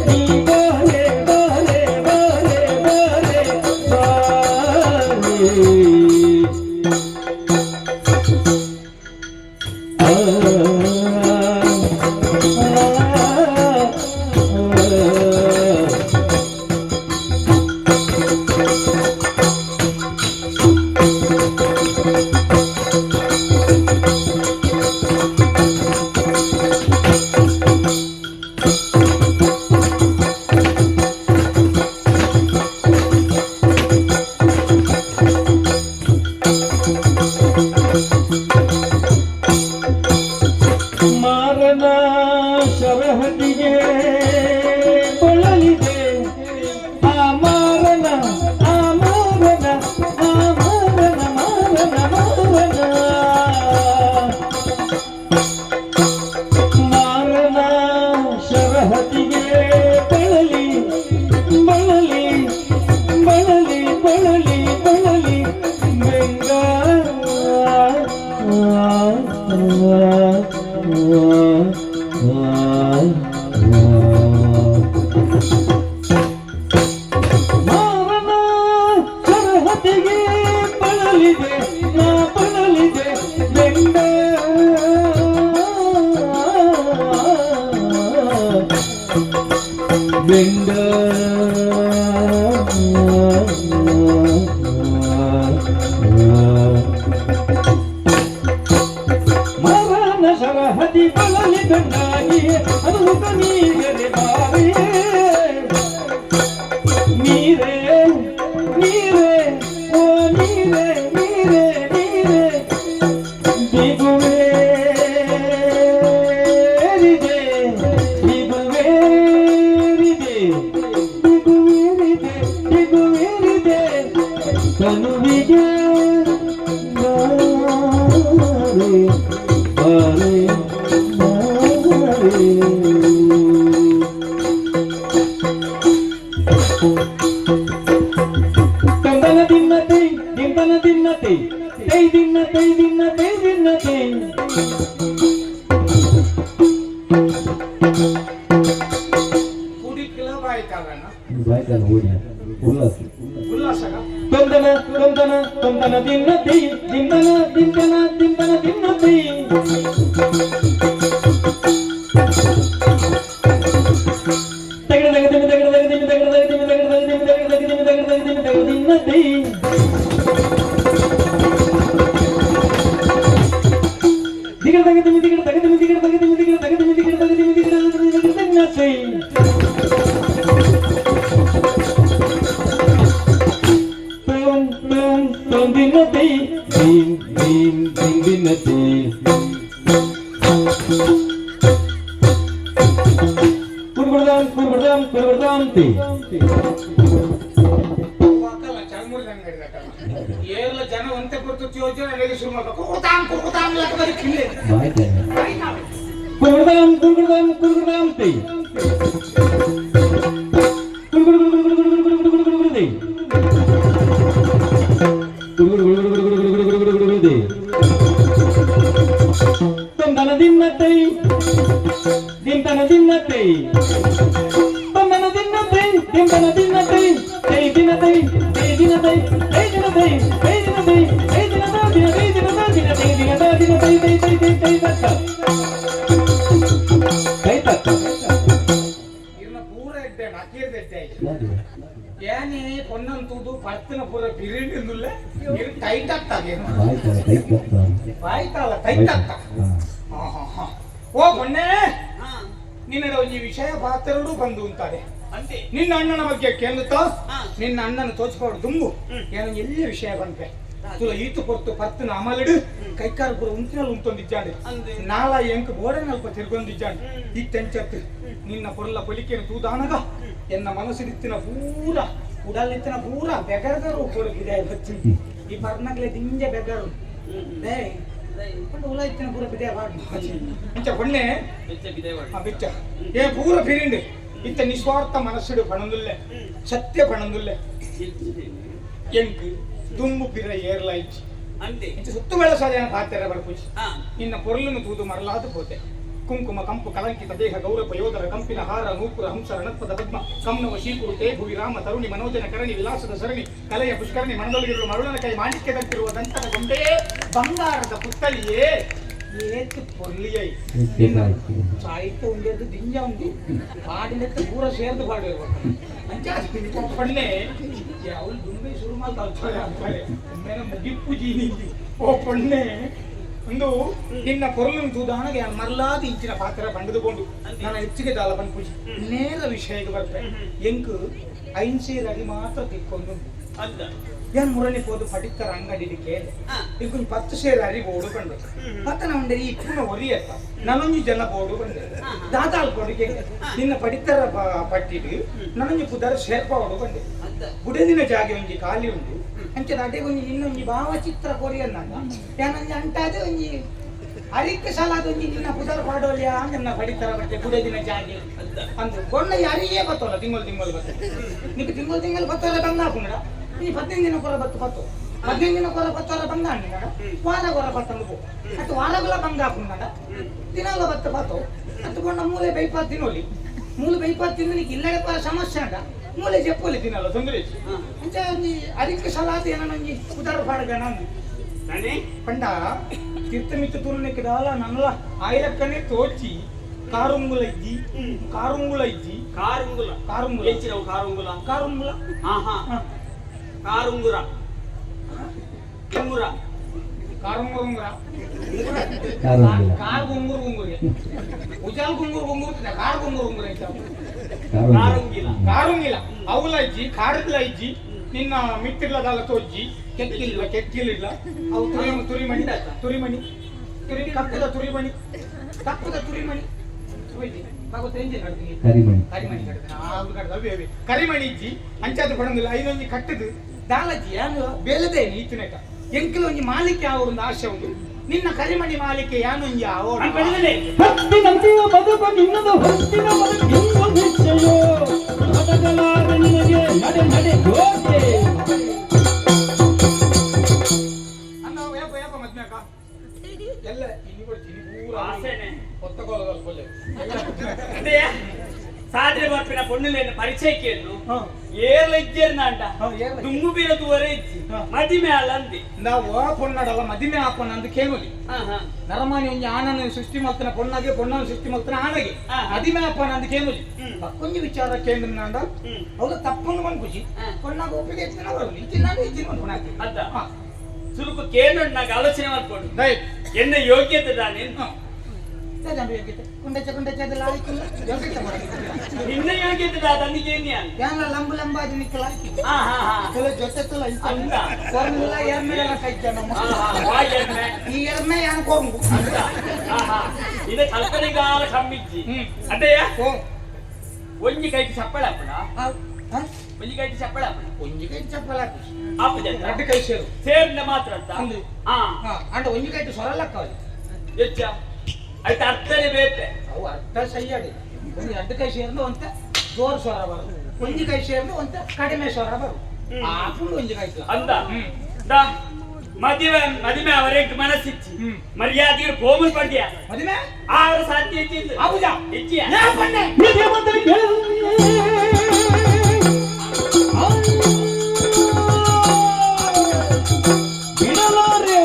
ನೀ ಬಾರೆ ಬಾರೆ ಬಾರೆ ಬಾರೆ ಬಾರೆ ಆ, ಆ, ಆ. ಮಾರನ ಶರಹದಿಗೆ ಬಳಲಿದೆ ಆ ಮಾರನ ಆ ಮಾರನ ಆ ಮಾರನ ಮಾರನ ಮಾರನ ಮಾರನ ಶರಹದಿಗೆ ಬಳಲಿ ಬಳಲಿ ಬಳಲಿ ಬಳಲಿ ಬಳಲಿ ಬೆಂಗ ಮಾರನ ಸರಹದಿಗೆ ಬಳಲಿದೆ ನಾ ಬಳಲಿದೆ ಬೆಂಡ ಬೆಂಡ ಮರಣ ಸರಹದಿ ಬಳಲಿ ಬೆಂಡಾಗಿ ಅನುಮುಖ ನೀರೇ ಬಾರಿ ನೀರೇ ನೀರೇ ಓ ನೀರೇ ನೀರೇ ನೀರೇ ಬಿಗುವೇರಿದೆ ಬಿಗುವೇರಿದೆ ಬಿಗುವೇರಿದೆ ಬಿಗುವೇರಿದೆ ತನುವಿಗೆ ಬಾರೆ ಬಾರೆ ಬಾರೆ. ತಂದನ ದಿನ್ನ ತೈ ದಿಂದನ ದಿನ್ನ ತೈ ತೈ ದಿನ್ನ ತೈ ದಿನ್ನ ತೈ ದಿನ್ನ ತೈ. ಕುಡಿಕ್ಲ ಬಾಯ್ತಾಗಣ. ಬಾಯ್ತಾನ ಓಡಿ ಉಲ್ಲಾಸ. ಉಲ್ಲಾಸಗ. ತಗದಿಮಿ ದಿಗಿಡ ತಗದಿಮಿ ದಿಗಿಡ ತಗದಿಮಿ ದಿಗಿಡ ತಗದಿಮಿ ದಿಗಿಡ ತಗದಿಮಿ ದಿಗಿಡ ತಗದಿಮಿ ದಿಗಿಡ ತಗದಿಮಿ ತೋಂ ತೋಂ ತೋಂದಿನತೆ ದೀಂ ದೀಂ ದಿಂದಿನತೆ ಕುರ್ಗುಡ್ದಾಂ ಕುರ್ಗುಡ್ದಾಂ ಕುರ್ಗುಡ್ದಾಂ ತಿ. ಏರ್ಲ ಜನ ಒಂತೆ ಪೊರ್ತು ಯೋಜನೆ ನನಗೆ ಶುರು ಮಾಡ್ಬೇಕು ಕುಕುತಾಂ ಕುಕುತಾಂ ಲೆಕ್ಕ ಬರೀ ಕಿಲ್ಲೆ. ಕುರ್ಗುಡ್ದಾಂ ಕುರ್ಗುಡ್ದಾಂ ಕುರ್ಗುಡ್ದಾಂ ತಿ ಕುರ್ಗುಡ್ ಗುಡ್ ಗುಡ್ ಗುಡ್ ಗುಡ್ ಗುಡ್ ಗುಡ್ ಗುಡ್ ಗುಡ್ ತಿ ಗುಡ್ ಗುಡ್ ಗುಡ್ ಗುಡ್ ಗುಡ್ ಗುಡ್ ಗುಡ್ ಗುಡ್ ಗುಡ್ ತಿ ತಂದನ ದಿನ್ನತೈ ದಿಂತನ ದಿನ್ನತೈ ತಂದನ ದಿನ್ನತೈ ದಿಂತನ ದಿನ್ನತೈ ತೈ ದಿನತೈ ತೈ ದಿನತೈ ತೈ ದಿನತೈ ತೈ ದಿನತೈ ತೈ ದಿನದ ದಿನ ತೈ ದಿನದ ದಿನ ತೈ ದಿನದ ದಿನ ತೈ ತೈ ತೈ ತೈ ತೈ ತತ್ತ ತೈ ತತ್ತ. ಇರ್ನ ಪೂರ ಎಡ್ಡೆ ಅಕೀರ್ದ ಎಡ್ಡೆ ಆಯ್ತು. ಏನೇ ಪೊನ್ನನ್ ತೂದು ಪರ್ತಿನ ಪೂರ ಪಿರಿಂಡಿಂದುಲ್ಲ ಇರ್ ಟೈಟ್ ಆಗ್ತಾಗೆ. ಬಾಯ್ತಾಲ ಟೈಟ್ ಆಗ್ತಾ. ಓ ಪೊನ್ನೆ, ನಿನ್ನಡ ಒಂಜಿ ವಿಷಯ ಪಾತ್ರರು ಬಂದು ಅಂತಾರೆ. ಅಂತೆ. ನಿನ್ನ ಅಣ್ಣನ ಬಗ್ಗೆ ಕೇಳುತ್ತಾ? ಹಾ. ನಿನ್ನ ಅಣ್ಣನ ತೋಚ್ಪಾಡು ದುಂಬು ಏನೋ ಎಲ್ಲಿ ವಿಷಯ ಬಂಪೆ ತುಲ ಈತು ಪೊರ್ತು ಪರ್ತಿನ ಅಮಲಿಡು ಕೈಕಾಲು ಪೂರ ಉಂತಿನಲ್ಲಿ ಉಂತೊಂದಿದ್ದಾಂಡೆ. ಅಂದೆ. ನಾಲ ಎಂಕ್ ಬೋಡನಲ್ಪ ತಿರ್ಗೊಂದಿದ್ದಾಂಡೆ. ಈ ತೆಂಚತ್ತು ನಿನ್ನ ಪೊರ್ಲ ಪೊಲಿಕೆಯನ್ನು ತೂದಾನಗ ಎನ್ನ ಮನಸ್ಸಿಡಿತ್ತಿನ ಪೂರ ಉಡಲಿತ್ತಿನ ಪೂರ ಬೆಗರ್ದರು ಕೊಡುಗಿದೆ ಬಚ್ಚಿ. ಈ ಪರ್ನಗ್ಲೆ ದಿಂಜ ಬೆಗರು they ಉಲ ಇತ್ತಿನ ಪೂರ ಬಿದೆ ಬಾಡ್ ಅಂಚ ಹೊಣ್ಣೆ. ಬೆಚ್ಚ ಬಿದೆ. ಆ ಬಿಚ್ಚ ಏ ಪೂರ ಫಿರಿಂಡು ಇತ್ತ ನಿಸ್ವಾರ್ಥ ಮನಸ್ಸುಡು ಪಣಂದುಲ್ಲೆ, ಸತ್ಯ ಪಣಂದುಲ್ಲೆ. ಎಂಕ್ ದುಂಬು ಪಿರ ಏರ್ಲಾಯ್ಚಿ. ಅಂದೆ. ಇಂಚ ಸುತ್ತು ಬೆಳಸಾದ ಪಾತ್ರೆ ಬರ್ಪುಜಿ. ಹಾ. ನಿನ್ನ ಪೊರ್ಲನ್ನು ತೂದು ಮರಲಾದು ಪೋತೆ. ಕುಂಕುಮ ಕಂಪು ಕಲಂಕಿತ ದೇಹ ಗೌರವ ಯೋಧರ ಕಂಪಿನ ಹಾರ ನೂಪುರ ಹಂಸ ರಣತ್ಪದ ಪದ್ಮ ಕಮ್ನವ ಶೀಕುರು ತೇ ಭುವಿ ರಾಮ ತರುಣಿ ಮನೋಜನ ಕರಣಿ ವಿಲಾಸದ ಸರಣಿ ಕಲೆಯ ಪುಷ್ಕರಣಿ ಮನದೊಳಗಿರುವ ಮರುಳನ ಕೈ ಮಾಣಿಕ್ಯದಂತಿರುವ ದಂತದ ಗೊಂಬೆಯೇ ಬಂಗಾರದ ಪುತ್ತಳಿಯೇ ಏತು ಪೊರ್ಲಿಯೈ. ಸಾಹಿತ್ಯ ಉಂಡೆದ್ದು ದಿಂಜ ಉಂಡು ಪಾಡಿನಕ್ಕೆ ಪೂರ ಸೇರ್ದು ಪಾಡಿರ್ಬೇಕು. ಅಂಚ ಪಣ್ಣೆ ಅವಳು ದುಂಬೆ ಶುರು ಮಾಡ್ತಾರೆ ಅಂತಾರೆ ಒಮ್ಮೆನ ಮುಗಿಪ್ಪು ಜೀನಿ. ಓ ಪೊಣ್ಣೆ, ಒಂದು ನಿನ್ನ ಪೊರ್ಲನ್ನು ತೂದಾನಗೆ ಮರ್ಲಾದ ಇಂಚಿನ ಪಾತ್ರ ಪಂಡಿದುಕೊಂಡು ನನ್ನ ಹೆಚ್ಚಿಗೆ ದಾಲ ಪನ್ಪುಜಿ, ನೇರ ವಿಷಯಕ್ಕೆ ಬರ್ಪೆ. ಎಂಕ್ ಐನ್ಸೇರ್ ಅಡಿ ಮಾತ್ರ ತಿಕ್ಕೊಂಡು ಅಂದ. ಏನ್ ಮುರಣಿ ಪೋದು ಪಡಿತರ ಅಂಗಡಿ ಕೇಳಿ ಹಾ. ಇಂಕೊಂಜಿ 10 ಸೇರ್ ಅರಿ ಬೋಡು ಬಂದೆ. ಪತ್ತನ ಉಂಡೆ ಈ ಪೂನ ಒರಿಯತ್ತ ನನೊಂಜಿ ಜನ ಬೋಡು ಬಂದೆ. ದಾದಾಲ್ ಕೊಡಿಗೆ ನಿನ್ನ ಪಡಿತರ ಪಟ್ಟಿಡು ನನೊಂಜಿ ಪುದರ್ ಶೇರ್ಪಾವಡು ಬಂದೆ. ಅಂದ. ಬುಡದಿನ ಜಾಗೆ ಒಂಜಿ ಖಾಲಿ ಉಂಟು. ಅಂಚೆ ಅಡೆ ಒಂಜಿ ನಿನ್ನೊಂಜಿ ಭಾವಚಿತ್ರ ಕೊರಿಯನ್ನಾಗ ಯಾನೊಂಜಿ ಅಂಟಾದೆ ಒಂಜಿ ಅರಿಕ್ ಸಲಾದ ಒಂಜಿ ನಿನ್ನ ಪುದರ್ ಪಾಡೋಲ್ಯಾ ನನ್ನ ಪಡಿತರ ಬಟ್ಟೆ ಬುಡದಿನ ಜಾಗೆ. ಅಂದ. ಅಂದು ಗೊಂಡ ಯಾರಿಗೆ ಬತ್ತೋಲ್ಲ ತಿಂಗಳು ತಿಂಗಳು ಬತ್ತ ನಿಕ್ ತಿಂಗಳು ತಿಂಗಳು ಬತ್ತೋಲ್ಲ ಬಂದ ಹಾಕುಂಡ. ನೀ 15 ದಿನ ಕೊರ ಬತ್ತು ಬತ್ತು 15 ದಿನ ಕೊರ ಬತ್ತೋರ ಬಂದ ಅಂಡ ವಾರ ಕೊರ ಬತ್ತಂದು ಪೋ ಅತ್ತು ವಾರಗುಲ ಬಂದ ಹಾಕುಂಡ ದಿನಾಲ ಬತ್ತ ಬತ್ತೋ ಅತ್ತು ಕೊಂಡ ಮೂಲೆ ಬೈಪಾತ್ ತಿನ್ನೋಲಿ. ಮೂಲೆ ಬೈಪಾತ್ ತಿಂದು ನಿಕ್ ಇಲ್ಲಡೆ ಪರ ಸಮಸ್ಯೆ ಅಂಡ ಮೂಲೆ ಜಪ್ಪೋಲಿ ತಿನ್ನಲ್ಲ ತೊಂದರೆ. ಹಾ. ಅಂಚ ಒಂಜಿ ಅರಿಕ್ ಸಲಾದ ಏನೋ ಒಂಜಿ ಉದಾರ ಪಾಡ್ಗಣ ಅಂದು. ನಾನೇ ಪಂಡ ತೀರ್ಥಮಿತ್ತು ತೂರ್ಣಕ್ಕೆ ದಾಲ ನನ್ನಲ ಆಯ್ಲಕ್ಕನೆ ತೋಚಿ ಕಾರುಂಗುಲ ಇಜ್ಜಿ ಕಾರುಂಗುಲ ಇಜ್ಜಿ. ಕಾರುಂಗುಲ. ಕಾರುಂಗುಲ. ಹೆಚ್ಚಿನವು ಕಾರುಂಗುಲ. ಕಾರುಂಗುಲ. ಹಾ ಹಾ. ಹಾ. ಕಾರುಂಗುರ ಉಂಗುರ. ಕಾರುಂಗುರ ಉಂಗುರ. ಕಾರುಂಗುಲ. ಕಾರ್ ಗುಂಗುರು ಗುಂಗುರಿಗೆ ಉಜಾಲ್ ಗುಂಗುರು ಗುಂಗುರು ತಿನ್ನ ಕಾರ್ ಗುಂಗುರು ಉಂಗುರ ಐತ. ಕಾರುಂಗಿಲ. ಕಾರುಂಗಿಲ ಅವುಲ ಇಜ್ಜಿ ಕಾರುಗ್ಲ ಇಜ್ಜಿ ನಿನ್ನ ಮಿತ್ತಿರ್ಲದಾಲ ತೋಜ್ಜಿ ಕೆಕ್ಕಿಲ್ಲ ಕೆಕ್ಕಿಲ್ಲ ಅವು ತುರಿ ತುರಿಮಣಿ ತುರಿಮಣಿ ತುರಿ ಕಪ್ಪದ ತುರಿಮಣಿ ಕಪ್ಪದ ತುರಿಮಣಿ ತುರಿಮಣಿ ಭಗವತ್ ಎಂಜೆ ಕಡ್ತೀನಿ. ಕರಿಮಣಿ. ಕರಿಮಣಿ ಕಡ್ತೀನಿ ಆ ಕಡ್ದು ಅವೇ ಅವೇ ಕರಿಮಣಿ ಇಜ್ಜಿ. ಅಂಚಾದ ಪಡಂದಿಲ್ಲ ಐನೊಂಜಿ ಕಟ್ಟದು ದಾಲಜ್ಜಿ ಯಾನು ಬೇಲದೇ ಈತುನೆಟ ಎಂಕಲ ಒಂಜಿ ಮಾಲಿಕೆ ಆವೊಂದು ಆಶೆ ಉಂಟು ನಿನ್ನ ಕರಿಮಣಿ ಮಾಲಿಕೆ ಯಾನೊಂಜಿ ಆವೋಡು. ನಾನು ಪಡೆದಲೇ. ಹತ್ತಿನಂತೆಯ ಬದುಕು ನಿನ್ನದು ಹೊತ್ತಿನ ಬದುಕು ಇಂದು ನಿಶ್ಚಯೋ ಬದಲಾದ ನಿನಗೆ ನಡೆ ನಡೆ ಗೋತೆ. ಅಣ್ಣ ಯಾಪ ಯಾಪ ಮದ್ಮ್ಯಾಕ ಎಲ್ಲ ಇನಿ ಕೊಡ್ತೀನಿ ಪೂರ. ಆಸೆನೆ. ಒತ್ತಕೋಲದಲ್ಲಿ ಕೊಲ್ಲೆ. ಅದೇ ಸಾದ್ರೆ ಬರ್ಪಿನ ಪೊಣ್ಣುಲೇನ ಪರಿಚಯಕ್ಕೆಂದು ಹಾ. ಏರ್ಲ ಇಜ್ಜೇರ್ನಾಂಡ. ಹಾ, ಏರ್ಲ. ದುಮ್ಮು ಬೀರ ತೂವರೆ ಇಜ್ಜಿ. ಹಾ. ಮದಿಮೆ ಅಲ್ಲ ಅಂದೆ. ನಾವು ಪೊನ್ನಡಲ್ಲ ಮದಿಮೆ ಆಪನ ಅಂದ್ ಕೇಳಲಿ. ಹಾ ಹಾ. ನರಮಾನಿ ಒಂಜಿ ಆನನ ಸೃಷ್ಟಿ ಮಲ್ತನ ಪೊಣ್ಣಗೆ ಪೊಣ್ಣನ ಸೃಷ್ಟಿ ಮಲ್ತನ ಆನಗೆ. ಹಾ. ಮದಿಮೆ ಆಪನ ಅಂದ್ ಕೇಳಲಿ. ಹ್ಮ್. ಪಕ್ಕೊಂಜಿ ವಿಚಾರ ಕೇಂದ್ರ. ಹ್ಮ್. ಹೌದು ತಪ್ಪನ್ನು ಮನ್ಪುಜಿ. ಹಾ. ಪೊಣ್ಣಾಗ ಒಪ್ಪಿಗೆ ಎತ್ತಿನ ಬರಲಿ ಇಚ್ಚಿನಾಗ ಇಚ್ಚಿನ ಮನ್ಪುಣ. ಅದ್ದ. ಹಾ. ಸುರುಕು ಕೇಂದ್ರ ಆಲೋಚನೆ ಮಾಡ್ಕೊಂಡು. ರೈಟ್. ಎನ್ನ ಯೋಗ್ಯತೆ ದಾನೆ. ಕುಂಡಚ ಕುಂಡಚ ಅದೆಲ್ಲ ಆಯ್ತು ಯೋಗ್ಯತೆ ಬರೋದು. ನಿನ್ನ ಯೋಗ್ಯತೆ ದಾದ ನಿಜೇನ್ಯ. ಯಾನ ಲಂಬ ಲಂಬ ಅದು ನಿಕ್ಕಲ ಆಯ್ತು. ಹಾ ಹಾ ಹಾ. ಕೆಲವು ಜೊತೆ ತುಲ ಇಂತ ಅಂದ. ಕೊರಂಗುಲ ಎರ್ಮೆಲೆಲ್ಲ ಕೈಜ ನಮ್ಮ. ಹಾ ಹಾ ವಾ ಎರ್ಮೆ. ಈ ಎರ್ಮೆ ಯಾನ್ ಕೊರಂಗು. ಅಂದ. ಹಾ ಹಾ. ಇದ ಕಲ್ಪನೆಗಾಲ ಕಮ್ಮಿಜ್ಜಿ. ಅಡ್ಡಯ್ಯ. ಓ. ಒಂಜಿ ಕೈಟ್ ಚಪ್ಪಳ ಅಪ್ಪಣ. ಆ, ಆ? ಒಂಜಿ ಕೈಟ್ ಚಪ್ಪಳ ಅಪ್ಪಣ. ಒಂಜಿ ಕೈ ಚಪ್ಪಲ ಹಾಕು. ಆಪುಜ. ರಡ್ಡ್ ಕೈ ಸೇರು. ಸೇರ್ನ ಮಾತ್ರ ಅಂತ. ಅಂದು. ಹಾ. ಹಾ, ಅಂಡ ಒಂಜಿ ಕೈಟ್ ಸೊರಲಕ್ಕವಲ್ಲಿ. ಎಚ್ಚ ಆಯ್ತು ಅರ್ಥನೇ ಬೇತೆ. ಅವು ಅರ್ಧ ಸೈಯಾಡಿ. ಒಂದು ಎರಡು ಕೈ ಸೇರ್ದು ಒಂತ ಜೋರು ಸ್ವರ ಬರು. ಒಂಜಿ ಕೈ ಸೇರ್ದು ಒಂತ ಕಡಿಮೆ ಸ್ವರ ಬರು. ಆಪುಂಡು ಒಂಜಿ ಕೈ ಅಂದ. ದಾ ಮದುವೆ ಮದುವೆ ಅವರಿಗೆ ಮನಸ್ಸಿಚ್ಚಿ. ಮರ್ಯಾದೆಗೆ ಕೋಮಲ್ ಪಡ್ಯ. ಮದುವೆ ಆರು ಸಾಧ್ಯ ಇಚ್ಚಿಲ್ಲ. ಆಪುಜ. ಇಚ್ಚಿಯ. ಯಾ ಪಣ್ಣೆ. ನಿಜ ಮೊದಲು ಕೇಳು. ಬಿಡಲಾರೆ.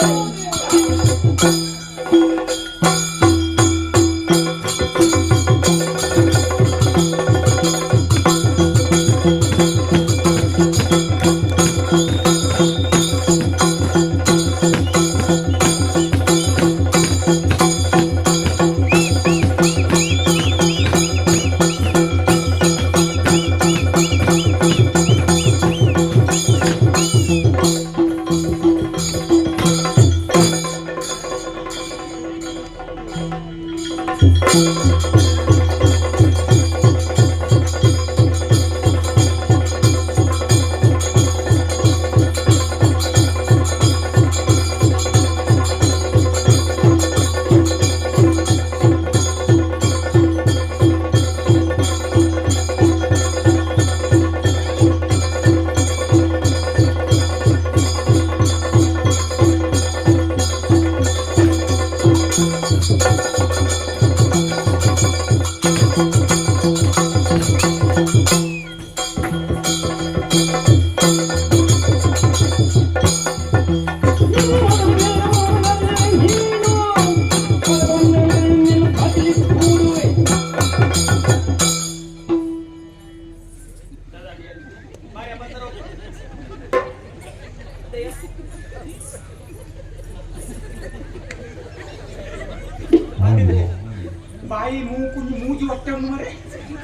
ಬಾಯಿ ಮೂಕುಂಜಿ ಮೂಜಿ ಹೊಟ್ಟೆ ಉಂಡು ಮರೆ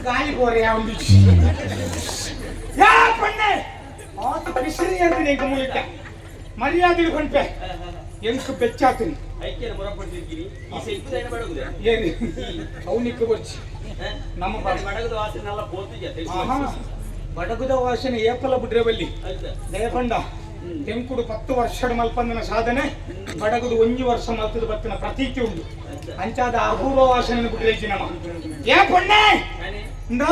ಗಾಳಿ ಬೋರೆ ಉಂಡು. ಯಾ ಪಣ್ಣೆ ಆತ ಬಿಸಿರಿ ಅಂತೀನಿ ಎಂಕ ಮುಳಿತ ಮರ್ಯಾದೆ ಹೊಂಟೆ ಎಂಕ್ ಬೆಚ್ಚಾತೀನಿ. ಐಕ್ಯನ ಮೊರಪಡ್ತಿದ್ದೀನಿ ಈ ಸೆಲ್ಫಿ ಬಡಗುದ. ಏನು ಅವನಿಕ್ಕೆ ಬರ್ಚಿ ನಮ್ಮ ಬಡಗದ ವಾಸನೆ ಪೋತು. ಆಹಾ, ಬಡಗುದ ವಾಸನೆ ಏಪಲ ಬಿಡ್ರೆ ಬಲ್ಲಿ ದಯಪಂಡ ತೆಂಕುಡು 10 ವರ್ಷದ ಮಲ್ಪಂದನ ಸಾಧನೆ ಬಡಗುದು ಒಂಜಿ ವರ್ಷ ಮಲ್ತದ ಬತ್ತಿನ ಪ್ರತೀತಿ ಉಂಡು. ಅಂಚಾದ ಅಪೂರ್ವ ವಾಸನೆ ಬಿಡ್ರೆ ನಮ್ಮ ಏ ಪೊಣ್ಣೆ ಇಂದ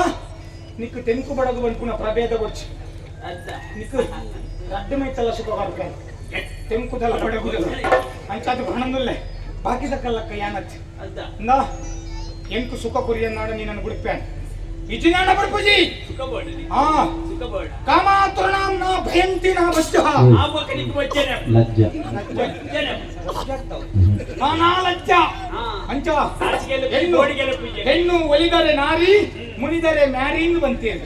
ನಿಕ್ಕು ತೆಂಕು ಬಡಗು ಬನ್ಪುನ ಪ್ರಭೇದ ಕೊಡ್ಚಿ ನಿಕ್ಕು ರಡ್ಡು ಮೈತಲ್ಲ ಸುಖ ಕೊಡ್ತಾನೆ ತೆಂಕುದಲ್ಲ ಬಡಗುದಲ್ಲ ಅಂಚಾದ ಹಣಂದುಲ್ಲೆ ಬಾಕಿದ ಕಲ್ಲಕ್ಕ ಯಾನತ್ ಇಂದ ಎಂಕು ಸುಖ ಕುರಿಯನ್ನಾಡ ನೀನನ್ನು ಬಿಡ್ಪೇನೆ ಇಜಿನಾಡ ಬಿಡ್ಪುಜಿ. ಆ ಕಾಮಾತುರ್ಣಾಂ ನ ಭಯಂತಿ ನ ಬಚ್ಚಃ. ಲಜ್ಜ. ನಾನಾ ಲಜ್ಜ ಅಂಚ ಹೆಣ್ಣು ಹೆಣ್ಣು ಒಲಿದರೆ ನಾರಿ ಮುನಿದರೆ ಮ್ಯಾರಿ ಎಂದು ಬಂತೇನೆ.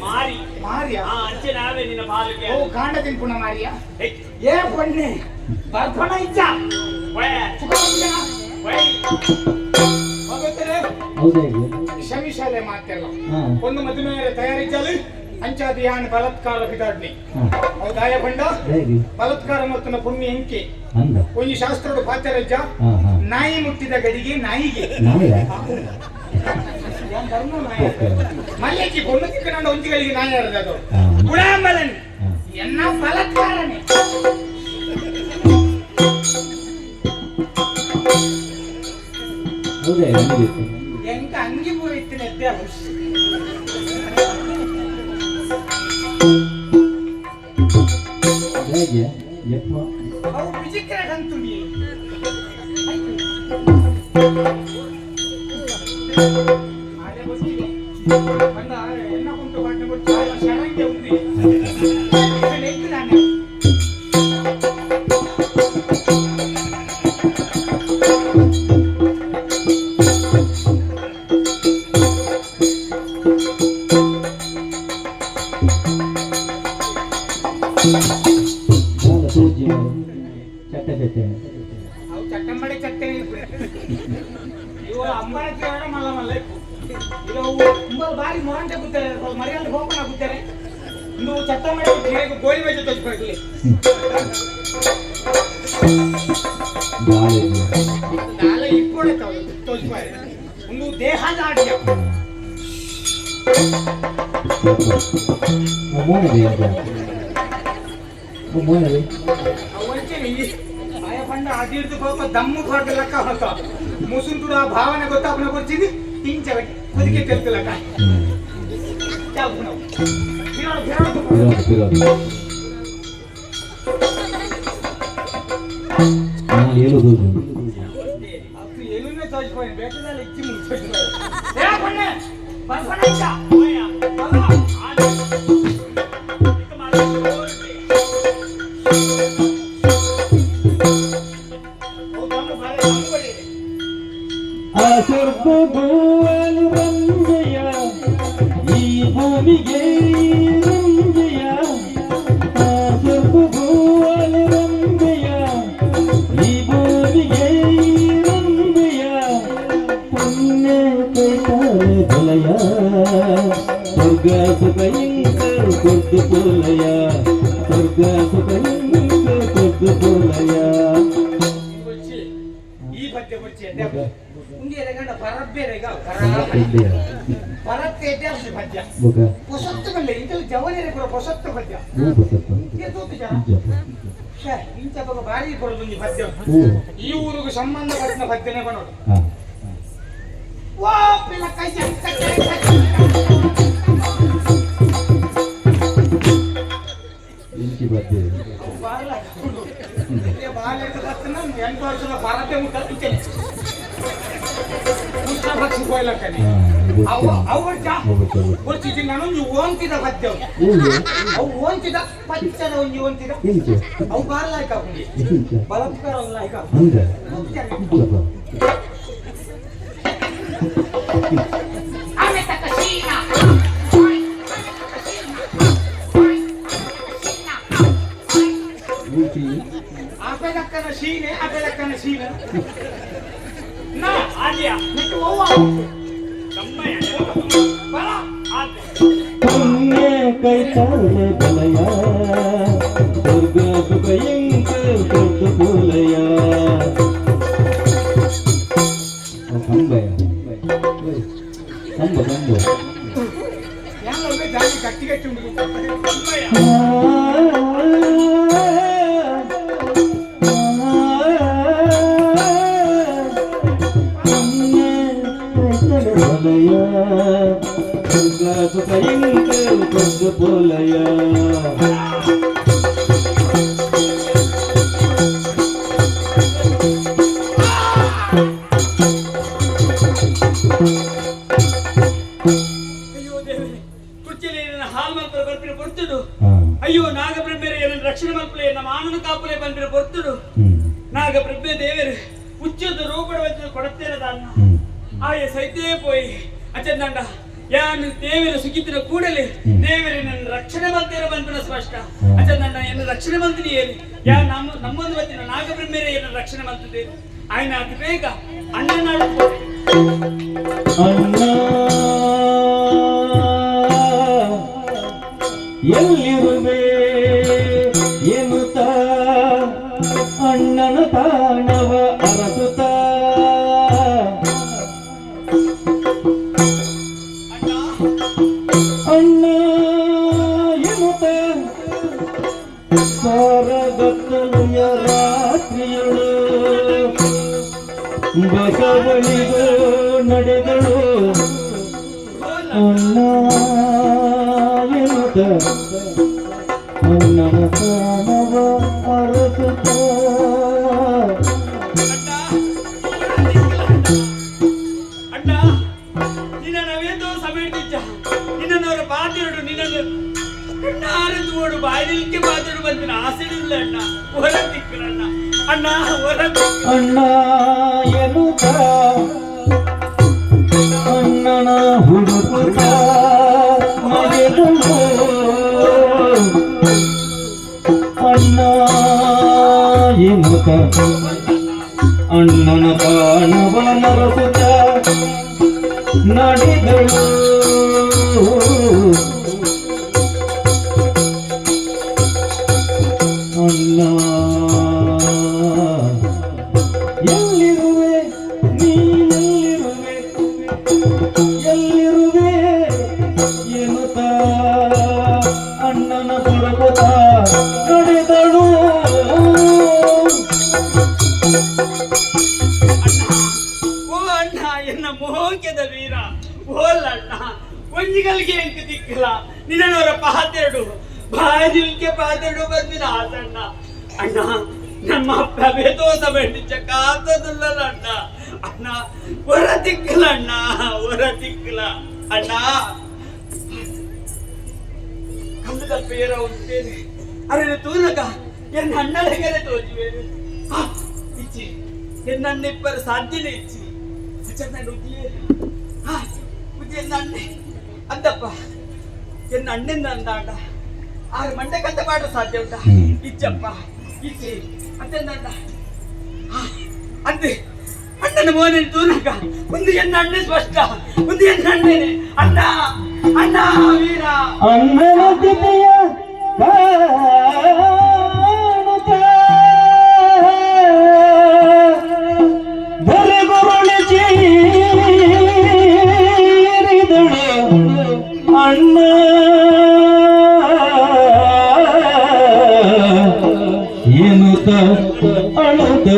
ಮಾರಿ ಮಾರಿಯ. ಅಂಚೆ ನಾವೇ ನಿನ್ನ ಬಾಲಿಗೆ. ಓ ಕಾಂಡ ತಿನ್ಪುಣ ಮಾರಿಯ. ಏ ಪೊಣ್ಣೆ ಬರ್ಪಣ ಇಚ್ಚ ಸುಖ ಬಂದಿನ? ಹೋಗುತ್ತಾರೆ. ಹೌದೇ. ಕ್ಷಮಿಸಲೆ ಮಾತೆಲ್ಲ. ಹಾ. ಒಂದು ಮದುವೆ ತಯಾರಿ ಚಾಲು ಅಂಚಾದ ಯಾನ್ ಬಲಾತ್ಕಾರ ಬಿದಾಡ್ನಿ. ಹೌದಾಯ ಬಂಡ. ಹೇಗೆ? ಬಲಾತ್ಕಾರ ಮತ್ತು ಪುಣ್ಯ ಎಂಕೆ ಅಂದ. ಒಂಜಿ ಶಾಸ್ತ್ರೋಡು ಪಾತರಜ್ಜ. ಹಾ ಹಾ. ನಾಯಿ ಮುಟ್ಟಿದ ಗಡಿಗೆ ನಾಯಿಗೆ. ನಾಯ. ಯಾನ್ ಧರ್ಮ ನಾಯ ಮಲ್ಲೇಜಿ ಪೊಣ್ಣು ತಿಕ್ಕನಾಂಡ ಒಂಜಿ ಗಳಿಗೆ ನಾಯಿ ಅರ್ಧ ಅದು. ಹಾ. ಗುಣಾಂಬಲನ್ ಹಾ. ಎನ್ನ ಬಲಾತ್ಕಾರನೇ. ಹೌದೇ ನನಗೆ. ಎಂಕ ಅಂಗಿ ಪೂರ ಇತ್ತಿನ ಎದ್ದೆ. ಹೇಗೆ ಯಪ್ಪ. ಅವು ಬಿಜಿಕ್ರೆ ಕಂತುಂಡಿ. ಬಂದ ಎನ್ನ ಕುಂಟು ಬಾಟ್ನೆ ಬೊಚ್ಚು ಶರಂಗೆ ಉಂದಿ ನೆಕ್ಕಿದಾನೆ. ಬಾಲ ಸೂಜಿ ಚಟ್ಟ ಚಟ್ಟೆ. ಅವು ಚಟ್ಟಂಬಡೆ. ಕಟ್ಟೆ ಇವ ಅಂಬರಕ್ಕೆ ಮಲ್ಲ ಮಲ್ಲ ಇಪ್ಪು ಇದು ಉಂಬಲ್ ಬಾರಿ ಮೊರಂಟೆ ಕೂತಾರೆ ಮರಿಯಲ್ಲಿ ಹೋಗೋಣ ಕೂತಾರೆ ಇಂದು ಚಟ್ಟ ಮಾಡಿ ಗಿಡಕ್ಕೆ ಗೋಲಿ ಬಜೆ ತೋಚ್ಕೊಳ್ಲಿ ನಾಳೆ ಇಪ್ಪೊಡೆ ತೋಚ್ಪಾರೆ ಒಂದು ದೇಹದ ಆಡ್ಯ ಆಯ ಪಂಡ ಅದಿರ್ದು ಪಾಪ ದಮ್ಮು ಕೊಡ್ದ ಲೆಕ್ಕ ಹೊತ್ತ ಮುಸುಂಟುಡು ಆ ಭಾವನೆ ಗೊತ್ತಾಪನ ಕೊಡ್ಚಿದ್ದು ಇಂಚ ಕುದಿಕೆ ತೆಲ್ತಲಕ್ಕ ಚಾಲು ನಾವು ಬಿರಾಡು ಬಿರಾಡು. ಅದು ಎಲ್ಲಿಂದ ತೋಚ್ಪಾಯಿ ಬೇಕಾದಲ್ಲಿ ಇಚ್ಚಿ ಮುಗಿಸ್ಪಾಯಿ ಏ ಪಣ್ಣೆ ಬರ್ಪಣ ಇಚ್ಚ ರಂಜೆಯ ಈ ಭೂಮಿಗೆ ರಂಜೆಯ ಆ ಸ್ವರ್ಗಭೂವಲು ರಂಜೆಯ ಈ ಭೂಮಿಗೆ ರಂಜೆಯ ಪುಣ್ಯ ಕೈತಾಳೆ ಬಲಯ ಸ್ವರ್ಗ ಸುಖ ಇಂಕ ಕೊದ್ದು ಪೋಲಯ ಸ್ವರ್ಗ ಸುಖ ಇಂಕ ಕೊದ್ದು ಪೋಲಯ. ಈ ಪದ್ಯ ಬೊಚ್ಚಿ ಉಂಡಿಯರೆ ಗಂಡ ಪರಬ್ಬೇರೆ ಈಗ ಪರತ್ತೆ ಪದ್ಯ ಪೊಸತ್ತು ಬಲ್ಲೆ ಇಂತಲ್ಲಿ ಜವನಿಯರೆ ಪೂರ ಪೊಸತ್ತು ಪದ್ಯ ಇಂಕೆ ತೂತು ಜನ ಶ್ಯೆ, ಇಂಚ ಬೊಕ ಭಾರಿ ಪೊರದೊಂಜಿ ಪದ್ಯ ಈ ಊರಿಗೆ ಸಂಬಂಧಪಟ್ಟ ಪದ್ಯನೇ ಬನ್ನೋಡು ವಾ ಪಿಲ ಕೈ ಬಾರ್ಲ ಎಂಟು ವರ್ಷದ ಭಾರತ ಮುಟ್ಟ ಇಂಚನೆ ಉಷ್ಣ ಪಕ್ಷಿ ಕೋಯ್ಲಕ್ಕನೆ ಅವು ಅವು ಬೊರ್ಚಿ ನಾನೊಂಜಿ ಓಂತಿದ ಪದ್ಯ ಅವು ಓಂತಿದ ಪಚ್ಚದ ಒಂಜಿ ಓಂತಿದ ಅವು ಬಾರ್ಲಾಯ್ಕ ಅಪ್ಪುಂಗೆ ಬಲತ್ಕಾರ ಲಾಯ್ಕ. ಆಪೆದಕ್ಕನ ಶೀನೆ ಆಪೆದಕ್ಕನ ಶೀನೆ ನಾ ಆದ್ಯ ನೆಟ್ಟು ಓವ ತಮ್ಮಯ್ಯ ಬಲ ಆದ್ಯ ಪುಣ್ಯ ಕೈತಾಳೆ ಬಲಯ ಸ್ವರ್ಗ ಸುಖ ಇಂಕ ಕೊದ್ದು ಪೋಲಯ ಯಾನ್ ಒಳ್ಳೆ ಜಾಲಿ ಗಟ್ಟಿ ಗಟ್ಟಿ ಉಂಟು. ತಮ್ಮಯ್ಯ. ಬಲಯ ಸ್ವರ್ಗ ಸುಖ ಇಂಕ ಕೊದ್ದು ಪೋಲಯ. ಅಯ್ಯೋ ದೇವರೇ, ಕುರ್ಚಿಯಲ್ಲಿ ನನ್ನ ಹಾಲ್ ಮಲ್ಪರ ಬರ್ಪಿನ ಪೊರ್ತುಡು ಅಯ್ಯೋ ನಾಗಬ್ರಹ್ಮೇರೆ ನನ್ನ ರಕ್ಷಣೆ ಮಲ್ಪಲೆ ನಮ್ಮ ಆನಂದ ಕಾಪುಲೆ ಬಂದಿರ ಪೊರ್ತುಡು ನಾಗಬ್ರಹ್ಮೆ ದೇವರು ಉಚ್ಚದ ರೂಪಡ ವಚ್ಚ ಕೊಡತ್ತೇನೆ ದಾನ್ನ ಆಯ ಸೈತೇ ಪೋಯಿ ಅಚಂದಂಡ ಯಾನು ದೇವರ ಸುಖಿತಿನ ಕೂಡಲೇ ದೇವರೇ ನನ್ನ ರಕ್ಷಣೆ ಮಂತಿರ ಬಂದಿನ ಸ್ಪಷ್ಟ ಅಚಂದಂಡ ಎನ್ನ ರಕ್ಷಣೆ ಮಂತ್ರಿ ಏರಿ ಯಾ ನಮ್ಮ ನಮ್ಮೊಂದು ಬತ್ತಿನ ನಾಗಬ್ರಹ್ಮೇರೆ ಎನ್ನ ರಕ್ಷಣೆ ಮಂತಿದೆ ಆಯ್ನ ಅತಿ ಬೇಗ ಅಣ್ಣನಾಡು. ಅಣ್ಣ ಎಲ್ಲಿರುವೆ ಎನ್ನುತ್ತ ಅಣ್ಣನ ತಾಣವ ಅರಸುತ್ತ ಅಣ್ಣ ಅಣ್ಣ ಎನ್ನುತ್ತ ಸಾರಗತ್ತಲೆಯ ರಾತ್ರಿಯಳು ಬಸವಳಿಗೋ ನಡೆದಳು ಅಣ್ಣ ಎನ್ನುತ್ತ ಅಣ್ಣನ ತಾಣವ ಅರಸುತ್ತ. ಅಣ್ಣ ಅಣ್ಣ, ನಿನ್ನ ನಾವೇಂದೋ ಸಮಯ ನಿನ್ನವರ ಬಾತಿರುಡು ನಿನ್ನನ್ನು ಕಣ್ಣಾರೆ ಓಡು ಬಾಯಿಲಿಕ್ಕೆ ಬಾತಿರು ಬಂದಿನ ಆಸೆ ಇಲ್ಲ ಅಣ್ಣ, ಹೊರ ತಿಕ್ಕಲಣ್ಣ ಅಣ್ಣ ಹೊರ ತಿಕ್ಕ. ಅಣ್ಣ ಎನ್ನುತ್ತ ಅಣ್ಣನ ಹುಡುಕುತ್ತ ನಡೆದಳು ಅಣ್ಣ ಎನ್ನುತ್ತ ಅಣ್ಣನ ಕಾಣುವ ನರಸುತ್ತ ನಡೆದಳು. ಅಣ್ಣ, ಎಲ್ಲಿರುವೆ ನೀನೆಲ್ಲಿರುವೆ, ಎಲ್ಲಿರುವೆ ಎನ್ನುತ್ತ ಅಣ್ಣನ ಹುಡುಕುತ್ತ ನಡೆದಳು. ಓ ಅಣ್ಣ, ಎನ್ನ ಮೋಕ್ಯದ ವೀರ, ಓಲಣ್ಣ, ಒಂಜಿಗಲ್ಗೆ ಎಂಕ್ ದಿಕ್ಕಲ ನಿನ್ನವರ ಪಾತೆರಡು ಬಾಜಿಲ್ಕೆ ಪಾತೆರಡು ಬಂದಿನ ಆಸಣ್ಣ. ಅಣ್ಣ, ನಮ್ಮ ಪ್ರಭೇದೋಸ ಬೆಂಡಿಚ ಕಾತದುಲ್ಲಲ್ಲ ಅಣ್ಣ. ಅಣ್ಣ, ಹೊರ ದಿಕ್ಕಲ ಅಣ್ಣ, ಹೊರ ದಿಕ್ಕಲ ಅಣ್ಣ. ಕಲ್ಲು ತಲ್ಪ ಏರ ಉಂಟೇನೆ ಅರೆ ತೂನಕ ಎನ್ನ ಅಣ್ಣಲೆಗೆರೆ ತೋಜುವೇನು. ಇಚ್ಚಿ, ಎನ್ನ ಇಪ್ಪರ ಸಾಧ್ಯನೇ ಇಚ್ಚಿ. ಅಚ್ಚ ಉದ್ದಿಯೇ ಹಾ ಉದ್ದಿ ಎನ್ನ ಅಣ್ಣೆ ಅಂತಪ್ಪ, ಎನ್ನ ಅಣ್ಣೆಂದ ಅಂದಾಂಡ ಆರು ಮಂಡೆ ಕಂತ ಪಾಡ ಸಾಧ್ಯ ಉಂಟ? ಇಚ್ಚಪ್ಪ, ಇಚ್ಚಿ ಅತ್ತೆಂದಂಡ ಅಂತೆ. ಅಣ್ಣನ ಮೋನೆ ತೂನಕ ಒಂದು ಎನ್ನ ಅಣ್ಣೆ ಸ್ಪಷ್ಟ, ಒಂದು ಎನ್ನ ಅಣ್ಣೇನೆ. ಅಣ್ಣ, ಅಣ್ಣ, ವೀರ. ಅಣ್ಣನ ಸ್ಥಿತಿಯ ಕಾಣುತ್ತ ಧರೆಗುರುಳಿ ಚೀರಿದಳು. ಅಣ್ಣ ಎನ್ನುತ್ತ ಅಳುತ್ತ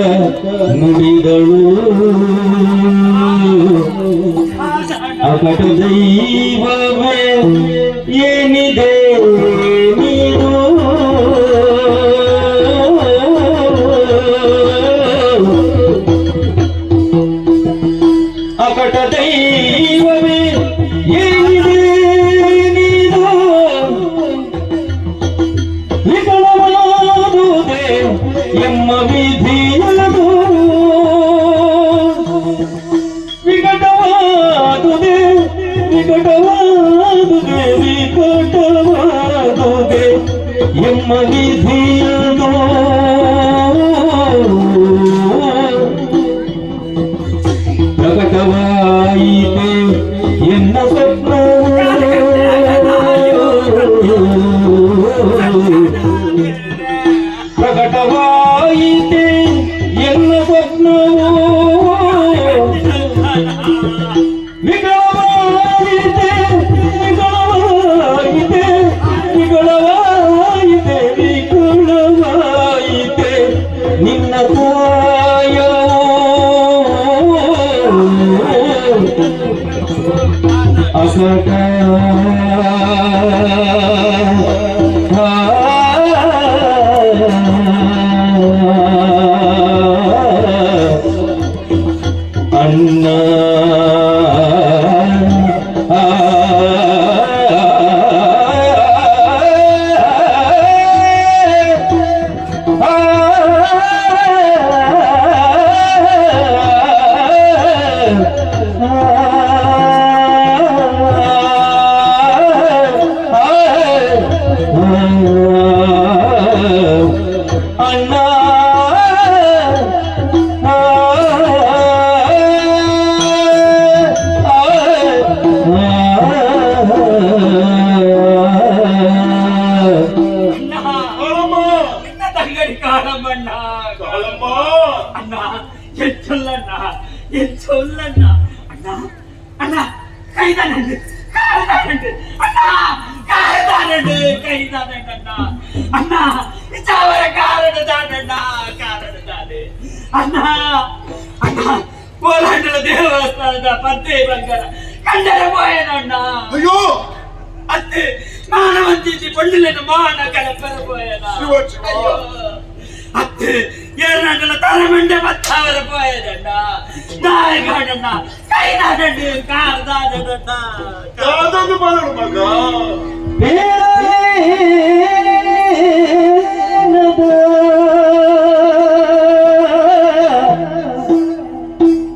ನುಡಿದಳು. ಅಕಟ ದೈವವೇ, ಏನಿದೆ ನೀನು? ಅಕಟ ದೈವವೇ, ಏನಿದೆ ನೀನು? ವಿಕಲವಾದುದೇ ಎಮ್ಮ ವಿಧಿಯದು, ವಿಕಟವಾದುದೇ, ವಿಕಟವಾದುದೇ, ವಿಕಟವಾದುದೇ ಎಮ್ಮ ವಿಧಿಯದು. ಪ್ರಕಟವಾಯಿತೆ ಎನ್ನ ಸ್ವಪ್ನ, ಪ್ರಕಟವಾಯಿತೆ ಎನ್ನ ಸ್ವಪ್ನವು. ವಿಕಲವಾಯಿತೆ, ವಿಕಲವಾಯಿತೆ, ವಿಕಲವಾಯಿತೆ, ವಿಕಲವಾಯಿತೆ ನಿನ್ನ ಕಾಯ. ಅಕಟ ಅಣ್ಣ. ಅಣ್ಣ. ಅಣ್ಣ. ಕಾಳಮ್ಮ. ನಿನ್ನ ತಂಗಡಿ ಕಾಳಮ್ಮಣ್ಣ. ಕಾಳಮ್ಮ. ಅಣ್ಣ, ಎಂಚೊಲ್ಲಣ್ಣ, ಎಂಚೊಲ್ಲಣ್ಣ. ಅಣ್ಣ, ಅಣ್ಣ, ಕೈದಾనండి, ಕಾಲ್ದಾనండి ಅಣ್ಣ, ಕಾಲ್ದಾనండి, ಕೈದಾనండి ಅಣ್ಣ. ಅಣ್ಣ, ಚಾವರ ಕಾರಣ ದಾನಣ್ಣ, ಕಾರಣ ದಾನೆ ಅಣ್ಣ. ಅಣ್ಣ, ಕೋಲಾಂಡಲ ದೇವಸ್ಥಾನದ ಪದ್ದೆ ಬಂಗಾರ ಕಂಡರ ಪೋಯನಣ್ಣ. ಅಯ್ಯೋ! ಅತ್ತೆ ಮಾನವಂತಿಸಿ ಪೊಳ್ಳಿನ ಮಾನ ಕಲಪರ ಪೋಯನ. ಶಿವ, ಶಿವ. ಅಯ್ಯೋ ಅತ್ತೆ, ಏರ್ನಾಂಡಲ ತರಮಂಡೆ ಬತ್ತಾವರ ಪೋಯನಣ್ಣ. ದಾಯಗಾಡಣ್ಣ, ಕೈದಾನಂడి, ಕಾರ್ದಾನಣ್ಣ. ದಾದನ್ನು ಬರಡು ಮಗ.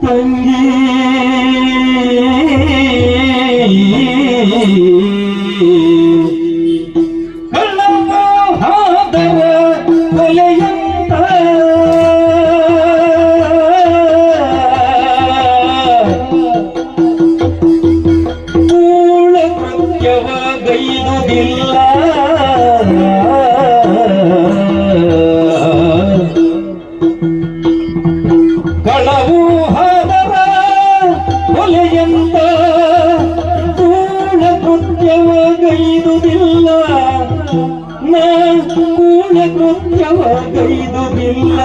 ತಂಗಿ, ಕಳ್ಳಹಾದರ ಕೊಲೆಯಂತ ಬಿಡುವುದಿಲ್ಲ.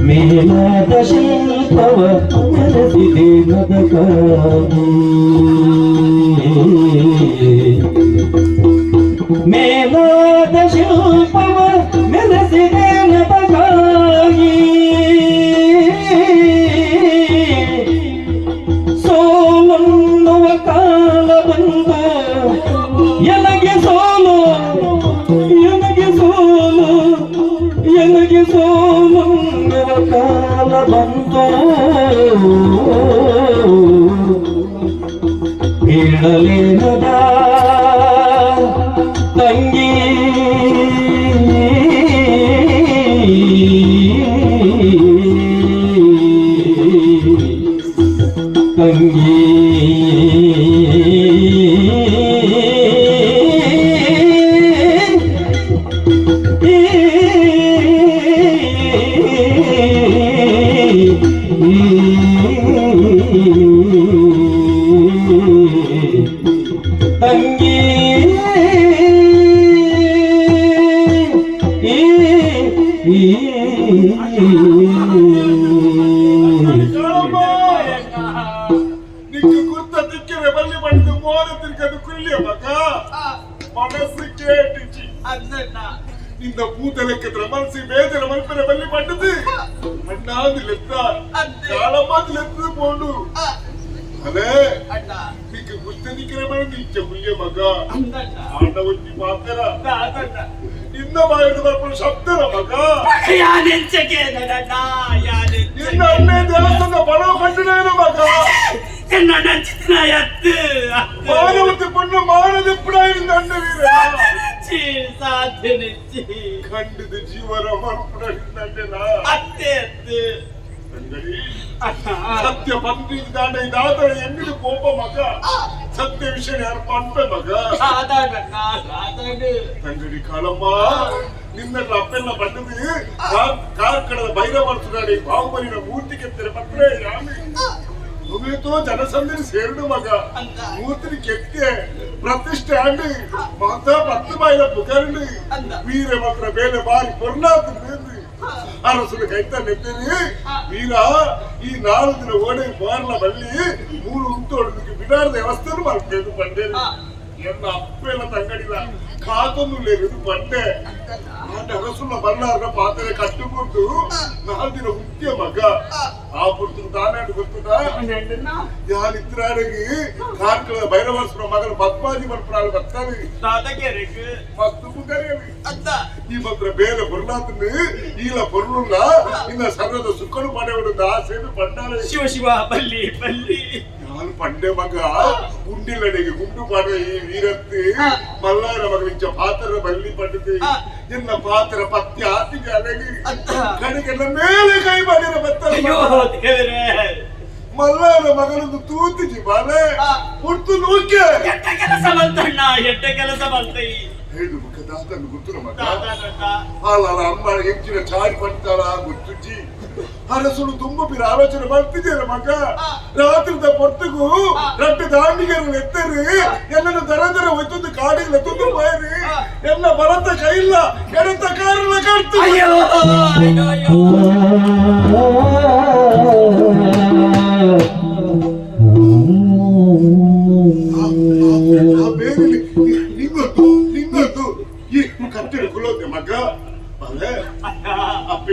ಮೇಲಾದ ಶಿಲ್ಪವ ನೆಲೆಸಿದೆ ಮದಕಾಗಿ. ಮೇಲಾದ ಶಿಲ್ಪವ ಮೆರೆಸಿದೆ ನದಕಾಗಿ. ಸೋಲನ್ನುವ ಕಾಲ ಬಂದು ಎನಗೆ ಸೋಲು, ಎನಗೆ ಸೋಲು, ಎನಗೆ ಸೋಲನ್ನುವ ಕಾಲ ಬಂತು, ಹೇಳಲೇನದ ತಂಗಿ. ತಂಗಿ, ತಂಗಿ. ಕಾಳಮ್ಮ, ನಿಕ್ಕು ಗುರ್ತ ತಿಕ್ಕಿರೆ ಬಲ್ಲಿ ಪಡೆದು ಮೋನ ತಿರ್ಗದು ಕುಳ್ಳಿಯ ಮಗ ಮನಸ್ಸು ಕೇಟಿಚಿ. ಅಂದಣ್ಣ. ನಿನ್ನ ಪೂತ ಲೆಕ್ಕದ್ರ ಮನಸ್ಸಿ ಬೇಜರ ಮಲ್ಪೆರ ಬಲ್ಲಿ ಪಂಡದು ಅಣ್ಣಾಂದು ಲೆತ್ತ. ಅಂದೆ. ಕಾಳಮ್ಮಂದು ಲೆತ್ತದ ಪೋಂಡು ಅಲೇ. ಅಣ್ಣ. ನಿಕ್ಕು ಗುರ್ತ ತಿಕ್ಕಿರೆ ಬಲ್ಲಿ ನಿಚ್ಚ ಕುಳ್ಳಿಯ ಮಗ. ಅಂದಣ್ಣ. ಆಂಡ ಒಂಜಿ ಪಾತ್ರ. ದಾದಣ್ಣ. ನಿನ್ನ ಬಾಯಿಂದ ಬರ್ಪುನ ಶಬ್ದರ ಮಗ. ಯಾನೆಂಚಗೆ ನಡಣ್ಣ. ನಿನ್ನ ಅಣ್ಣೆ ದೇವಸ್ಥಾನ ಬಡವ ಕಂಡುನೇನು ಮಗ. ಎನ್ನ ನಂಚಿನ ಎತ್ತು. ಮಾನವತೆ ಪಣ್ಣು ಮಾನದೆಪ್ಪುಡ ಅಣ್ಣ ವೀರ. ಸಾಧನೆಚ್ಚಿ ಸಾಧನೆಚ್ಚಿ. ಖಂಡಿತ ಜೀವನ ಮಲ್ಪುಡ ಅಣ್ಣನ. ಅತ್ತೆ ಅತ್ತೆ. ತಂಗಡಿ. ಅಣ್ಣ. ಸತ್ಯ ಪಂಪಿದಾಂಡ ಇದಾದರೆ ಎನ್ನಿದು ಕೋಪ ಮಗ. ಸತ್ಯ ವಿಷಯ ಯಾರು ಪಂಪೆ ಮಗ. ಸಾಧಾರಣ ಸಾಧಾರಣ. ತಂಗಡಿ ಕಾಳಮ್ಮ, ನಿನ್ನ ಅಪ್ಪೆಲ್ಲ ಬಂದದು ಕಾರ್ಕಳದ ಭೈರವರ್ಸುನಾಡಿ ಬಾಹುಬಲಿನ ಮೂರ್ತಿ ಕೆತ್ತರೆ ಪತ್ರ ಯಾಮಿ ಮುಗಿತು ಜನಸಂದಣಿ ಸೇರಿಡು ಮಗ. ಅಂತ. ಮೂರ್ತಿని ಕೆತ್ತೆ ಪ್ರತಿಷ್ಠೆ ಅಂಡು ಮಾತಾ ಪತ್ತು ಬಾಯಿಲ ಪುಕರಂಡು. ಅಂದ. ವೀರ ಮಾತ್ರ ಬೇಲೆ ಬಾರಿ ಪೊರ್ನಾತು ಅರಸುలు ಕೈತ ನೆತ್ತಿರಿ ವೀರ. ಈ 4 ದಿನ ಓಡೆ ಬಾರ್ಲ ಬಳ್ಳಿ ಮೂರು ಉಂತೋಡು ಬಿಡಾರದ ವ್ಯವಸ್ಥೆನು ಮಾಡ್ಬೇಕು ಪಂಡೇರಿ. ಎನ್ನ ಅಪ್ಪೆಲ್ಲ ತಂಗಡಿಲ್ಲ ಕಾತೊಂದು ಲೇರು ಪಂಡೆ. ಆಂಡ ಅರಸುಲ ಬಲ್ಲಾರ್ನ ಪಾತ್ರೆ ಕಟ್ಟುಕೊಂಡು 4 ದಿನ ಹುಟ್ಟಿಯ ಮಗ. ಆ ಪುರ್ತು ತಾನೇ ಗೊತ್ತದ. ಯಾರಿತ್ರಾಡಿಗೆ ಕಾರ್ಕಳ ಭೈರವರ್ಸುರ ಮಗನ ಪದ್ಮಾಜಿ ಬರ್ಪುನಾಳು ಬರ್ತಾರೆ. ದಾದಗೆರೆಗ್. ಮಸ್ತ್ ಪುಕರೇವಿ. ಅತ್ತ. ಈ ಮಾತ್ರ ಬೇರೆ பொருளாத்துன்னு ஈல பொருளுಲ್ಲ இந்த சர்வத சுக்கனு படையோட ஆசைன்னு பண்டாரு. ಶಿವ ಶಿವ, ಬಲ್ಲಿ ಬಲ್ಲಿ. ನಾನು ಪಂಡೆ ಮಗ. ಗುಂಡಿಲ್ಲಡೆಗೆ ಗುಂಡು ಪಾಡ ಈ ವೀರತ್ತಿ ಮಲ್ಲಾರ ಮಗನಿಂಚ ಪಾತ್ರ ಬಲ್ಲಿ ಪಂಡದು. ಎನ್ನ ಪಾತ್ರ ಪತ್ತಿ ಆತಿಗೆ ಅಲಗಿ. ಅತ್ತ. ಕಡೆಗೆಲ್ಲ ಮೇಲೆ ಕೈ ಮಾಡಿರ ಬತ್ತಲ. ಅಯ್ಯೋ ದೇವರೇ. ಮಲ್ಲಾರ ಮಗನೊಂದು ತೂತಿಜಿ ಬಾಲೆ. ಪುರ್ತು ನೂಕೆ. ಎಟ್ಟ ಕೆಲಸ ಬಂತಣ್ಣ, ಎಟ್ಟ ಕೆಲಸ ಬಂತೈ. ಹೇಳು ಮುಖ ದಾತನ್ನು ಗೊತ್ತು ಮಗ. ದಾದಣ್ಣ. ಅಲ್ಲ ಅಮ್ಮ ಹೆಚ್ಚಿನ ಚಾರಿ ಪಡ್ತಾಳ ಗೊತ್ತುಜ್ಜಿ. ಅರಸುಳು ತುಂಬ ಪಿರ ಆಲೋಚನೆ ಮಾಡ್ತಿದ್ದೀರ ಮಗ. ರಾತ್ರಿದ ಪೊರ್ತುಗು ರಡ್ಡು ದಾಂಡಿಗೆರು ಎತ್ತರಿ ಎಲ್ಲನ್ನು ದರ ದರ ಒಯ್ತೊಂದು ಕಾಡಿಗೆ ಎತ್ತೊಂದು ಬಾಯರಿ. ಎಲ್ಲ ಬಲತ್ತ ಕೈಲ್ಲ ಎಡತ್ತ ಕಾರಲ್ಲ ಕರ್ತು. ಅಯ್ಯೋ ಅಯ್ಯೋ ಅಯ್ಯೋ. ಆ ಬೇರೆ ನಿಂಗೊತ್ತು ನಿಂಗೊತ್ತು ಈ ಕಟ್ಟಡ ಕುಲೋದೆ ಮಗ ಬಲೆ. ಅಪ್ಪ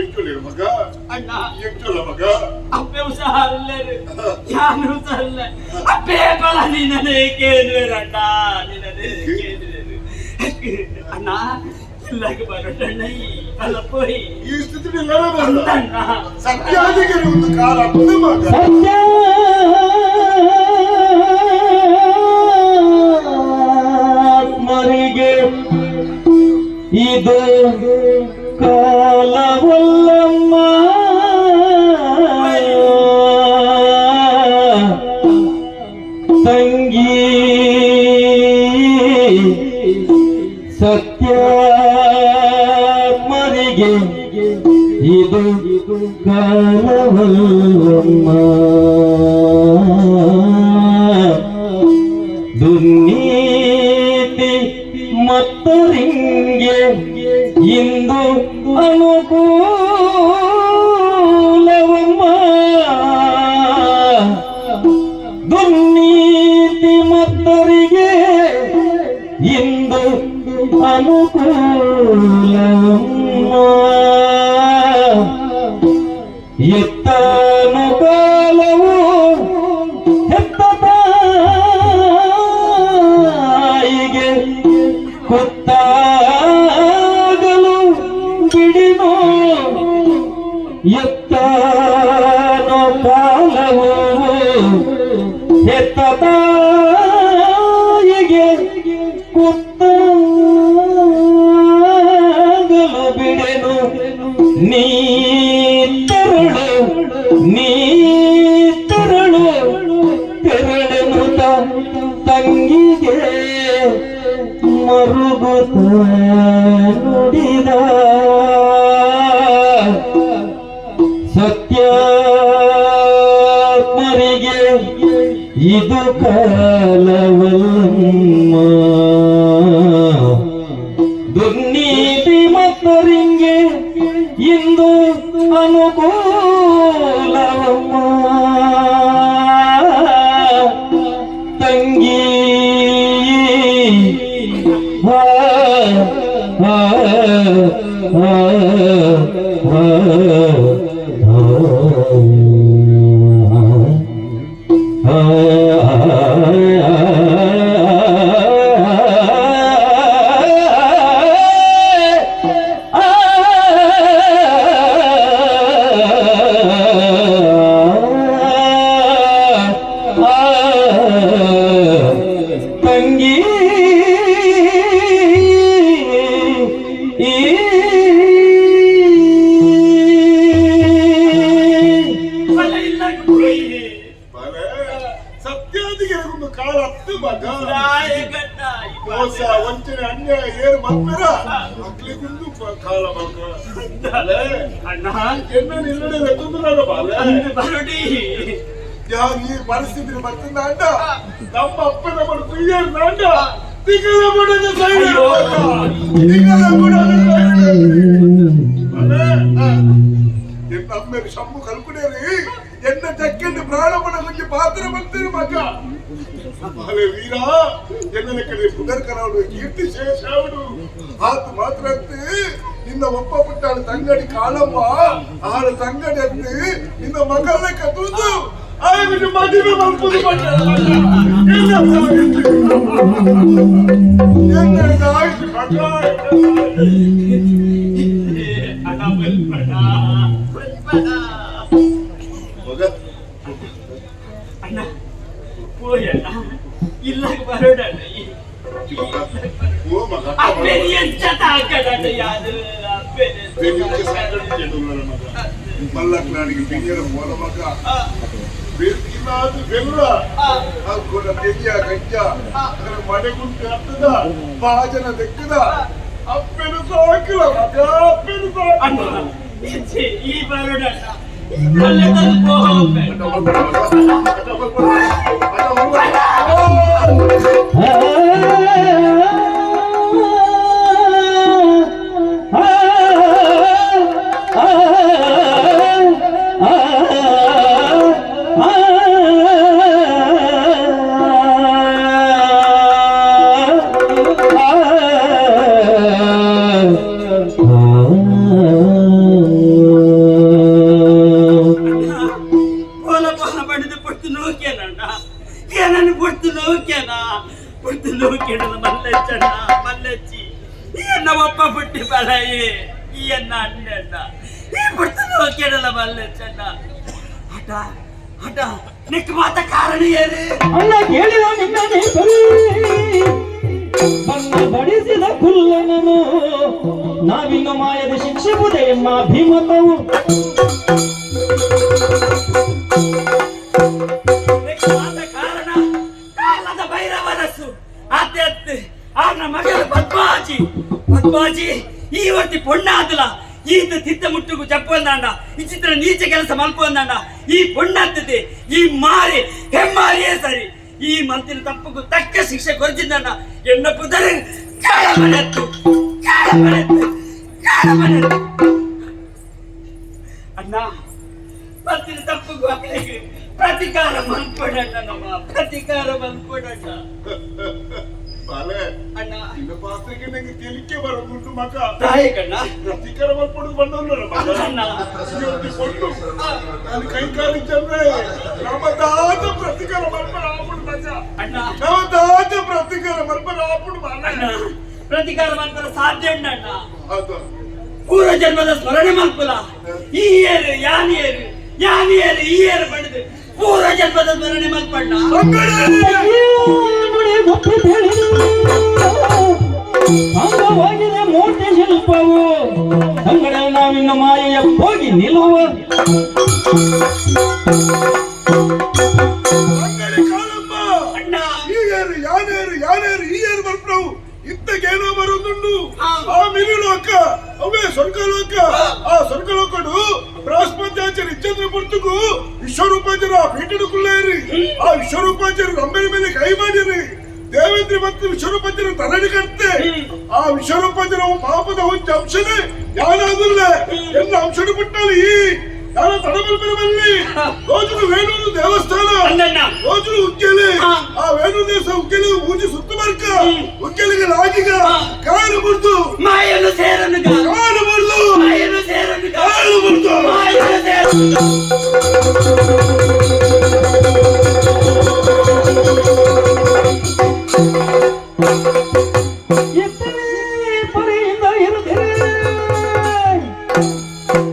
ಮಗ. ಅಣ್ಣ. ಎಂಚುಲ್ಲ ಮಗ. ಅಪ್ಪೆ ಹುಷಾರಿಲ್ಲೇರು, ಯಾನು ಹುಷಾರಿಲ್ಲ. ಅಪ್ಪೆ ಬಲ ನಿನ್ನನೇ ಕೇಳುವೆರಣ್ಣ, ನಿನ್ನನೇ ಕೇಳುವೆರು ಅಣ್ಣ. ಇಲ್ಲಾಗ ಬರೋಟಣ್ಣ ಅಲ್ಲ ಪೋಯಿ. ಈ ಸ್ಥಿತಿ ಬರಲ್ಲ. ಅಣ್ಣ. ಸತ್ಯಾದಿಗೆ ಒಂದು ಕಾಲ ಅಪ್ಪ ಮಗ. ಸತ್ಯಾತ್ಮರಿಗೆ ಇದು ಕಾಲವಲ್ಲಮ್ಮ. ತಂಗಿ, ಸತ್ಯಾತ್ಮರಿಗೆ ಇದು ಕಾಲವಲ್ಲಮ್ಮ. ದುರ್ನೀ ಬಿಡಿನೋ ಎತ್ತಾನೋ ಕಾಲವು ಹೆತ್ತ ತಾಯಿಗೆ ಕುತ್ತಾಗಲು ಬಿಡೆನು ನೀ ತೆರಳು ನೀ ತೆರಳು ತೆರಳೆನುತ ತಂಗಿಗೆ ಮರುಗುತ್ತ ನುಡಿದ ಸತ್ಯಾತ್ಮರಿಗೆ ಇದು ಕಾಲವಲ್ಲಮ್ಮ ದುರ್ನೀತಿ ಮತ್ತರಿಂಗೆ ಇಂದು ಅನುಕೂಲವಮ್ಮ ತಂಗಿ ಆ, ಆ, ಆ, ಆ, ಆ, ತಂಗಿ ಬಲ ಇಲ್ಲ ಹೋಯಿ. ಬಾಲೆ ಸತ್ಯಾದಿಗೆ ಒಂದು ಕಾಲ ಹತ್ತು ಮಗ ರಾಯಗಣ್ಣ ಈ ಮೋಸ ವಂಚನೆ ಅನ್ಯಾಯ ಏನು ಮಲ್ಪೆರ ಮಕ್ಳಿಗೊಂದು ಕಾಲ ಮಗ ಬಾಲೆ ಅಣ್ಣ ಎನ್ನ ನಿಲ್ಲಡೆ ಲೆಕ್ಕಂದು ಬಾಲೆ ಅಂದು ಬರುಡಿ ಯಾವ ಈ ಪರಿಸ್ಥಿತಿ ಬರ್ತದ ಅಂಡ ನಮ್ಮ ಅಪ್ಪ ನಮ್ಮ ಕುಯ್ಯರ್ ನಾಂಡ ತಿಂಗಳ ಬುಡದ ಸೈಡ್ ತಿಂಗಳ ಬುಡದ ಎನ್ನ ಶಂಭು ಕಲ್ಪನೇರಿ ಎನ್ನ ಚಕ್ಕೆಂದು ಪ್ರಾಣ ಬುಡ ಕೊಂಚ ಪಾತ್ರ ಬಂತೀರಿ ಮಗ ಬಾಲೆ ವೀರ ಎನ್ನ ಕಡೆ ಪುನರ್ಕರವಡು ಕೀರ್ತಿ ಶೇಷಾವಡು ಆತು ಮಾತ್ರ ಅಂತೆ ನಿನ್ನ ಒಪ್ಪ ಪುಟ್ಟಾಳು ತಂಗಡಿ ಕಾಳಮ್ಮ ಆಳು ತಂಗಡಿ ಅಂತೆ ನಿನ್ನ ಮಗನ ಕತುದು ಆಯ್ತು ಮದುವೆ ಮಲ್ಪುದು ಬಂಡ ಎನ್ನ ಆಯ್ತು ಮಗ ಅಣ್ಣ ಬಲ್ಪಡ ಬಲ್ಪಡ ಮಗ ಅಣ್ಣ ಪೋಯಣ್ಣ ಇಲ್ಲ ಬರೋಡಣ್ಣ ಓ ಮಗ ಅಪ್ಪೆನಿ ಎಂಚ ತಾಕಡಣ್ಣ ಯಾರು ಅಪ್ಪೆನಿ ಬೆನ್ನಿಗೆ ಸಂಕಟ ಚೆಂಡುಗಳ ಮಗ ಮಲ್ಲಕ್ಲಾಡಿಗೆ ಬೆಂಗಿರ ಮೋಲ ಮಗ ಬೆರ್ಕಿನಾದ ಬೆಲ್ಲ ಹಾಕೋಣ ತೆಗಿಯ ಗಂಜ ಅದರ ಮನೆಗುಂಟು ಹತ್ತದ ಭಾಜನ ದೆಕ್ಕದ ಅಪ್ಪೆನು ಸಾಕಿಲ್ಲ ಮಗ ಅಪ್ಪೆನು ಅಣ್ಣ ಸಾಕಿಲ್ಲ ಇಚ್ಚೆ ಈ ಬರೋಡಣ್ಣ ಅಲ್ಲೇ ತಂದು ಹೋಗ್ಬೇಡ ಪೋಲ ಪೋಲ ಬಡಿದು ಪಡ್ತು ನೋಕೇನಣ್ಣ ಏನನ್ನು ಪಡ್ತು ನೋಕೇನ ಪಡ್ತು ನೋಕೇನ ಮಲ್ಲಚ್ಚಣ್ಣ ಮಲ್ಲಚ್ಚಿ ಈ ನಮ್ಮಪ್ಪ ಪುಟ್ಟಿ ಬಲಾಯಿ ಈ ಅನ್ನ ಅಣ್ಣಣ್ಣ ಈ ಪಡ್ತು ನೋಕೇನಲ್ಲ ಮಲ್ಲಚ್ಚಣ್ಣ ಹಠ ಹಠ ನಿಕ್ ಮಾತ ಕಾರಣ ಏರು ಅಣ್ಣ ಕೇಳಿದ ನಿನ್ನನೆ ಬರೀ ಬಣ್ಣ ಬಡಿಸಿದ ಕುಲ್ಲನನು ನಾವಿನ್ನು ಮಾಯದ ಶಿಕ್ಷೆಬುದೆ ಎಂಬ ಅಭಿಮತವು ನಿಕ್ ಮಾತ ಕಾರಣ ಕಾಲದ ಭೈರವರಸು ಆದ್ಯತ್ ಆರ್ನ ಮಗನ ಪದ್ಮಾಜಿ ಪದ್ಮಾಜಿ ಈ ವರ್ತಿ ಪೊಣ್ಣಾದಲ ಈತ ತಿತ್ತ ಮುಟ್ಟುಗು ಜಪ್ಪೊಂದಾಂಡ ಈ ಚಿತ್ರ ನೀಚ ಕೆಲಸ ಮಲ್ಪೊಂದಾಂಡ ಈ ಪೊಣ್ಣಾಗ್ತದೆ ಈ ಮಾರಿ ಹೆಮ್ಮಾರಿಯೇ ಸರಿ ಈ ಮಂತಿನ ತಪ್ಪುಗು ತಕ್ಕ ಶಿಕ್ಷೆ ಕೊರಚಿದ್ದಾಂಡ ಎನ್ನ ಪುದರ ಕಾಳ ಮನೆತ್ತು ಕಾಳ ಮನೆತ್ತು ಕಾಳ ಮನೆತ್ತು ಅಣ್ಣ ಮಂತಿನ ತಪ್ಪುಗು ಅಕ್ಕಳಿಗೆ ಪ್ರತಿಕಾರ ಮಲ್ಪಡಣ್ಣ ನಮ್ಮ ಪ್ರತಿಕಾರ ಮಲ್ಪಡಣ್ಣ ಬಾಲೆ ಅಣ್ಣ ನಿನ್ನ ಪಾತ್ರಕ್ಕೆ ನಂಗೆ ತೆಲಿಕೆ ಬರೋದುಂಟು ಮಗ ತಾಯಿ ಕಣ್ಣ ಪ್ರತೀಕಾರ ಮಲ್ಪಡುದು ಬಂದವನು ಮಗ ಅಣ್ಣ ಇವತ್ತು ಕೊಟ್ಟು ನಾನು ಕೈ ಕಾಲು ಜನರೇ ನಮ್ಮ ದಾದ ಪ್ರತೀಕಾರ ಮಲ್ಪಡ ಆಪುಡು ಮಗ ಅಣ್ಣ ನಮ್ಮ ದಾದ ಪ್ರತೀಕಾರ ಮಲ್ಪಡ ಆಪುಡು ಅಣ್ಣ ಮಗ ಪ್ರತಿಕಾರ ಮಾಡ್ತಾರೆ ಸಾಧ್ಯ ಉಂಟಣ್ಣ ಅದು ಪೂರ್ವ ಜನ್ಮದ ಸ್ಮರಣೆ ಮಲ್ಪುಲ. ಈ ಏರು ಯಾನ್ ಏರು, ಯಾನ್ ಏರು ಈ ಏರು ಪಡೆದು ಪೂರ್ವ ಜನ್ಮದ ಸ್ಮರಣೆ ಮಲ್ಪಣ್ಣ. ನುಡಿ ಗೊತ್ತಿ ತಿಳಿದು ಅಂಗವಾಗಿದೆ ಮೂರ್ತಿ ಶಿಲ್ಪವು. ಸಂಗಡ ನಾವಿನ್ನು ಮಾಯೆಯ ಹೋಗಿ ನಿಲ್ಲುವ. ಅಂಗಡಿ ಕಾಲಮ್ಮ. ಅಣ್ಣ. ಈ ಏರು ಯಾನೇರು ಯಾನೇರು ಈ ಏರು ಬರ್ಪವು ಇತ್ತಗೇನೋ ಬರೋದುಂಡು. ಆ. ಆ ಮಿರಿ ಲೋಕ ಅವೇ ಸ್ವರ್ಗ ಲೋಕ. ಆ ಸ್ವರ್ಗ ಲೋಕಡು ಬೃಹಸ್ಪತ್ಯಾಚಾರ್ಯ ಇಚ್ಚಂದ್ರ ಪುರ್ತುಕು ವಿಶ್ವರೂಪಾಚಾರ್ಯ ಆ ಪೀಠಡು ಕುಲ್ಲೇರಿ. ಆ ವಿಶ್ವರೂಪಾಚಾರ್ಯ ರಂಬೆನ ಮೇಲೆ ಕೈ ಮಾಡಿರಿ. ದೇವೇಂದ್ರ ಮತ್ತು ವಿಶ್ವರೂಪಾಚಾರ್ಯ ತರಣಿ ಕಟ್ತೆ. ಆ ವಿಶ್ವರೂಪಾಚಾರ್ಯ ಪಾಪದ ಒಂದು ಅಂಶನೇ ಯಾರಾದಿಲ್ಲ ಎಲ್ಲ ಅಂಶನು ಬಿಟ್ಟಲ್ಲಿ ಈ ಯಾರ ತಡಬಲ್ ಬಲ್ಲಿ రోజులు వేణూరు ದೇವಸ್ಥಾನ. ಅಂದಣ್ಣ. రోజులు ಉಗ್ಗೆಲೆ. ಆ. ಆ ವೇಣು ದೇಶ ಉಗ್ಗೆಲೆ ಊಜಿ ಸುತ್ತ ಬರ್ಕ ಉಗ್ಗೆಲಿಗೆ ಲಾಗಿಗ ಕಾಲು ಮುರಿದು. ಮಾಯನು ಸೇರನುಗ. ಕಾಲು ಮುರಿದು. ಮಾಯನು ಸೇರನುಗ. ಕಾಲು ಮುರಿದು. ಮಾಯನು ಸೇರನುಗ. ಎತ್ತನೆ ಪರಿಯಿಂದ ಇರುತ್ತಿರೆ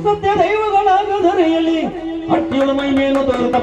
ಸತ್ಯ ದೈವಗಳಾಗ ದೊರೆಯಲಿ ಅಟ್ಟಿಯೊಳ ಮೈ ಮೇಲು ತೋರುತ್ತ.